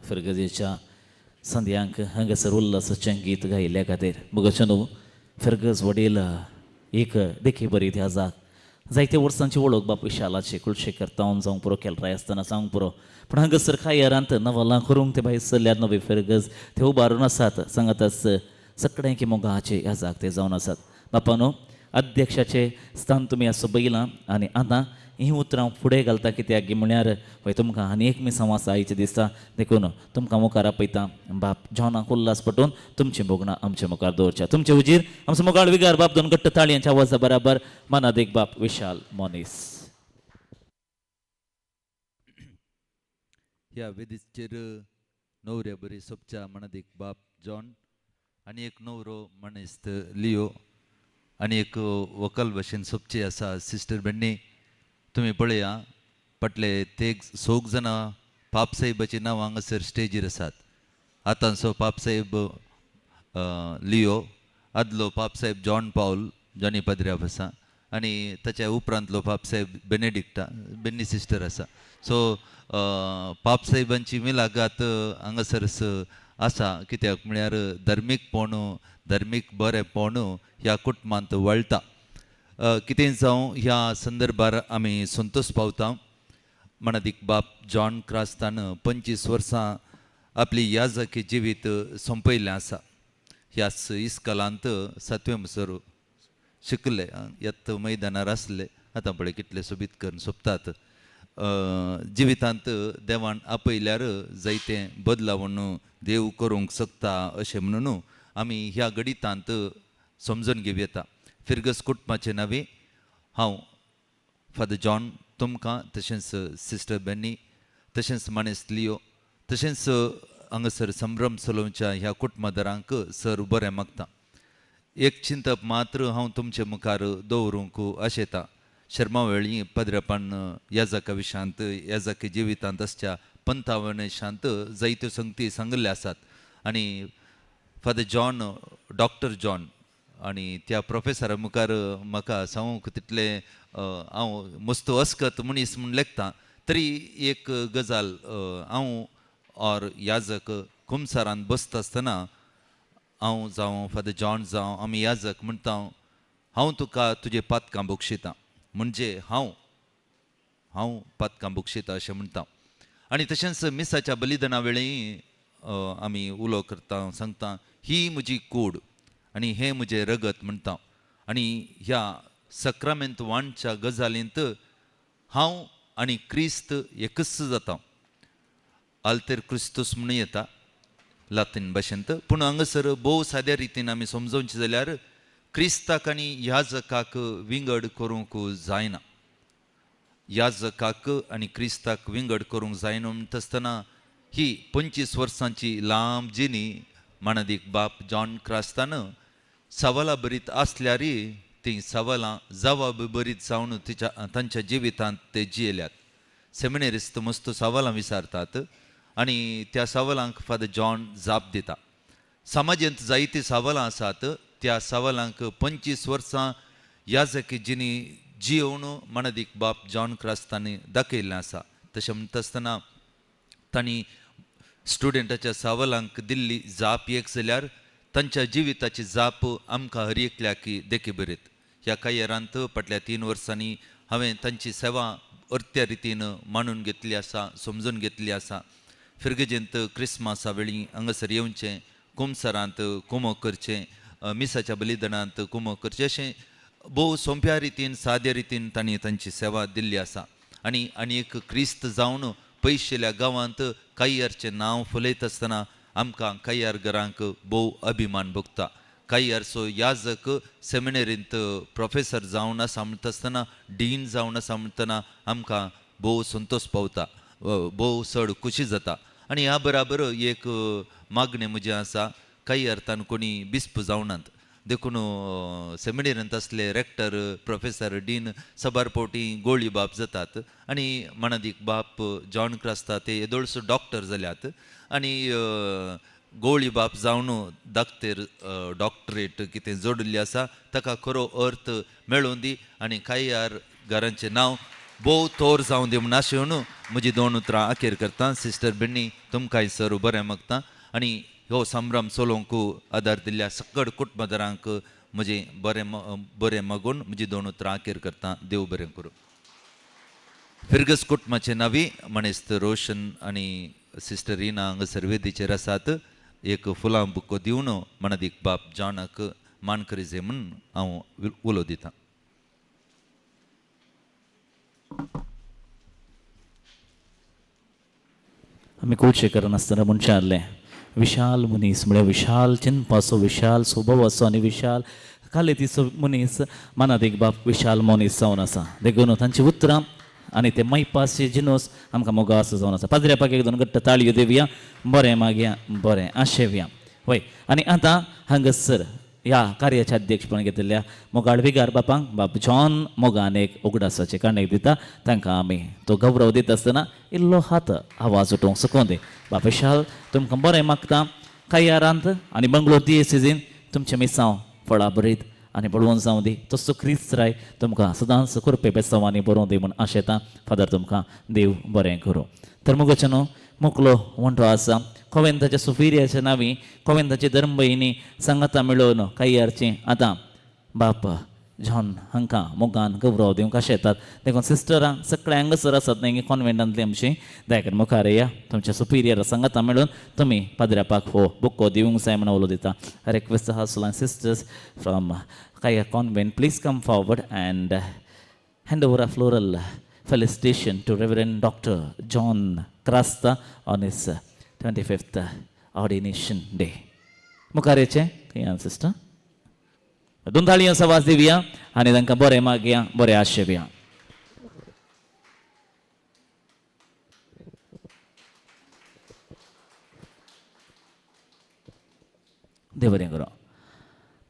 फिरगजेच्या संदयांक हांगासर उल्लासाचें गीत गायिल्ल्या खातीर. मुगाचें न्हू फिरगज वडील एक देखी बरी इतिहासाक जायते वर्सांची वळख बाप विशालाची कुलशेखर तावन जावंक पुरो केलराय आसतना जावंक पुरो, पूण हांगासर खायरांत नवलां करूंक ते भायर सरल्यार नवे फिरगज ते उबारून आसात. सांगाताच सगळें की मोगाचे ह्या जाग ते जावन आसात. बापानो अध्यक्षाचे स्थान तुमी आसो बयलां आनी आतां हीं उतरां फुडें घालता कित्याक म्हळ्यार हय तुमकां आनी एक मिसांव आसा आयचें दिसता, देखून तुमकां मुखार आपयता बाप जॉनाक उल्लास पटोवन तुमचीं भोगणां आमचे मुखार दवरच्या. तुमचे हुजीर आमचो मुखार विगार बाप दोन घट्ट ताळयांच्या आवाजा बराबर मानादीक बाप विशाल मोनीस. ह्या वेदीचेर नवऱ्या बरी सोबच्या मनादीक बाप जॉन आनी एक नवरो मनेस्त लियो आनी एक वकल भशेन सोबची आसा सिस्टर बेन्नी. तुमी पळया फाटले ते सोग जाणां पापसाहेबाचीं नांवां हांगासर स्टेजीर आसात. आतांचो पापसाहेब लियो, आदलो पापसाहेब जॉन पावल जॉनी पद्र्याप आसा आनी ताच्या उपरांतलो पापसाहेब बेनेडिक्टा बेन्नी सिस्टर आसा. सो पापसाहेबांची मिलागात हांगासर आसा कित्याक म्हळ्यार धर्मीकपण धर्मीक बरेंपण ह्या कुटुंबांत वळटा. कितें जावं ह्या संदर्भार आमी संतोश पावता. मनादीक बाप जॉन क्रास्तान 25 वर्सां आपली याजकी जिवीत सोंपयलें आसा. ह्याच इस्कलांत सातवे म्हणसर शिकले, येत मैदानार आसले. आतां पळय कितले सोबीत करून सोंपतात. जिवितांत देवान आपयल्यार जायते बदलावून देव करूंक शकता अशें म्हणून आमी ह्या गणितांत समजून घेवं येता. फिरगस कुटुंबाचे नांवे हांव फादर जॉन तुमकां तशेंच सिस्टर बेन्नी तशेंच मानेस लियो तशेंच हांगासर संभ्रम चलोवच्या ह्या कुटुंबादारांक सर बरें मागता. एक चिंतप मात्र हांव तुमचे मुखार दवरूंक आशेता. शर्मा वेळी पद्रपान याजका विशांत याजकी जिवितांत आसच्या पंथावनशांत जायत्यो संगती सांगिल्ल्यो आसात आनी फादर जॉन डॉक्टर जॉन आनी त्या प्रोफेसरा मुखार म्हाका सांगूंक तितलें हांव मस्त अस्कत मनीस म्हूण लेखता तरी एक गजाल हांव ऑर याजक कुमसारान बसता आसतना हांव जावं फादर जॉन जावं आमी याजक म्हणटा हांव तुका तुजे पातकां बक्षितां म्हणजे हांव हांव पातकां बक्षितां अशें म्हणटा. आनी तशेंच मिसाच्या बलिदाना वेळी आमी उलो करता सांगता ही म्हजी कूड आनी हें म्हजें रगत म्हणटा. आनी ह्या सक्रामेंत वांटच्या गजालींत हांव आनी क्रिस्त एकच जाता. आल्तेर क्रिस्तूस म्हणून येता लातीन भाशेंत, पूण हांगासर भोव साद्या रितीन आमी समजोवचें जाल्यार क्रिस्ताक आनी याजकाक विंगड करूंक जायना. याजकाक आनी क्रिस्ताक विंगड करूंक जायना म्हणटा आसतना ही 25 वर्सांची लांब जिणी मानादीक बाप जॉन क्रास्तान सवालां बरीत आसल्यारय तीं सवालां जवाब बरीत जावन तिच्या तांच्या जिवितांत ते जियेल्यात. सेमिनेरिस्त मस्त सवालां विचारतात आनी त्या सवालांक फादर जॉन जाप दिता. समाजेंत जायतीं सवालां आसात त्या सवालांक 25 वर्सां याजकी जिणी जियोवन मानादीक बाप जॉन क्रास्तांनी दाखयल्लें आसा. तशें म्हणटा आसतना तांणी स्टुडंटाच्या सवालांक दिल्ली जाप एक जाल्यार तांच्या जिविताची जाप आमकां हर एकल्याक देखी बरीत. ह्या कायरांत फाटल्या 3 वर्सांनी हांवें तांची सेवा अर्त्या रितीन मानून घेतली आसा, समजून घेतली आसा. फिरगजेंत क्रिस्मासा वेळी हांगासर येवचें, कुमसरांत कुमो करचें, मिसाच्या बलिदानांत कुमो करचें अशें भोव सोंप्या रितीन साद्या रितीन तांणी तांची सेवा दिल्ली आसा. आनी आनी एक क्रिस्त जावन पयशिल्ल्या गांवांत काय्यारचें नांव फुलयत आसतना आमकां काय्यार घरांक भोव अभिमान भोगता. काय्यारचो याजक सेमिनेरींत प्रोफेसर जावन आसा म्हणटा आसतना डीन जावन आसा म्हणटना आमकां भोव संतोश पावता, भोव चड खुशी जाता. आनी ह्या बराबर एक मागणें म्हजें आसा, कांय अर्थान कोणी बिस्प जावनात देखून सेमिनेरींत आसले रेक्टर प्रोफेसर डीन साबार फावटी गोळी बाप जातात आनी मानादीक बाप जॉन क्रास्ता ते येदोळसो डॉक्टर जाल्यात आनी गोळी बाप जावन दाक्तेर डॉक्टरेट कितें जोडिल्ली आसा ताका खरो अर्थ मेळोवन दी आनी कांय घरांचें नांव भोव थोर जावन दी म्हूण आशेवन म्हजी दोन उतरां अखेर करता. सिस्टर बेन्नी, तुमकांय सर बरें मागता आनी हो संभ्रम चलोवंक आदार दिल्ल्या सकड कुटुंबदारांक म्हजें बरें बरें मागून म्हजी दोन उतरां अखेर करता. देव बरें करूं. फिर्गस कुटुंबाचे नांवी मानेस्त रोशन आनी सिस्टर रिना हांगासर वेदीचेर आसात. एक फुलां बुको दिवन मनादीक बाब जॉनाक मान करी म्हूण हांव उलो दितां. आमी कुळशेकरान आसतना म्हणचें विशाल मनीस म्हळ्यार विशाल चिंतपाचो, विशाल स्वभावाचो आनी विशाल कालेतीचो मनीस मनादीक बाप विशाल मनीस जावन आसा. देखून तांची उतरां आनी ते मैपाचे जिनोस आमकां मोगास जावन आसा. पाद्र्यापाक एक दोन घट्ट ताळयो दिवया, बरें मागया, बरें आशेवया. वय, आनी आतां हांगासर ह्या कार्याचे अध्यक्षपण घेतिल्ल्या मोगाळ विगार बापांक बाप जॉन मोगान एक उगडासाचें काणेक दिता. तांकां आमी तो गौरव दिता आसतना इल्लो हात आवाज उठोवंक सकूं दी. बाप विशाल, तुमकां बरें मागता. कायारांत आनी बंगलोर दियेसीजीन तुमचें मिसांव फळां बरीत आनी बळवंत जावं दी. तसो क्रिस्त राय तुमकां सदांच कृपे बेसांवांनी बरोवं दी म्हूण आशेता. फादर, तुमकां देव बरें करूं. तर मुगोचें न्हू मोकलो वंटो आसा कोवेंताच्या सुफिरियाच्या नांवी कोवेंताची धर्मभयणी सांगाता मेळोवन कायारची आतां बाप जॉन हांकां मोगान गौरव दिवंक आशेतात. देखून सिस्टरां सगळ्या हांगासर आसात न्ही कॉन्वेंटांतली आमची, दयाकर मुखार या तुमच्या सुपिरियर सांगाता मेळून तुमी पाद्र्यापाक हो बुको दिवंक जाय म्हूण उलो दिता. I request the Ursuline sisters from Kaya convent please come forward and hand over a floral felicitation to Reverend Dr. John Crasta on his 25th ordination day. मुखार येचें खंय सिस्टर, दोन ताळयो आवाज दिवया आनी तांकां बरें मागया, बरें आशेवया. देव बरें करूं.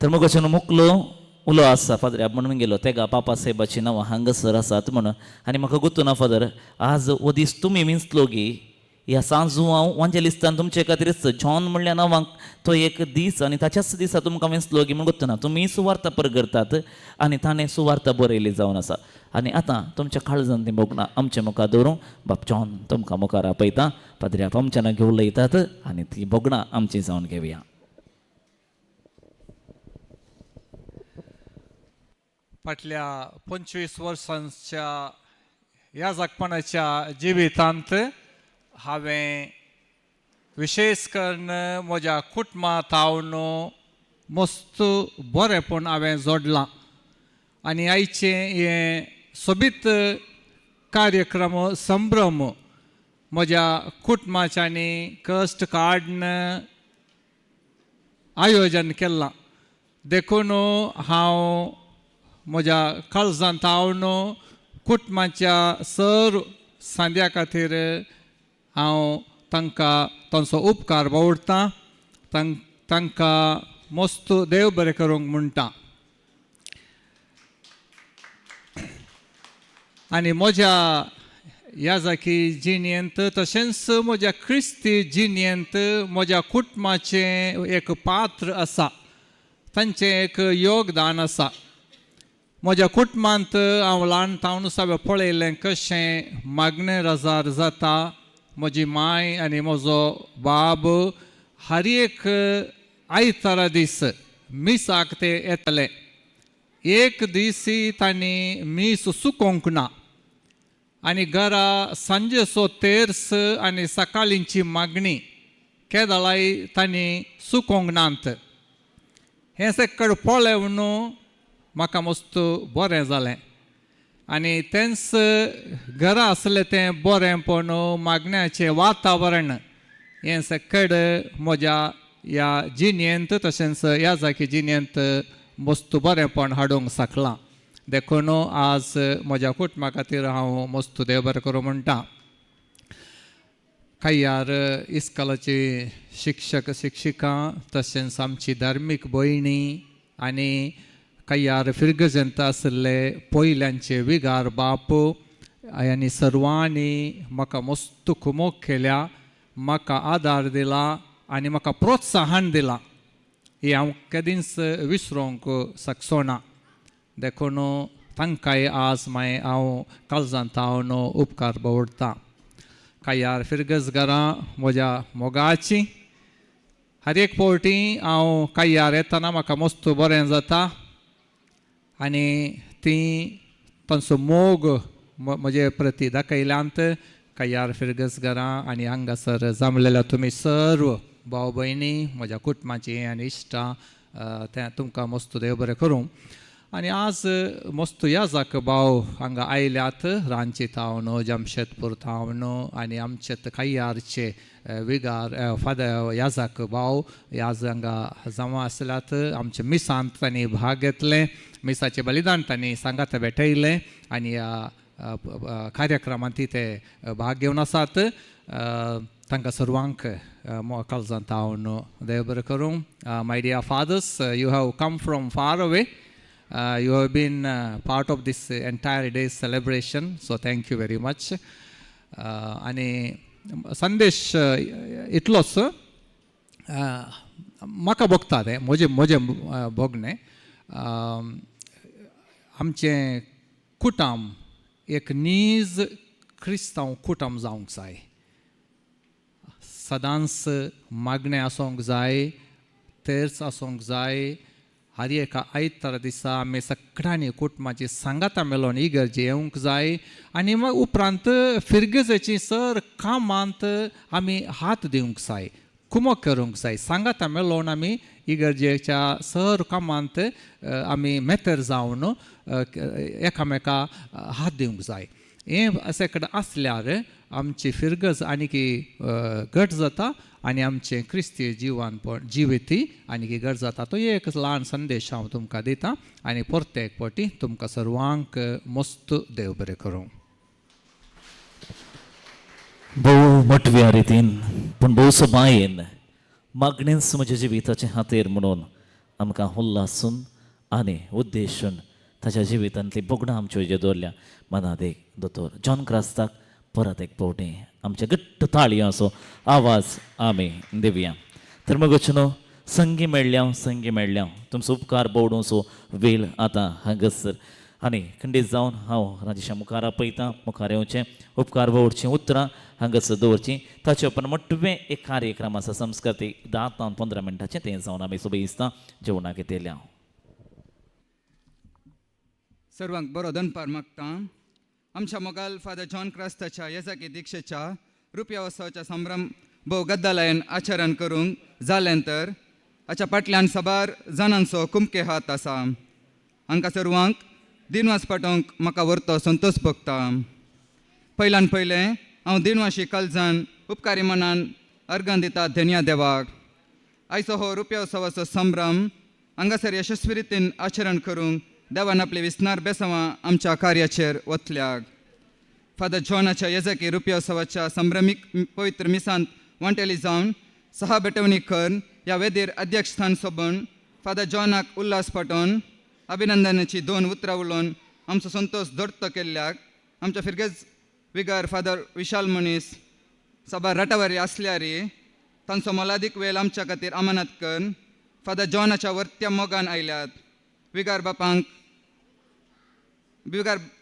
तर मग अशें मुकलो उलो आसा फादर म्हणून गेलो तेगा पापा साहेबाची नांवां हांगासर आसात म्हणून. आनी म्हाका गुत्तू ना फादर, आज हो दीस तुमी विंचलो गी ह्या सांजू हांव वांजेलिस्तान तुमचे खातीरच जॉन म्हणल्या नांवांक तो एक दीस आनी ताच्याच दिसा तुमकां विंचलो गी म्हूण गुत्तू ना. तुमी सुवार्ता परगरतात आनी ताणें सुवार्ता बरयली जावन आसा. आनी आतां तुमच्या काळजान ती भोगना आमचे मुखार दवरूं. बाप जॉन तुमकां मुखार आपयता. पाद्र्याप आमच्या घेवन उलयतात आनी ती भोगणां आमची जावन घेवया. फाटल्या 25 वर्सांच्या ह्या जागपणाच्या जिवितांत हांवें विशेश करून म्हज्या कुटुंबांत हांव मस्त बरेंपण हांवें जोडलां आनी आयचें हें सोबीत कार्यक्रम संभ्रम म्हज्या कुटुंबाच्यांनी कश्ट काडून आयोजन केलां. देखून हांव म्हज्या काळजांत हांव कुटुंबाच्या सर सांद्या खातीर हांव तांकां तांचो उपकार बावडटा, तांकां मस्त देव बरें करूंक म्हणटा. आनी म्हज्या ह्या जाकी जिणेंत तशेंच म्हज्या क्रिस्ती जिणेंत म्हज्या कुटुंबाचें एक पात्र आसा, तांचें एक योगदान आसा. म्हज्या कुटुंबांत हांव ल्हान तावन सगळें पळयलें कशें मागणें रजार जाता. म्हजी माय आनी म्हजो बाब हर एक आयतारा दीस मिसाक ते येतले. एक दीस तांणी मीस चुकोवंक ना आनी घरा सांजेचो तेर्स आनी सकाळींची मागणी केदळाय तांणी चुकोवंक नात. हें सकड पळोवन म्हाका मस्त बरें जालें आनी तेंच घरा आसलें तें बरेंपण, मागण्याचें वातावरण हें सकड म्हज्या ह्या जिणेंत तशेंच ह्या जाकी जिणेंत मस्त बरेंपण हाडूंक शकलां. देखून आज म्हज्या कुटुंबा खातीर हांव मस्त देव बरें करूं म्हणटा. कायार इस्कोलाची शिक्षक शिक्षिका तशेंच आमची धार्मीक भयणी आनी कायार फिर्गजंत आशिल्ले पयल्यांचे विगार बाप आनी सर्वांनी म्हाका मस्त कुमोक केल्या, म्हाका आदार दिला आनी म्हाका प्रोत्साहन दिलां. हें हांव केदींच विसरूंक शकचो ना. देखून तांकांय आज मागीर हांव काळजांत हांव उपकार दवरतां. कायार फिरगजगारां म्हज्या मोगाची हर एक फावटी हांव कायार येतना म्हाका मस्त बरें जाता आनी ती तांचो मोग म्हजे प्रती दाखयल्यांत. कायार फिरगजगारां आनी हांगासर जमलेल्या तुमी सर्व भाव भयणी म्हज्या कुटुंबाची आनी इश्टां तें तुमकां मस्त देव बरें करूं. आनी आज मस्त याजाक भाव हांगा आयल्यात रांची थावन, जमशेदपूर थावन आनी आमचे कायारचे विगार फादर याजाक भाव आज हांगा जमा आसल्यात. आमच्या मिसांत तांणी भाग घेतलें, मिसाचें बलिदान तांणी सांगात भेटयलें आनी ह्या कार्यक्रमांत ते भाग घेवन आसात. तांकां सर्वांक काळजांत हांव देव बरें करूं. My dear fathers, you have come from far away. You have been part of this entire day's celebration, so thank you very much. आनी संदेश इतलोच म्हाका भोगता तें म्हजें म्हजें भोगणें. आमचें कुटुंब एक नीज क्रिस्तांव कुटुंब जावंक जाय, सदांच मागणें आसूंक जाय, तेर्स आसूंक जाय. हर एका आयतारा दिसा आमी सगळ्यांनी कुटुंबाची सांगाता मेळोन इगर्जे येवंक जाय आनी मागीर उपरांत फिरगजेची सर कामांत आमी हात दिवंक जाय, कुमक करूंक जाय. सांगाता मेळोन आमी इगर्जेच्या सर कामांत आमी मेतर जावन एकामेका हात दिवंक जाय. हें अशें कडेन आसल्यार आमची फिरगज आनीकी घट जाता आनी आमचें क्रिस्ती जिवानपण जिविती आनीकी घट जाता. तो एक ल्हान संदेश हांव तुमकां दिता आनी परते एक फावटी तुमकां सर्वांक मस्त देव बरें करूं. भोव मोटव्या रितीन पूण भोव सबायेन मागणेंच म्हज्या जिविताचे हातेर म्हणून आमकां उल्हासून आनी उद्देशून ताच्या जिवितांतली भोगणां आमच्यो ज्यो दवरल्या मनात एक दोतोर जॉन क्रास्ताक परत एक फावटी आमच्या घट्ट ताळयांचो आवाज आमी दिवया. तर मग न्हू संगी मेळ्ळ्या संगी मेळ्ळ्या तुमचो उपकार बोवडूंचो वेळ आतां हांगासर आनी खंडीत जावन हांव राजेशा मुखार आपयतां. मुखार येवचें उपकार बोवडचीं उतरां हांगासर दवरचीं. ताचे उपरांत मोटवें एक कार्यक्रम आसा संस्कृतीक 10 ते 15 मिनटाचें तें जावन आमी सोबी दिसता जेवणाक येतल्या. सर्वांक बरो दनपार मागता. आमच्या मोगाल फादर जॉन क्रास्ताच्या येजाकी दीक्षेच्या रुपया उत्सवाच्या संभ्रम भोव गद्दालयन आचरण करूंक जालें तर हाच्या फाटल्यान साबार जाणांचो कुमके हात आसा. हांकां सर्वांक दिनवास पाठोवंक म्हाका व्हरतो संतोश भोगता. पयल्यान पयलें हांव दिनवाशी काळजान उपकारी मनान अर्गां दिता धन्या देवाक. आयचो हो रुपया उत्सवाचो संभ्रम हांगासर यशस्वी रितीन आचरण करूंक देवान आपली विस्नार बेसांवां आमच्या कार्याचेर वतल्याक. फादर जॉनाच्या येजकी रुपया उत्सवाच्या संभ्रमीक पवित्र मिसांत वांटेली जावन सहा भेटवणी करून ह्या वेदीर अध्यक्षस्थान सोबून फादर जॉनाक उल्हास पाठोवन अभिनंदनाची 2 उतरां उलोवन आमचो संतोश दोडतो केल्ल्याक आमच्या फिरगेज विगार फादर विशाल मनीस साबार राटावारी आसल्यारी तांचो मोलादीक वेळ आमच्या खातीर अमानत करून फादर जॉनाच्या वर्त्या मोगान आयल्यात. विगार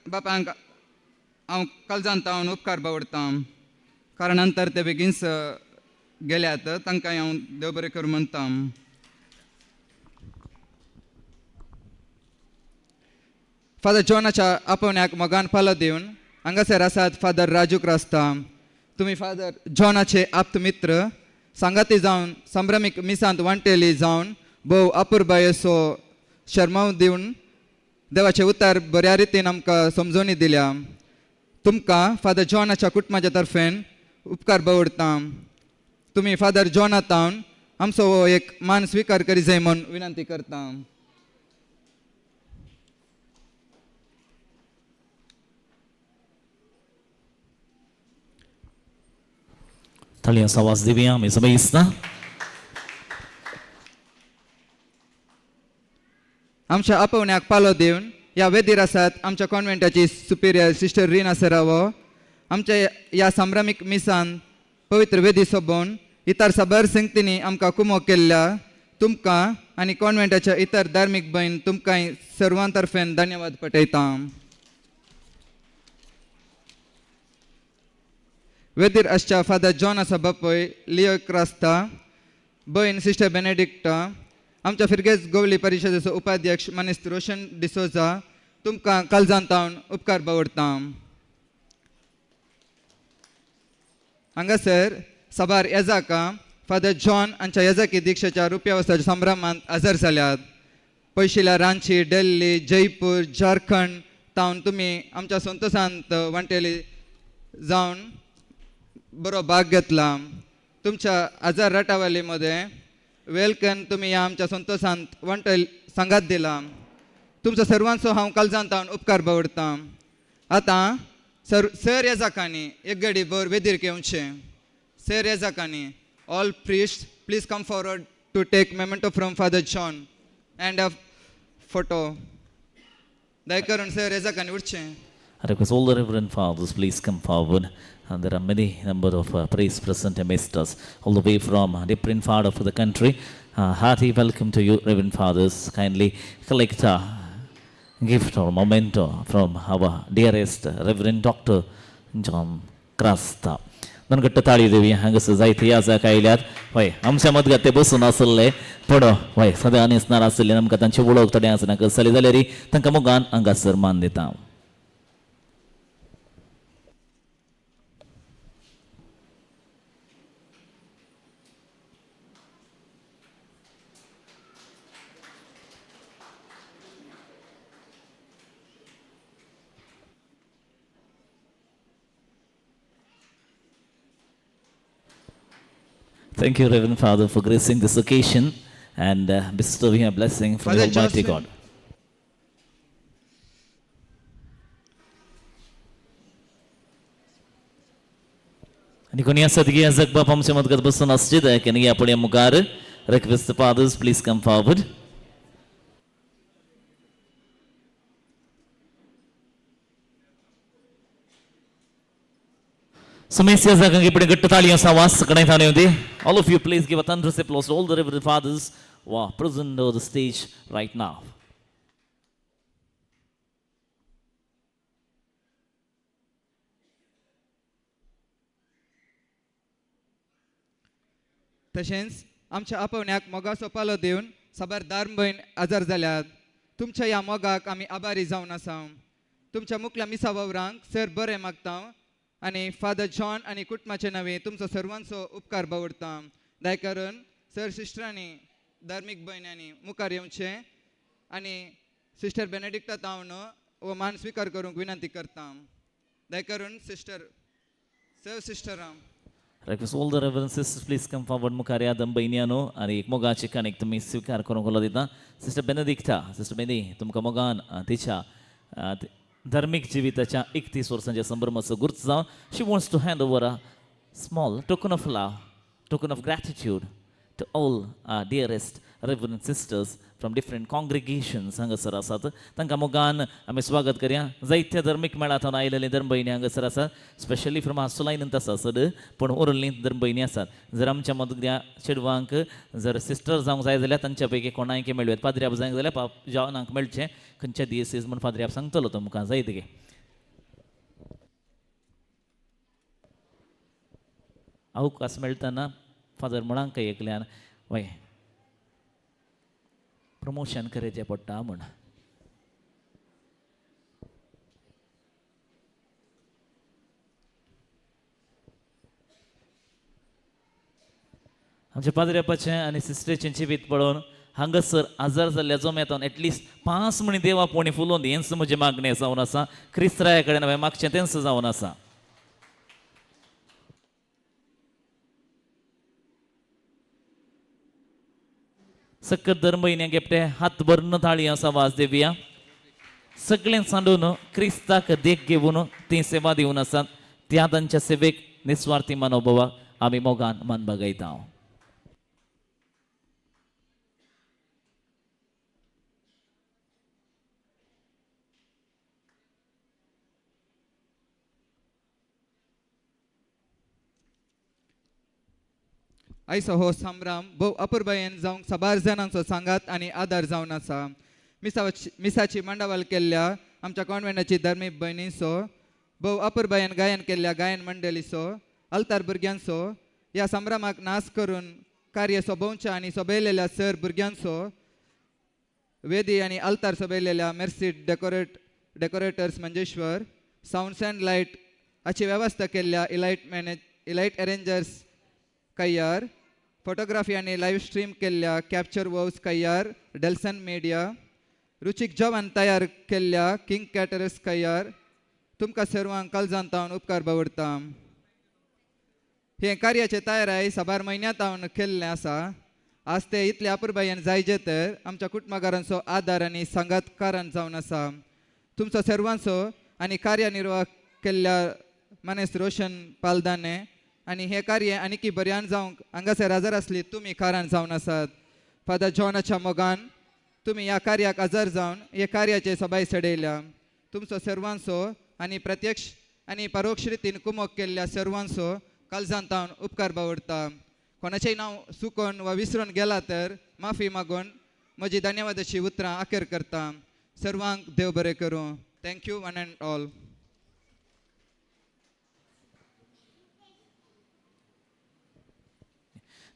बापांक हांव काळजांत हांव उपकार बावडतां कारण नंतर ते बेगीनच गेल्यात तांकां हांव देव बरें करूं म्हणटा. फादर जॉनाच्या आपोवण्याक मोगान पालो दिवन हांगासर आसात फादर राजू क्रास्ता. तुमी फादर जॉनाचे आप्त मित्र सांगाती जावन संभ्रमीक मिसांत वांटेली जावन भोव अपुरबायेचो शर्माव दिवन देवाचे उतार बऱ्या रितीन आमकां समजोवणी दिल्या. तुमकां फादर जॉनाच्या कुटुंबाच्या तर्फेन उपकार बावडता. तुमी फादर जॉनातावन आमचो हो एक मान स्विकार करी जाय म्हूण विनंती करता. ताळयांचो आवाज दिवया आमी सगळीं दिसता. आमच्या आपोवण्याक पालो दिवन ह्या वेदीर आसात आमच्या कॉन्वेंटाची सुपिरियर सिस्टर रीना सरावो. आमच्या ह्या संभ्रमीक मिसान पवित्र वेदी सोबोवन इतर साबार संगतींनी आमकां कुमोक केल्ल्या तुमकां आनी कॉन्वेंटाच्या इतर धार्मीक भयण तुमकां सर्वां तर्फेन धन्यवाद पटयता. वेदीर आसच्या फादर जॉन आसा बापूय लियो क्रास्ता, भयण सिस्टर बेनेडिक्टा, आमच्या फिरगेज गोवली परिशदेचो उपाध्यक्ष मानेस्त रोशन डिसोजा, तुमकां कालजान तावन उपकार बावडता. हांगासर साबार येजाका फादर जॉन हांच्या येजाकी दीक्षेच्या रुप्या वसाच्या संभ्रमांत हजर जाल्यात. पयशिल्या रांची, दिल्ली, जयपूर, झारखंड तावन तुमी आमच्या संतोशांत वांटेली जावन बरो भाग घेतला. तुमच्या हजार राटावली मदें वेलकन तुमी ह्या आमच्या संतोशांत वांटेल सांगात दिला. तुमचो सर्वांचो हांव कालजान तावन उपकार बावडता. आतां सर सर येजाकांनी एक गडी भर वेदीर घेवचें. सर येजाकांनी all priest please come forward to take memento from Father John and a photo. दया करून sir येजाकांनी उठचें. I request all the Reverend Fathers, please come forward. And there are many number of priests present amidst us, all the way from different part of the country. Hearty welcome to you, Reverend Fathers. Kindly collect a gift or memento from our dearest Reverend Dr. John Crasta. दोन घट्ट ताळी देवी. हांगासर जायते याजक आयल्यात. हय, आमच्या मदगात ते बसून आसले पूण हय सदां न्हेसणार आसले. आमकां तांची वळख थोडें आसना जाली जाल्यार तांकां मोगान हांगासर मान दिता. Thank you, Reverend Father, for gracing this occasion and bestowing a blessing from Father the Almighty Jocelyn. God. आनी कोणी आसात की याजक बाप आमच्या मदगत बसून आसचे दया या पुढे मुखार. Request the fathers please come forward. सुमेस्या जागांक पुढे घट्ट ताळी आवाज कडेन थाने होती. All of you please give a thunderous applause to all the Reverend Fathers who are present on the stage right now. तशेंच आमच्या आपोवण्याक मोगाचो पालो दिवन साबार दार भयण आजार जाल्यात. तुमच्या ह्या मोगाक आमी आभारी जावन आसा. तुमच्या मुखल्या मिसा वावरांक सर बरें मागता आनी फादर जॉन आनी कुटुंबाचे नांवे तुमचो सर्वांचो उपकार बावडता. दया करून सर सिस्टरांनी धार्मीक भयण्यांनी मुखार येवचें आनी सिस्टर बेनेडिक्टा तावन हो मान स्विकार करूंक विनंती करता. दया करून सिस्टर सर सिस्टरां. Request all the Reverend Sisters please come forward. मुखार या दंबयन्यानो आनी एक मोगाचे काणीक तुमी स्विकार करूंक उलो दिता. सिस्टर बेनेडिक्टा, सिस्टर बेनी, तुमकां मोगान तिच्या धार्मीक जिविताच्या 31 वर्सांच्या संभ्रमाचो गुर्त जावन she wants to hand over a small token of love, token of gratitude to all our dearest Reverend Sisters from different congregations हांगासर आसात. तांकां मोगान आमी स्वागत करया. जायत्या धर्मीक मेळांत आयलेले धर्मभयणी हांगासर आसात, स्पेशली फ्रॉम आसुलायनंत आसा सद, पूण उरल्लीं धर्मभयणी आसात. जर आमच्या मदल्या चेडवांक जर सिस्टर जावंक जाय जाल्यार तांच्या पैकी कोणायक मेळूं येता. पाद्र्याब जायक जाल्यार पाप जॉनाक मेळचें, खंयच्या दियसीज म्हूण पाद्र्याब सांगतलो तुमकां जायत गे. अवकाश मेळटना फादर म्हणांक एकल्यान वय प्रमोशन करचें पडटा म्हूण. आमच्या पाद्र्यापाचें आनी सिस्टरीचें जिवीत पळोवन हांगासर आजार जाल्ल्या जमेतान एटलिस्ट 5 म्हणी देवा पोणी फुलोवन दी हेंच म्हजें मागणें जावन आसा. क्रिस्त्राया कडेन हांवें मागचें तेंच जावन आसा. सक्कर धर्मभयण्या गेपटे हात भरून थाळी आसा वाज देवया. सगळें सांडून क्रिस्ताक देख घेवन ती सेवा दिवन आसात. त्या तांच्या सेवेक निस्वार्थी मनोभावाक आमी मोगान मान बागयता. आयचो हो संभ्रम भोव अपुरबायेन जावंक साबार जाणांचो सांगात आनी आदार जावन आसा. मिसाची मांडावळ केल्ल्या आमच्या कॉन्व्हेंटाची धर्मीक भयणींचो, भोव अपुरबायेन गायन केल्ल्या गायन मंडळीचो, अल्तार भुरग्यांचो, ह्या संभ्रमाक नाश करून कार्य सोबोवच्या आनी सोबयलेल्या सर भुरग्यांचो, वेदी आनी अल्तार सोबयलेल्या Mercy decorators Manjeshwar, sounds and light हाची वेवस्था केल्ल्या इलायट अरेंजर्स कय्यार, फोटोग्राफी आनी लायव्ह स्ट्रीम केल्ल्या कॅप्चर वोव्स कय्यार, डेल्सन मिडिया, रुचीक जेवण तयार केल्ल्या किंग कॅटरर्स कय्यार, तुमकां सर्वांक काळजांत हांव उपकार बावडटा. हें कार्याचें तयाराय साबार म्हयन्यांत हांव केल्लें आसा. आज ते इतले अपुरबायेन जायजे तर आमच्या कुटुंबाकारांचो आदार आनी सांगात कारण जावन आसा. तुमचो सर्वांचो आनी कार्यनिर्वाह केल्ल्या मानेस्त रोशन पालदाने आनी हें कार्य आनीकी बऱ्यान जावंक हांगासर हजर आसली तुमी कारण जावन आसात. फादर जॉनाच्या मोगान तुमी ह्या कार्याक हजर जावन हे कार्याचे सबाय चडयल्या. तुमचो सर्वांचो आनी प्रत्यक्ष आनी परोक्ष रितीन कुमोक केल्ल्या सर्वांचो काळजांत हांव उपकार बावडटा. कोणाचेय नांव चुकोन वा विसरून गेला तर माफी मागून म्हजी धन्यवादाची उतरां अखेर करता. सर्वांक देव बरें करूं. Thank you one and all.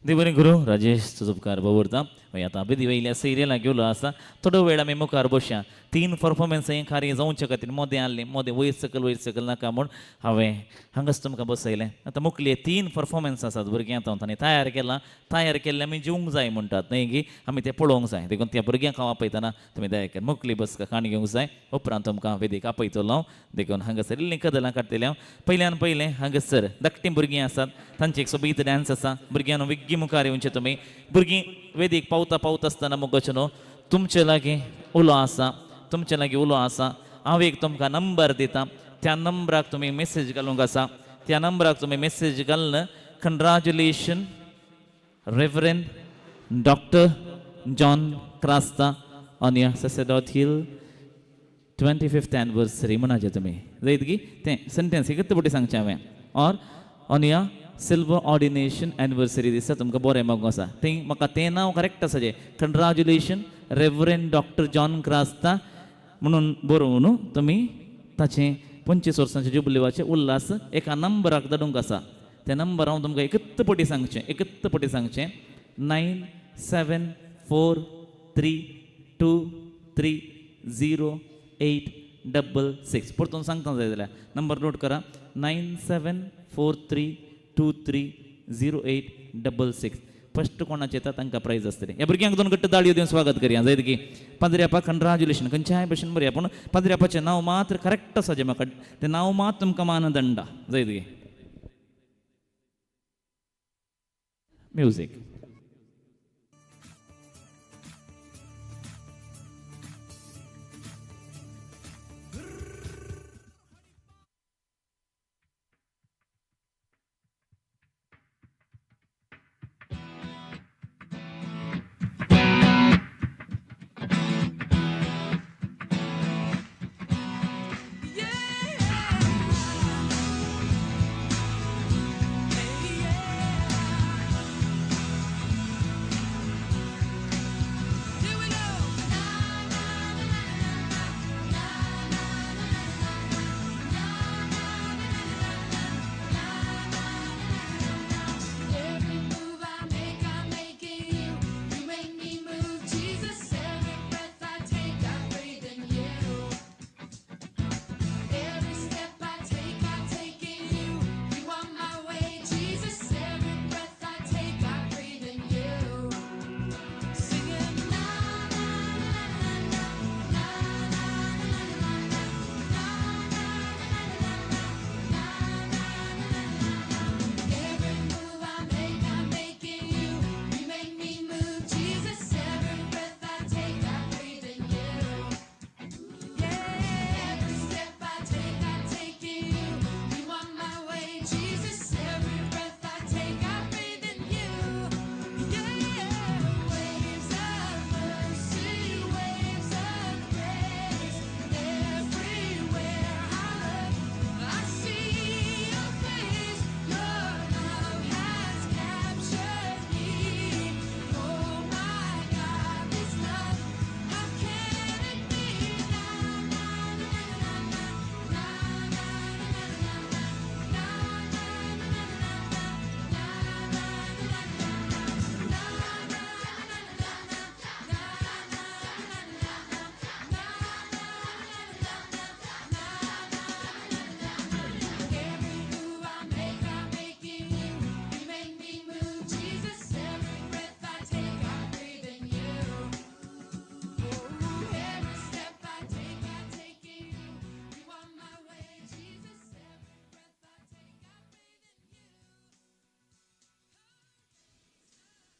देव बरें करूं राजेश तुजो उपकार दवरता. मागीर आतां बेदी वयल्या सिरियलाक गेलो आसा, थोडो वेळ आमी मुखार बसया. 3 परफॉर्मन्स हें कार्य जावचे खातीर मोदें आहलें, मोदें वयर सकयल नाका म्हूण हांवें हांगाच तुमकां बसयलें. आतां मुखले 3 परफॉर्मन्स आसात भुरग्यांक हांव तांणी तयार केलां. तयार केल्लें आमी जेवंक जाय म्हणटात न्हय गी, आमी तें पळोवंक जाय. देखून त्या भुरग्यांक हांव आपयतना तुमी दया करून मुखली बसका खाण घेवंक जाय. उपरांत तुमकां वेदीक आपयतलो हांव. देखून हांगासर इल्लीं कदलां काडटलें हांव. पयल्यान पयलें हांगासर धाकटीं भुरगीं आसात, तांची एक सोबीत डांस आसा. भुरग्यांनो विग्गी मुखार येवचें तुमी. भुरगीं वेदीक पावता पावता आसतना मुगोचो न्हू तुमचे लागीं उलो आसा, तुमचे लागीं उलो आसा. हांव एक तुमकां नंबर दिता, त्या नंबराक तुमी मेसेज घालूंक आसा. त्या नंबराक तुमी मेसेज घालून congratulation reverend doctor John Crasta on your sacerdotal 25th anniversary म्हणाचे तुमी जायत गी तें सेंटेन्स एकच पटी सांगचें हांवें. Or on your silver ordination anniversary दिसा तुमकां बरें मागूंक आसा. तें म्हाका तें नांव करेक्ट आसा जें congratulation reverend doctor John Crasta म्हणून बरोवन न्हू तुमी ताचें 25 वर्सांचे जुबलिवाचें उल्हास एका नंबराक धाडूंक आसा. त्या नंबर हांव तुमकां एकच पटी सांगचें, एकच पटी सांगचें 9 7 4 3 2 3 0 8 6 6. परतून सांगता जाय जाल्यार नंबर नोट करा 9 7 4 3 2 3 0 8 6 6. फस्ट कोणाचे येता तांकां प्रायज आसतलें. ह्या भुरग्यांक 2 घट्ट दाळयो दिवन स्वागत करया जायत की. पाद्र्यापा कंग्रेच्युलेशन खंयच्याय भशेन बरया, पूण पाद्र्यापाचें नांव मात्र करेक्ट आसा जें म्हाका तें नांव मात तुमकां मानदंडा जायत की. म्युजीक. Yeah.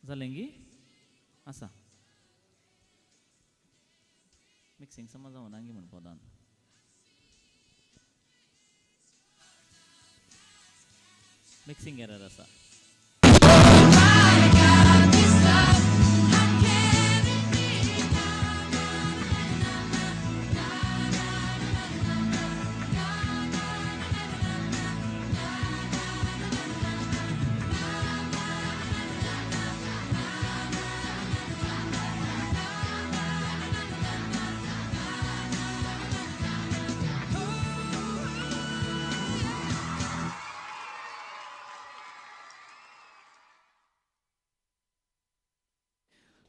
जालें गी आसा मिक्सिंग समज जावना गी म्हण पदान मिक्सिंग एरर आसा.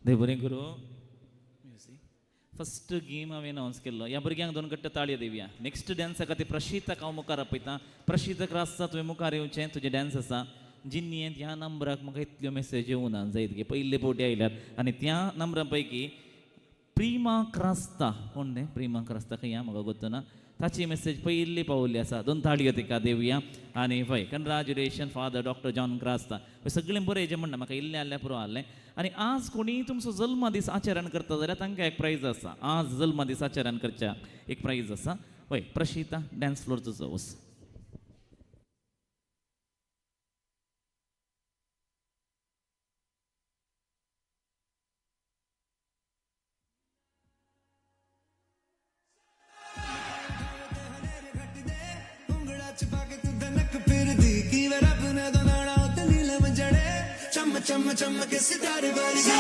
देव बरें करूं. फस्ट गेम हांवें अनावन्स केल्लो ह्या भुरग्यांक दोन गट्ट ताळयो दिवया. नेक्स्ट डान्सा खातीर प्रशिताक हांव मुखार आपयता. प्रशिताक रास्ता तुवें मुखार येवचें, तुजें डान्स आसा. जिन्नियेंत ह्या नंबराक म्हाका इतल्यो मेसेज येवना जायत गे पयले फावटी आयल्यात आनी त्या नंबरा पैकी प्रिमा क्रास्ता कोण तें प्रिमा क्रास्ता खंय म्हाका गोत्त ना, ताची मेसेज पयली पावल्ली आसा. दोन ताळयो तिका दिवया. आनी पळय कंग्रेच्युलेशन फादर डॉक्टर जॉन क्रास्ता. सगळें बरें जें म्हणना म्हाका इल्लें आहल्यार पुरो आहलें. आनी आज कोणीय तुमचो जल्मदीस आचरण करता जाल्यार तांकां एक प्रायज आसा. आज जल्मदीस आचरण करच्या एक प्रायज आसा. पळय प्रशिता डान्स फ्लोर तुजो वच. चम चम के सितारे वर्गे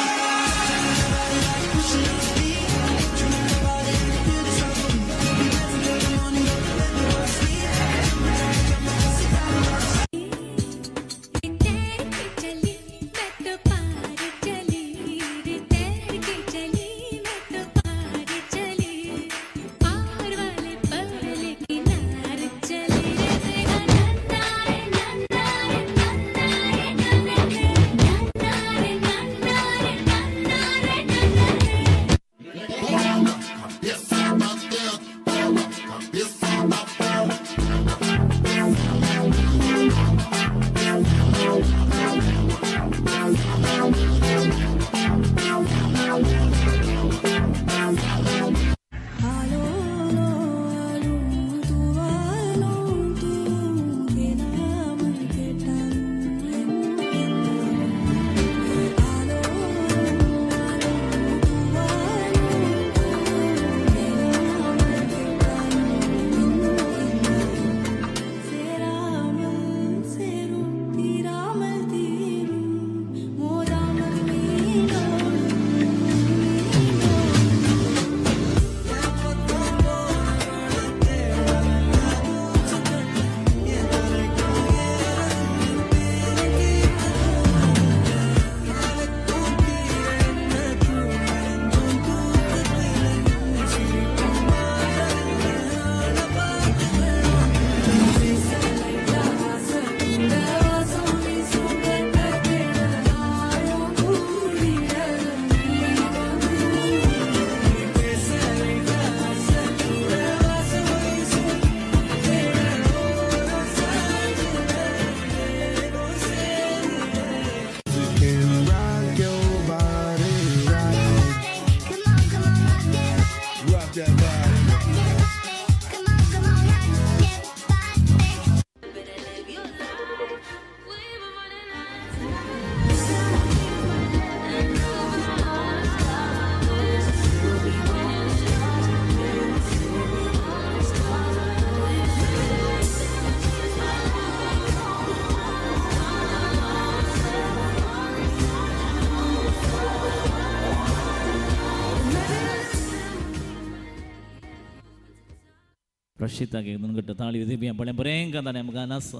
प्रशिताक एक दोन गट्ट ताळयो दिवया. बरें बरें गातालें आमकां नास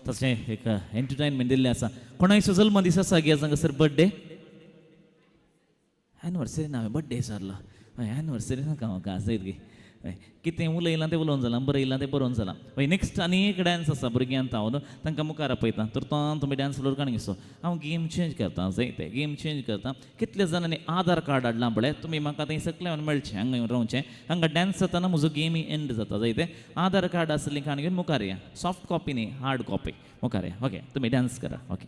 तशें एक एंटरटेनमेंट दिल्लें आसा. कोणायचो जल्मदीस आसा गे हांगासर बड्डे एनिवर्सरी ना हांवें बड्डे विचारलो. हय एनिवर्सरी नाका म्हाका जायत गे. हय कितें उलयलां तें उलोवन जालां, बरयलां तें बरोवन जालां. हय नेक्स्ट आनी एक डान्स आसा भुरग्यांत हांव तांकां मुखार आपयता. तुरतान तुमी डान्स फ्लोर काडून घेसो. हांव गेम चेंज करता जायते गेम चेंज करता. कितले जाणांनी आधार कार्ड हाडलां पळय तुमी म्हाका थंय सगळें मेळचें हांगा येवन रावचें. हांगा डान्स जाताना म्हजो गेमी एंड जाता जायते. आधार कार्ड आसली काण घेवन मुखार या. सॉफ्ट कॉपी न्ही हार्ड कॉपी मुखार या. ओके तुमी डान्स करा. ओके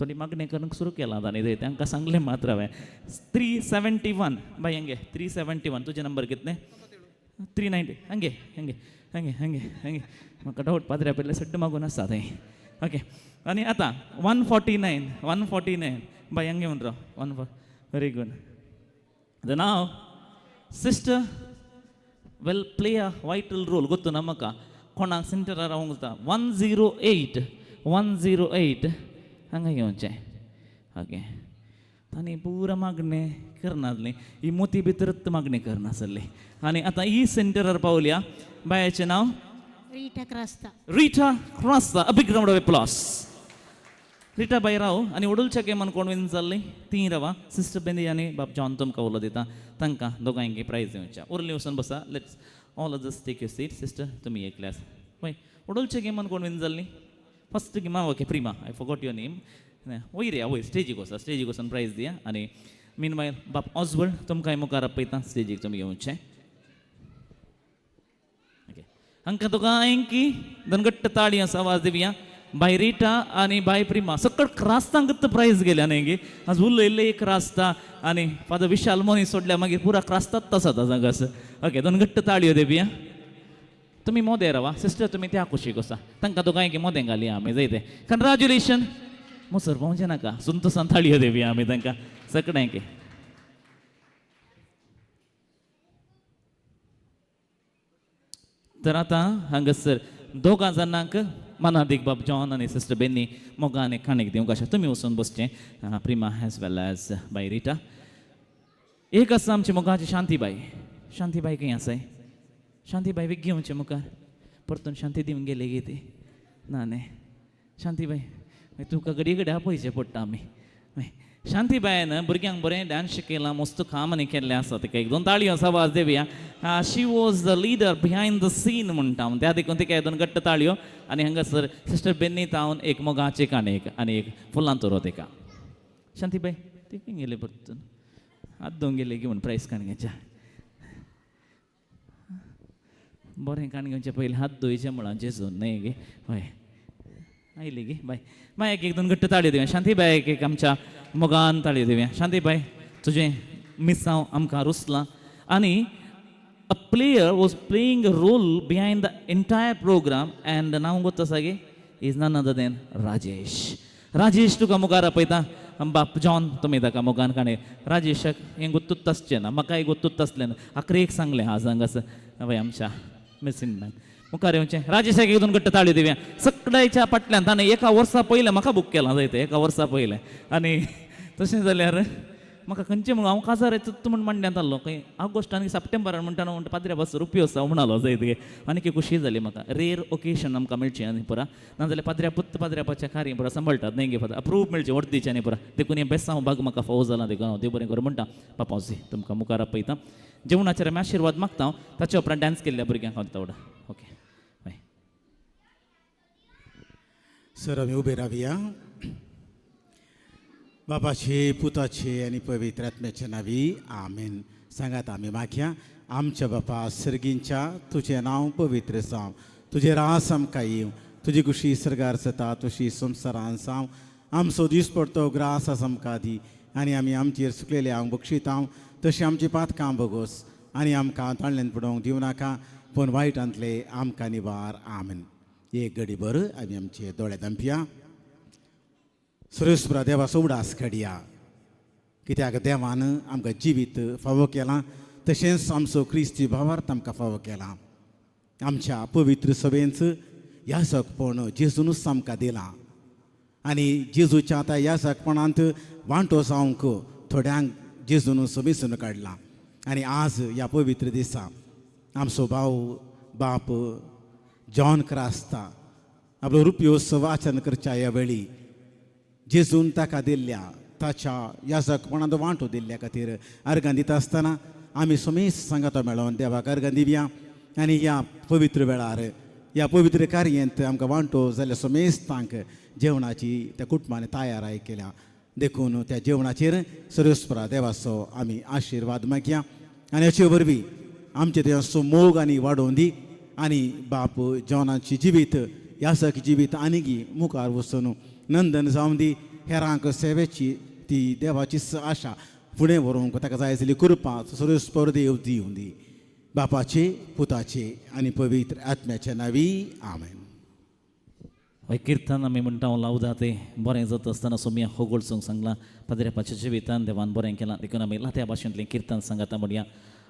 थोडी मागणी करूंक सुरू केलां तांणी ते तांकां सांगलें मात्र हांवें. 371 बाय हंगे 371 तुजें नंबर कितलें? 390 हंगे हंगे हंगे हंगे हंगे म्हाका डावट पाद्र्या पयलें सड्ड मागून आसा थंय. ओके आनी आतां 149 149 बाय हंगे म्हण राव 14 very good. The now sister will play a vital role गोत्तु ना म्हाका कोणाक सेंटरार रावंक जाता. 108 108 हांगा येवचें. ओके तांणी पुरा मागणें करनासली ही मोती भितरच मागणें करनासली आनी आतां ही सेंटरार पावल्या. बायाचें नांव Rita Crasta. Rita Crasta. A big round of applause. Rita बाय राव आनी वडूलच्या गेमान कोण विन जाल्ली ती रावा. सिस्टर बेंदी आनी बाब जॉन तुमकां उलो दिता तांकां दोगांयकी प्रायज दिवच्या. उरली वचून बसा. Let's all others take your seat. Sister तुमी एक क्लास वय. वडूलच्या गेमान कोण विन जाल्ली फर्स्ट गेमा? Okay Prima, I forgot your name. वयर या वयर स्टेजीक वचा. स्टेजीक वचून प्रायज दिया. आनी मीन वायल बाब ऑजवर्ड तुमकां मुखार आपयता स्टेजीक तुमी येवचें. ओके हांकां दोगांयकी दोन घट्ट ताळी आसा आवाज दिवया. बाय रिटा आनी बाय प्रिमा सकळ क्रास्तांक प्रायज गेल्या न्ही गे. आज उलयल्ले एक क्रास्ता आनी फादर विशाल मोनी सोडल्या मागीर पुरा क्रास्तात आसा हांगासर. ओके दोन घट्ट ताळयो दिवया. तुमी मोदें रावा. सिस्टर तुमी त्या कुशीक वचा. तांकां दोगांयकी मोदें घालया आमी जायते. कंग्रेच्युलेशन. मोसर पावचें नाका संतोसान ताळयो दिवया आमी तांकां सगळ्यांकी. तर आतां हांगासर दोगां जाणांक मनादीक बाब जॉन आनी सिस्टर बेन्नी मोगा आनी काणीक दिवंक आसा. तुमी वचून बसचें. प्रिमा as well as by Rita. एक आसा आमची मोगाची शांतीबाई. शांतीबाई खंय आसाय? शांतीबाई वेगळी घेवचें मुखार परतून शांती दिवन गेली गे ती. ना न्ही शांतीबाई तुका घडये घडये आपयचें पडटा आमी. शांतीबायन भुरग्यांक बरें डांस शिकयलां, मस्त काम आनी केल्लें आसा. तिका एक दोन ताळयो आवाज दिवया. She was the leader behind the scene म्हणटा हांव त्या देखून तिका एक दोन घट्ट ताळयो. आनी हांगासर सिस्टर बेन्नी तावन एक मोगाची काणयेक आनी एक फुलां तोरो तिका. शांतीबाई ती खंय गेली परतून? हात धुवंक गेली घेवन प्रायस काण घेवच्या. बरें काण घेवचें पयलीं हात धुयचें म्हळां जेजून न्हय गे? हय आयली गे बाय. बायक एक दोन घट्ट ताळयो दिवया. शांतीबायक एक आमच्या मोगान ताळयो दिवया. शांतीबाय तुजें मिसांव आमकां रुसलां आनी a player was playing a role behind the entire program and नांव गोत आसा गे is none other than Rajesh. Rajesh तुका मुखार आपयता. बाप जॉन तुमी ताका मोगान काणे. राजेशाक हें गोत्तूच आसचें ना, म्हाकाय गोत्तूच आसलें ना. आखरेक सांगलें आज हांगासर हय आमच्या मिसिंग मॅन मुखार येवचें. राजेशाक एक दोन घट्ट ताळयो दिवया. सगळ्याच्या फाटल्यान ताणें एका वर्सा पयलें म्हाका बूक केलां जायतें एका वर्सा पयलें. आनी तशें जाल्यार म्हाका खंयचें म्हणून हांव काजार येता म्हूण मांड्यांत आसलो खंय ऑगस्ट आनी सप्टेंबरान म्हणटा म्हणटा पाद्र्या बस रुपयो आसा म्हणालो जायत. आनी खुशी जाली म्हाका. रेर ओकेशन आमकां मेळचें आनी पुरा नाजाल्यार पाद्र्या पुत्त पाद्र्यापाच्या कार्य पुरा सांबाळटात न्हय गे फादर अप्रूप मेळचें वर्दीचें आनी पुरा देखून हें बेसांव भाग म्हाका फावो जालां देखून हांव देव बरें करूं म्हणटा. पापावजी तुमकां मुखार आपयता. जेवणाचेर आमी आशिर्वाद मागता हांव. ताच्या उपरांत डांस केल्ल्या भुरग्यांक हांव दिता वडा. ओके बाय. सर आमी उबे रावया. बापाचे पुताचे आनी पवित्र आत्म्याच्या नावी आमेन. सांगात आमी मागया. आमच्या बापा सर्गींच्या तुजें नांव पवित्र जावं, तुजें रास आमकां येवं, तुजी खुशी सर्गार जाता तशी संवसारान जावं. आमचो दीस पडतो ग्रास आस आमकां दी आनी आमी आमचेर सुकलेले हांव बक्षितांव तशें आमची पातकां भोगोस आनी आमकां ताळ्यान पडोवंक दिवं नाका पूण वायटांतले आमकां निवार. आमेन. एक घडी भर आमी आमचे दोळे धांपया. सुरेशपुरा देवाचो उडास काडया कित्याक देवान आमकां जिवीत फावो केलां तशेंच आमचो क्रिस्ती भावार्थ आमकां फावो केला. आमच्या पवित्र सभेंच याजकपण जेजूनच आमकां दिलां आनी जेजूच्या आतां याजकपणांत वांटो जावंक थोड्यांक जेजून वेंचून काडलां. आनी आज ह्या पवित्र दिसा आमचो भाव बाप जॉन क्रास्ता आपलो रुपयोत्सव आचरण करच्या ह्या वेळी जेजून ताका दिल्ल्या ताच्या याजकपणांत वांटो दिल्ल्या खातीर अर्गां दिता आसतना आमी समेस्त सांगातो मेळोवन देवाक अर्गां दिवया. आनी ह्या पवित्र वेळार ह्या पवित्र कार्यांत आमकां वांटो जाल्ल्या समेस्तांक जेवणाची त्या कुटुंबान तयाराय केल्या देखून त्या जेवणाचेर सर्वेस्परा देवाचो आमी आशिर्वाद मागया. आनी अशे वरवीं आमचे देवाचो मोग आनी वाडोवन दी आनी बाप जॉनाची जिवीत यासक जिवीत आनीकी मुखार वचून नंदन जावन दी. हेरांक सेवेची ती देवाची आशा फुडें व्हरूंक ताका जाय आसली कृपा सर्वेस्पर देव दिवं दी. बापाचे, पुताचे आनी पवित्र आत्म्याच्या नांवी आमेन. हय किर्तन आमी म्हणटा लावदा ते बरें जाता आसतना सोमया होगोळसूंक सांगलां पाद्रेपाच्या जिवितान देवान बरें केलां देखून आमी लात्या भाशेंतलें किर्तन सांगता म्हणया.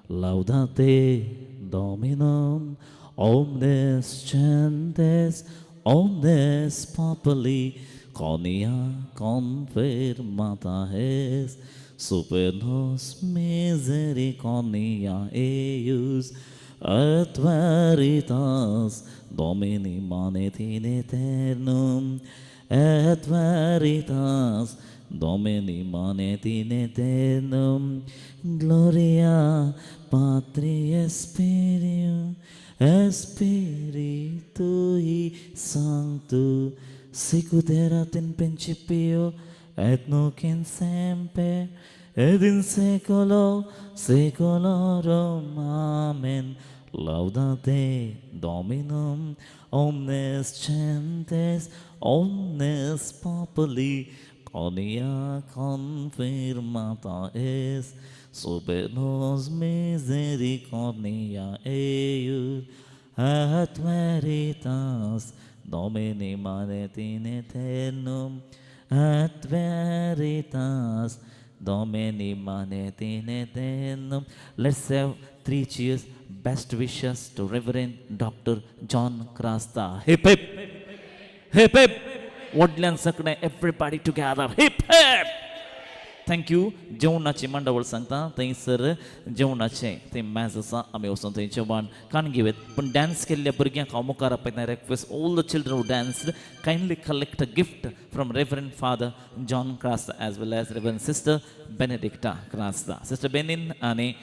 Laudate Dominum omnes gentes omnes populi quia confirmata est super nos misericordia eius et veritas Domini manet in aeternum, et veritas Domini manet in aeternum. Gloria Patri et Spiritui Sancto, sicut erat in principio et nunc in semper et in saeculo saeculorum. Amen. Laudate Dominum omnes gentes omnes populi quia confirmata est super nos misericordia eius et veritas Domini manet in aeternum, et veritas Domini manet in aeternum. Let's have three cheers. Best wishes to Reverend Dr. John Crasta. Hip hip, hip hip. व्हडल्यान सगळें everybody together. Hip hip. Thank you. जेवणाची मांडावळ सांगता थंयसर जेवणाचें थंय मॅज आसा, आमी वचून थंय जेवण काण घेवयत. पूण डान्स केल्ल्या भुरग्यांक हांव मुखार आपयता. Request all the children who dance kindly collect a gift from Reverend Father John Crasta as well as Reverend Sister Benedicta Crasta. Sister Benin आनी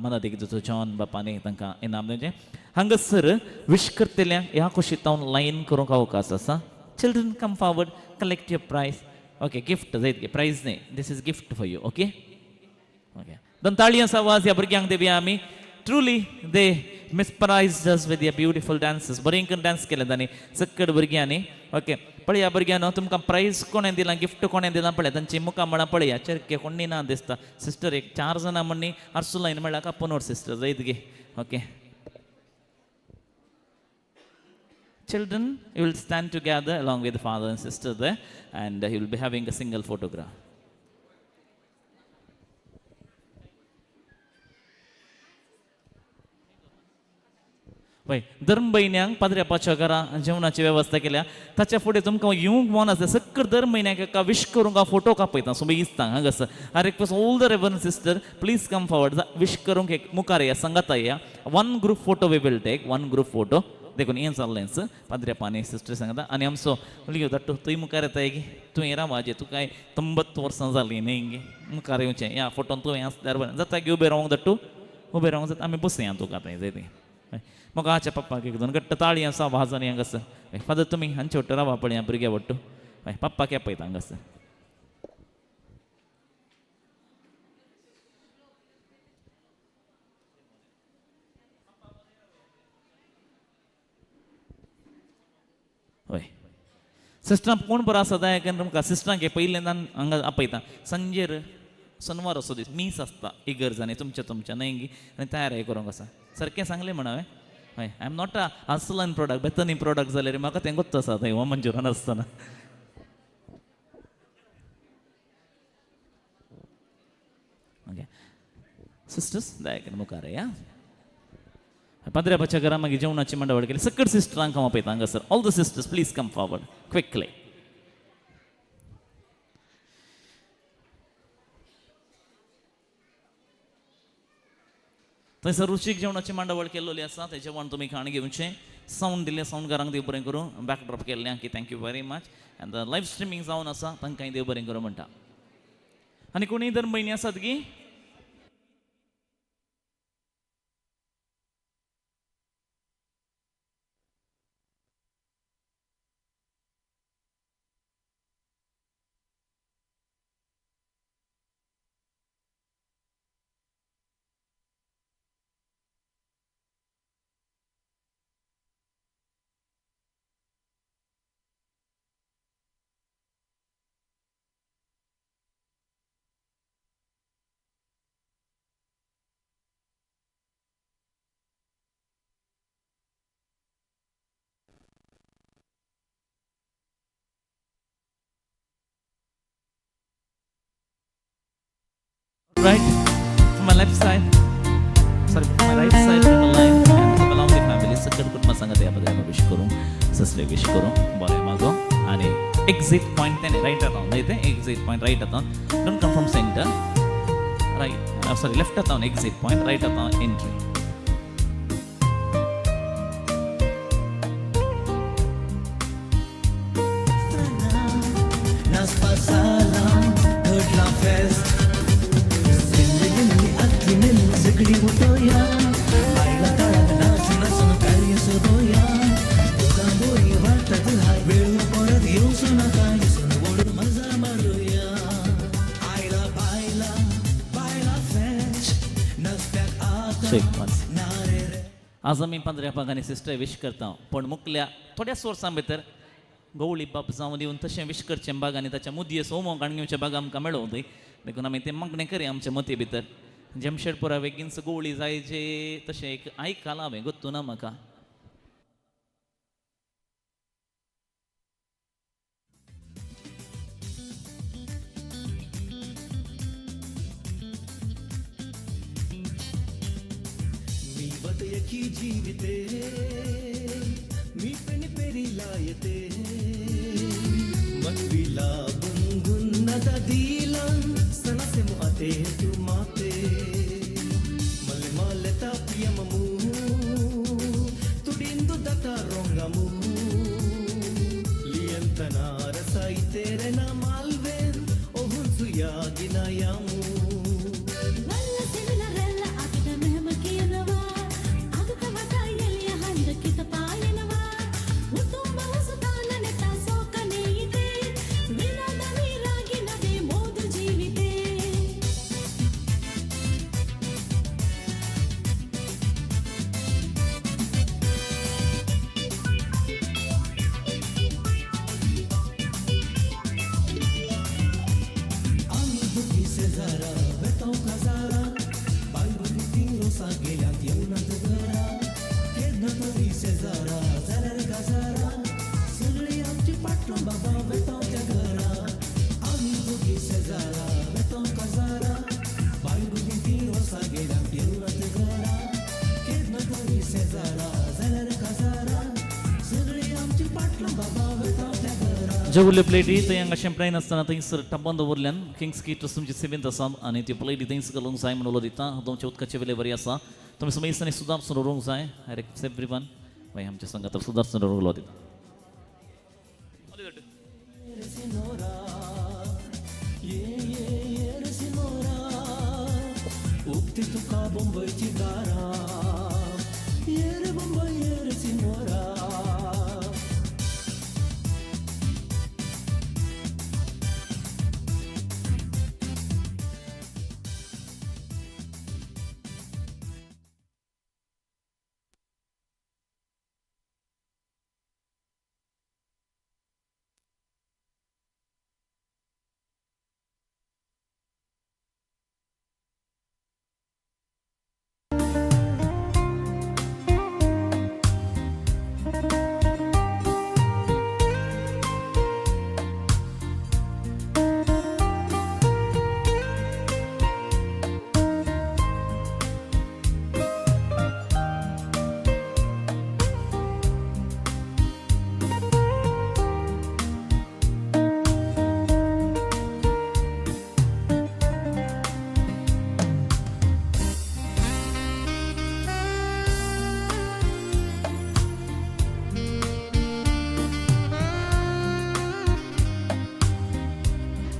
मनादीक दोतोर जॉन बापानी तांकां इनाम दिवचें. हांगासर विश करतल्यांक ह्या कुशींत लायन करूंक अवकाश आसा. Children come forward, collect your prize. Okay, gift जायत गे, प्रायज न्ही, this is gift for you. Okay okay. दोन ताळयांचो आवाज ह्या भुरग्यांक दिवया आमी. Truly they mesmerised us with their beautiful dances. बरें करून डान्स केले तांणी सक्कड भुरग्यांनी. ओके पळया भुरग्यांनो, तुमकां प्रायज कोणें दिलां, गिफ्ट कोणें दिलां पळया. तांची मुखां म्हळां पळया. चेरके कोणी ना दिसता. सिस्टर एक चार जाणां म्हणणी आर्सुलायन म्हळ्यार कापोनोर सिस्टर जायत गे. Okay Children, you will stand together along with the father and sister there, and you will be having a single photograph. वय दर म्हयन्याक पाद्र्यापाच्या घरा जेवणाची वेवस्था केल्या. ताच्या फुडें तुमकां येवंक मन आसा सक्कर दर म्हयन्याक एका विश करूंक हांव फोटो कापयता सो इस्तांक हांगासर. I request all the reverend sister please come forward. Wish करूंक एक मुखार या, सांगाता या. One group photo we will take, one group photo. देखून हें चल्लेंच पाद्र्यापानी सिस्टर सांगता. आनी आमचो लियो धाडटो तुंय मुखार येताय गे, तुवें रावाजे, तुका 90 वर्सां जालीं न्ही गे, मुखार येवचें. ह्या फोटोन तुवें आसल्यार बरें जाता गे. उबें रावंक धाडटू, उबें रावंक जाता. आमी बसया तुका थंय जाय थंय. मोगाच्या पप्पाक एक दोन घट्ट ताळी आसा वाजनी हांगासर. फादर तुमी हांचे वट्टू रावा पळया भुरग्या वट्टू. हय पप्पाक पळयता हांगासर. हय सिस्टरां कोण बरो आसा दयाकन तुमकां सिस्टरांक पयल्यान हांगा आपयता. सांजेर सोनवार असो दीस मीस आसता इगर्जांनी तुमच्या तुमच्या न्हय गी, आनी तयारी करूंक आसा. सारकें सांगलें म्हण हांवें. हय I am not a Ursuline product, Bethany product जाल्यार म्हाका तें गोत्त आसा थंय हो मंजुरान आसतना. ओके सिस्टर्स दयाकन मुखार या. पाद्र्यापाच्या घरा मागीर जेवणाची मांडावळ केली. सकट सिस्टरांक हांव आपयता हांगासर. All the sisters please come forward quickly. थंयसर रुचीक जेवणाची मांडावळ केल्ली आसा. तें जेवण तुमी खाण घेवचें. सावंड दिलें सावंडकारांक देव बरें करूं. बॅकड्रॉप केल्लें की thank you very much. And live streaming जावन आसा तांकांय देव बरें करूं म्हणटा. आनी कोणीय दर म्हयने आसात की Right, from my left side, sorry, from my right side, from my line, and from along the family, सगळं कुटुंबा सांगत या बद्दल विश करूं, ससले विश करूं, बरें मागो आनी एक्झिट पॉयंट तेणे रायट आतां न्हय तें एक्झिट पॉयंट रायट आतां, don't come from centre, right, sorry left आतां एक्झिट पॉयंट रायट आतां एंट्री. आज आमी पांदऱ्या बागांनी सिस्टर विश करता, पूण मुकल्या थोड्याच वर्सां भितर गवळी बाप जावन येवन तशें विश करचें बागांनी ताच्या मुदये सोमो काडून घेवच्या बागा आमकां मेळोवं दी, देखून आमी तें मागणें करया आमच्या मती भितर. जमशेदपुरा बेगीनच गवळी जायचे तशें एक आयकलां हांवें, गोत्तू ना म्हाका. जीविते मी पेन पेरीला येते मतविला बुंगुन दिला सनसे मुआते तू माते मले माले तापियममु तुडिंदु दता रोंगमु लियंतना रसाइतेरे ना माल्वेन ओहुन सुयागिना यामु जेवले प्लेटी थंय हांगा शेंपडाय नासतना थंयसर टब्बान दवरल्यान किंग्स किटर्स तुमची सेवेंत आसा आनी त्यो प्लेटी थंयच घालूंक जाय म्हणून उलो दिता. तुमच्या उदकाचे वेले बरी आसा, तुमी समेस्तांनी सुदारसून उरोवंक जाय. I request every one मागीर आमच्या संगात सुदारसून उलो दिता.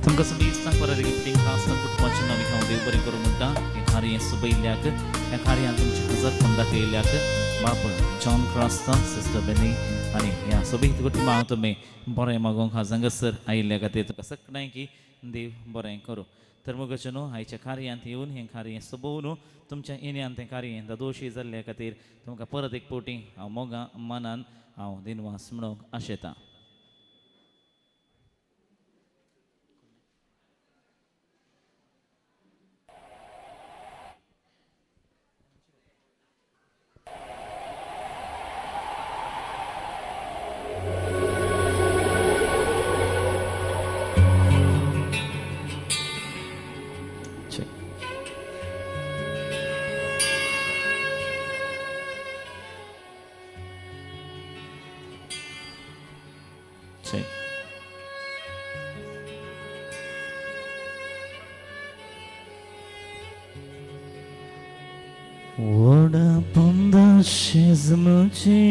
तुमकां समेस्तांक परत रिपीटिंग क्लास कुटुंबाचें नांव हांव देव बरें करूं म्हणटा. हें कार्य सोबयल्ल्याक, ह्या कार्यान तुमचे हजरपण दाखयल्ल्याक बाप जॉन क्रास्ता, सिस्टर बेनी आनी ह्या सोबीत कुटुंबांक तुमी बरें मागोवंक हांगासर आयिल्ल्या खातीर तुमकां सगळ्यांकी देव बरें करूं. तर मोगाचे न्हू आयच्या कार्यांत येवन हें कार्य सोबोवन तुमच्या येण्यान तें कार्य दादोशी जाल्ल्या खातीर तुमकां परत एक फावटी हांव मोगा मनान हांव दिनवास म्हणूंक आशेतां. Check. घेवचें. वडा पोंदा शेजमुची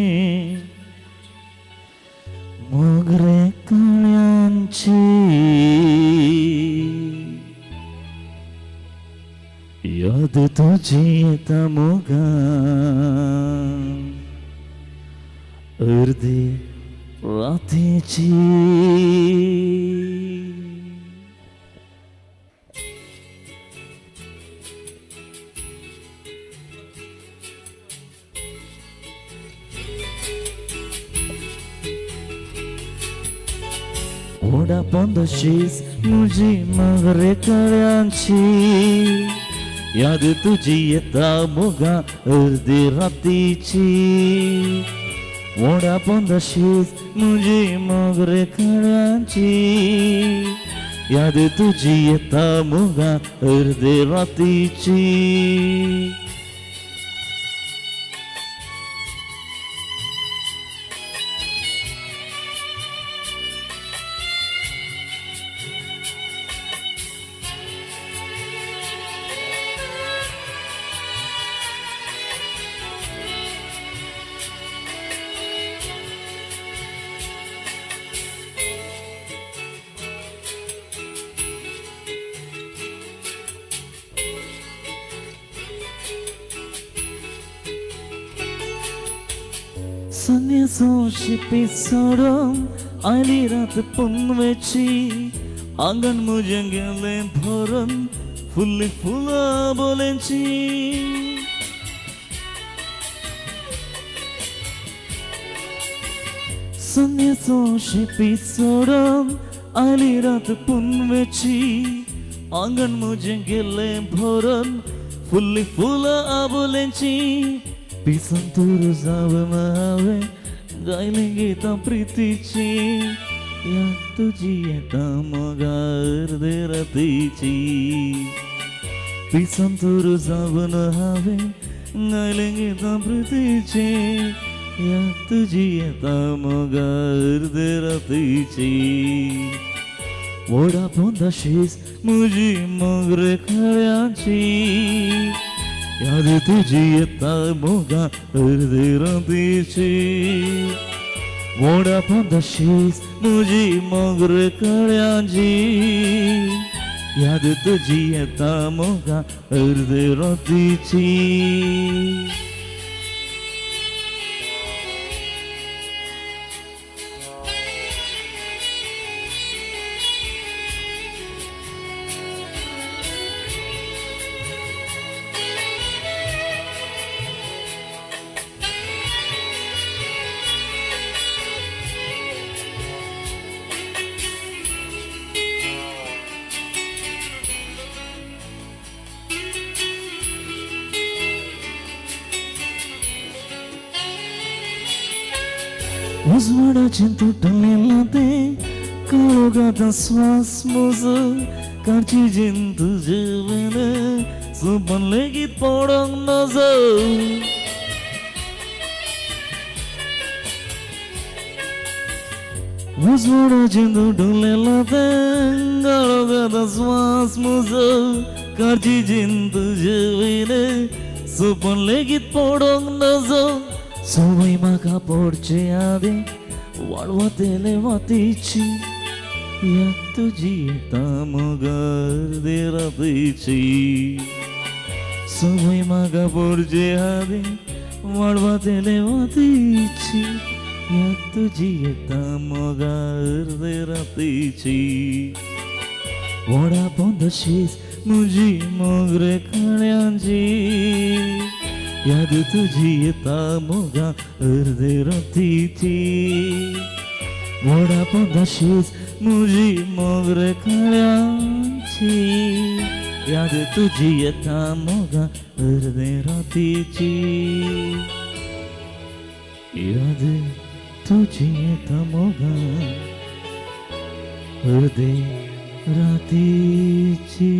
मोगरे कळ्यांची याद तुजी येता मोगा अर्दी रातीची. वडा पोंदा शीज म्हजी मोगरे कळ्यांची याद तुजी येता मोगा अर्दी रातीची. वडा पोंदा शीज म्हजी मोगरे कळ्यांची याद तुजी येता मोगा अर्दी रातीची. शिपी सोडून आयली रात पुनवेची आंगण म्हजें गेलें भरून फुल्ली फुलां बोलेंची. संन्यासो शिपी सोडून आयली रात पुनवेची आंगण म्हजें गेलें भरून फुल्ली फुलां आबोलेंची. पिसन तूर जावन हांवें गायली गीतां प्रितीची याद तुजी येता मोगा अर्दे रातीची. पिसन तूर जावन हांवें गायली गीतां प्रितीची याद तुजी येता मोगा अर्दे रातीची. वडा पोंदा शीज म्हजी मोगरे कळ्यांची याद तुजी येता मोगा अर्दे रातीची. वडा पोंदा शीज म्हजी मोगरे कळ्यांची याद तुजी येता मोगा अर्दे रातीची. उजवाडाचें तुटलें तें काळोखांत स्वास म्हजो काडची जीण तुजे वयलें सपन लेगीत पडोंक नजो. उजवाडाचें तुटलें तें काळोखांत स्वास म्हजो काडची जीण तुजे वयलें सपन लेगीत पडोंक नजो. संवय म्हाका पडचे आदीं वाळवतेले वातीची याद तुजी येता मोगा अर्दे रातीची. संवय म्हाका पडचे आदीं वाळवतेले वातीची याद तुजी येता मोगा अर्दे रातीची. वडा पोंदा शीज म्हजी मोगरे कळ्यांची याद तुजी येता मोगा अर्दे रातीची. वडा पोंदा शीज म्हजी मोगरे कळ्यांची याद तुजी येता मोगा अर्दे रातीची. याद तुजी येता मोगा अर्दे रातीची.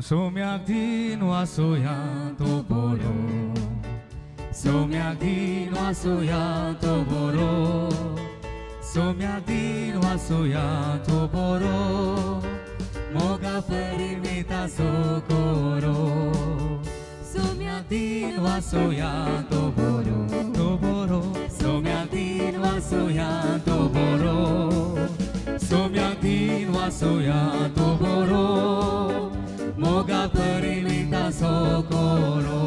सोम्याक दिन वासोया तो बरो, सोम्याक दिन वासोया तो बरो, सोम्याक दिन वासोया तो बरो, मोगा परिमिता सोकोरो, सोम्याक दिन वासोया तो बरो, तो बरो, सोम्याक दिन वासोया तो बरो, सोम्याक दिन वासोया तो बरो, मोगा परिमिता सोकोरो.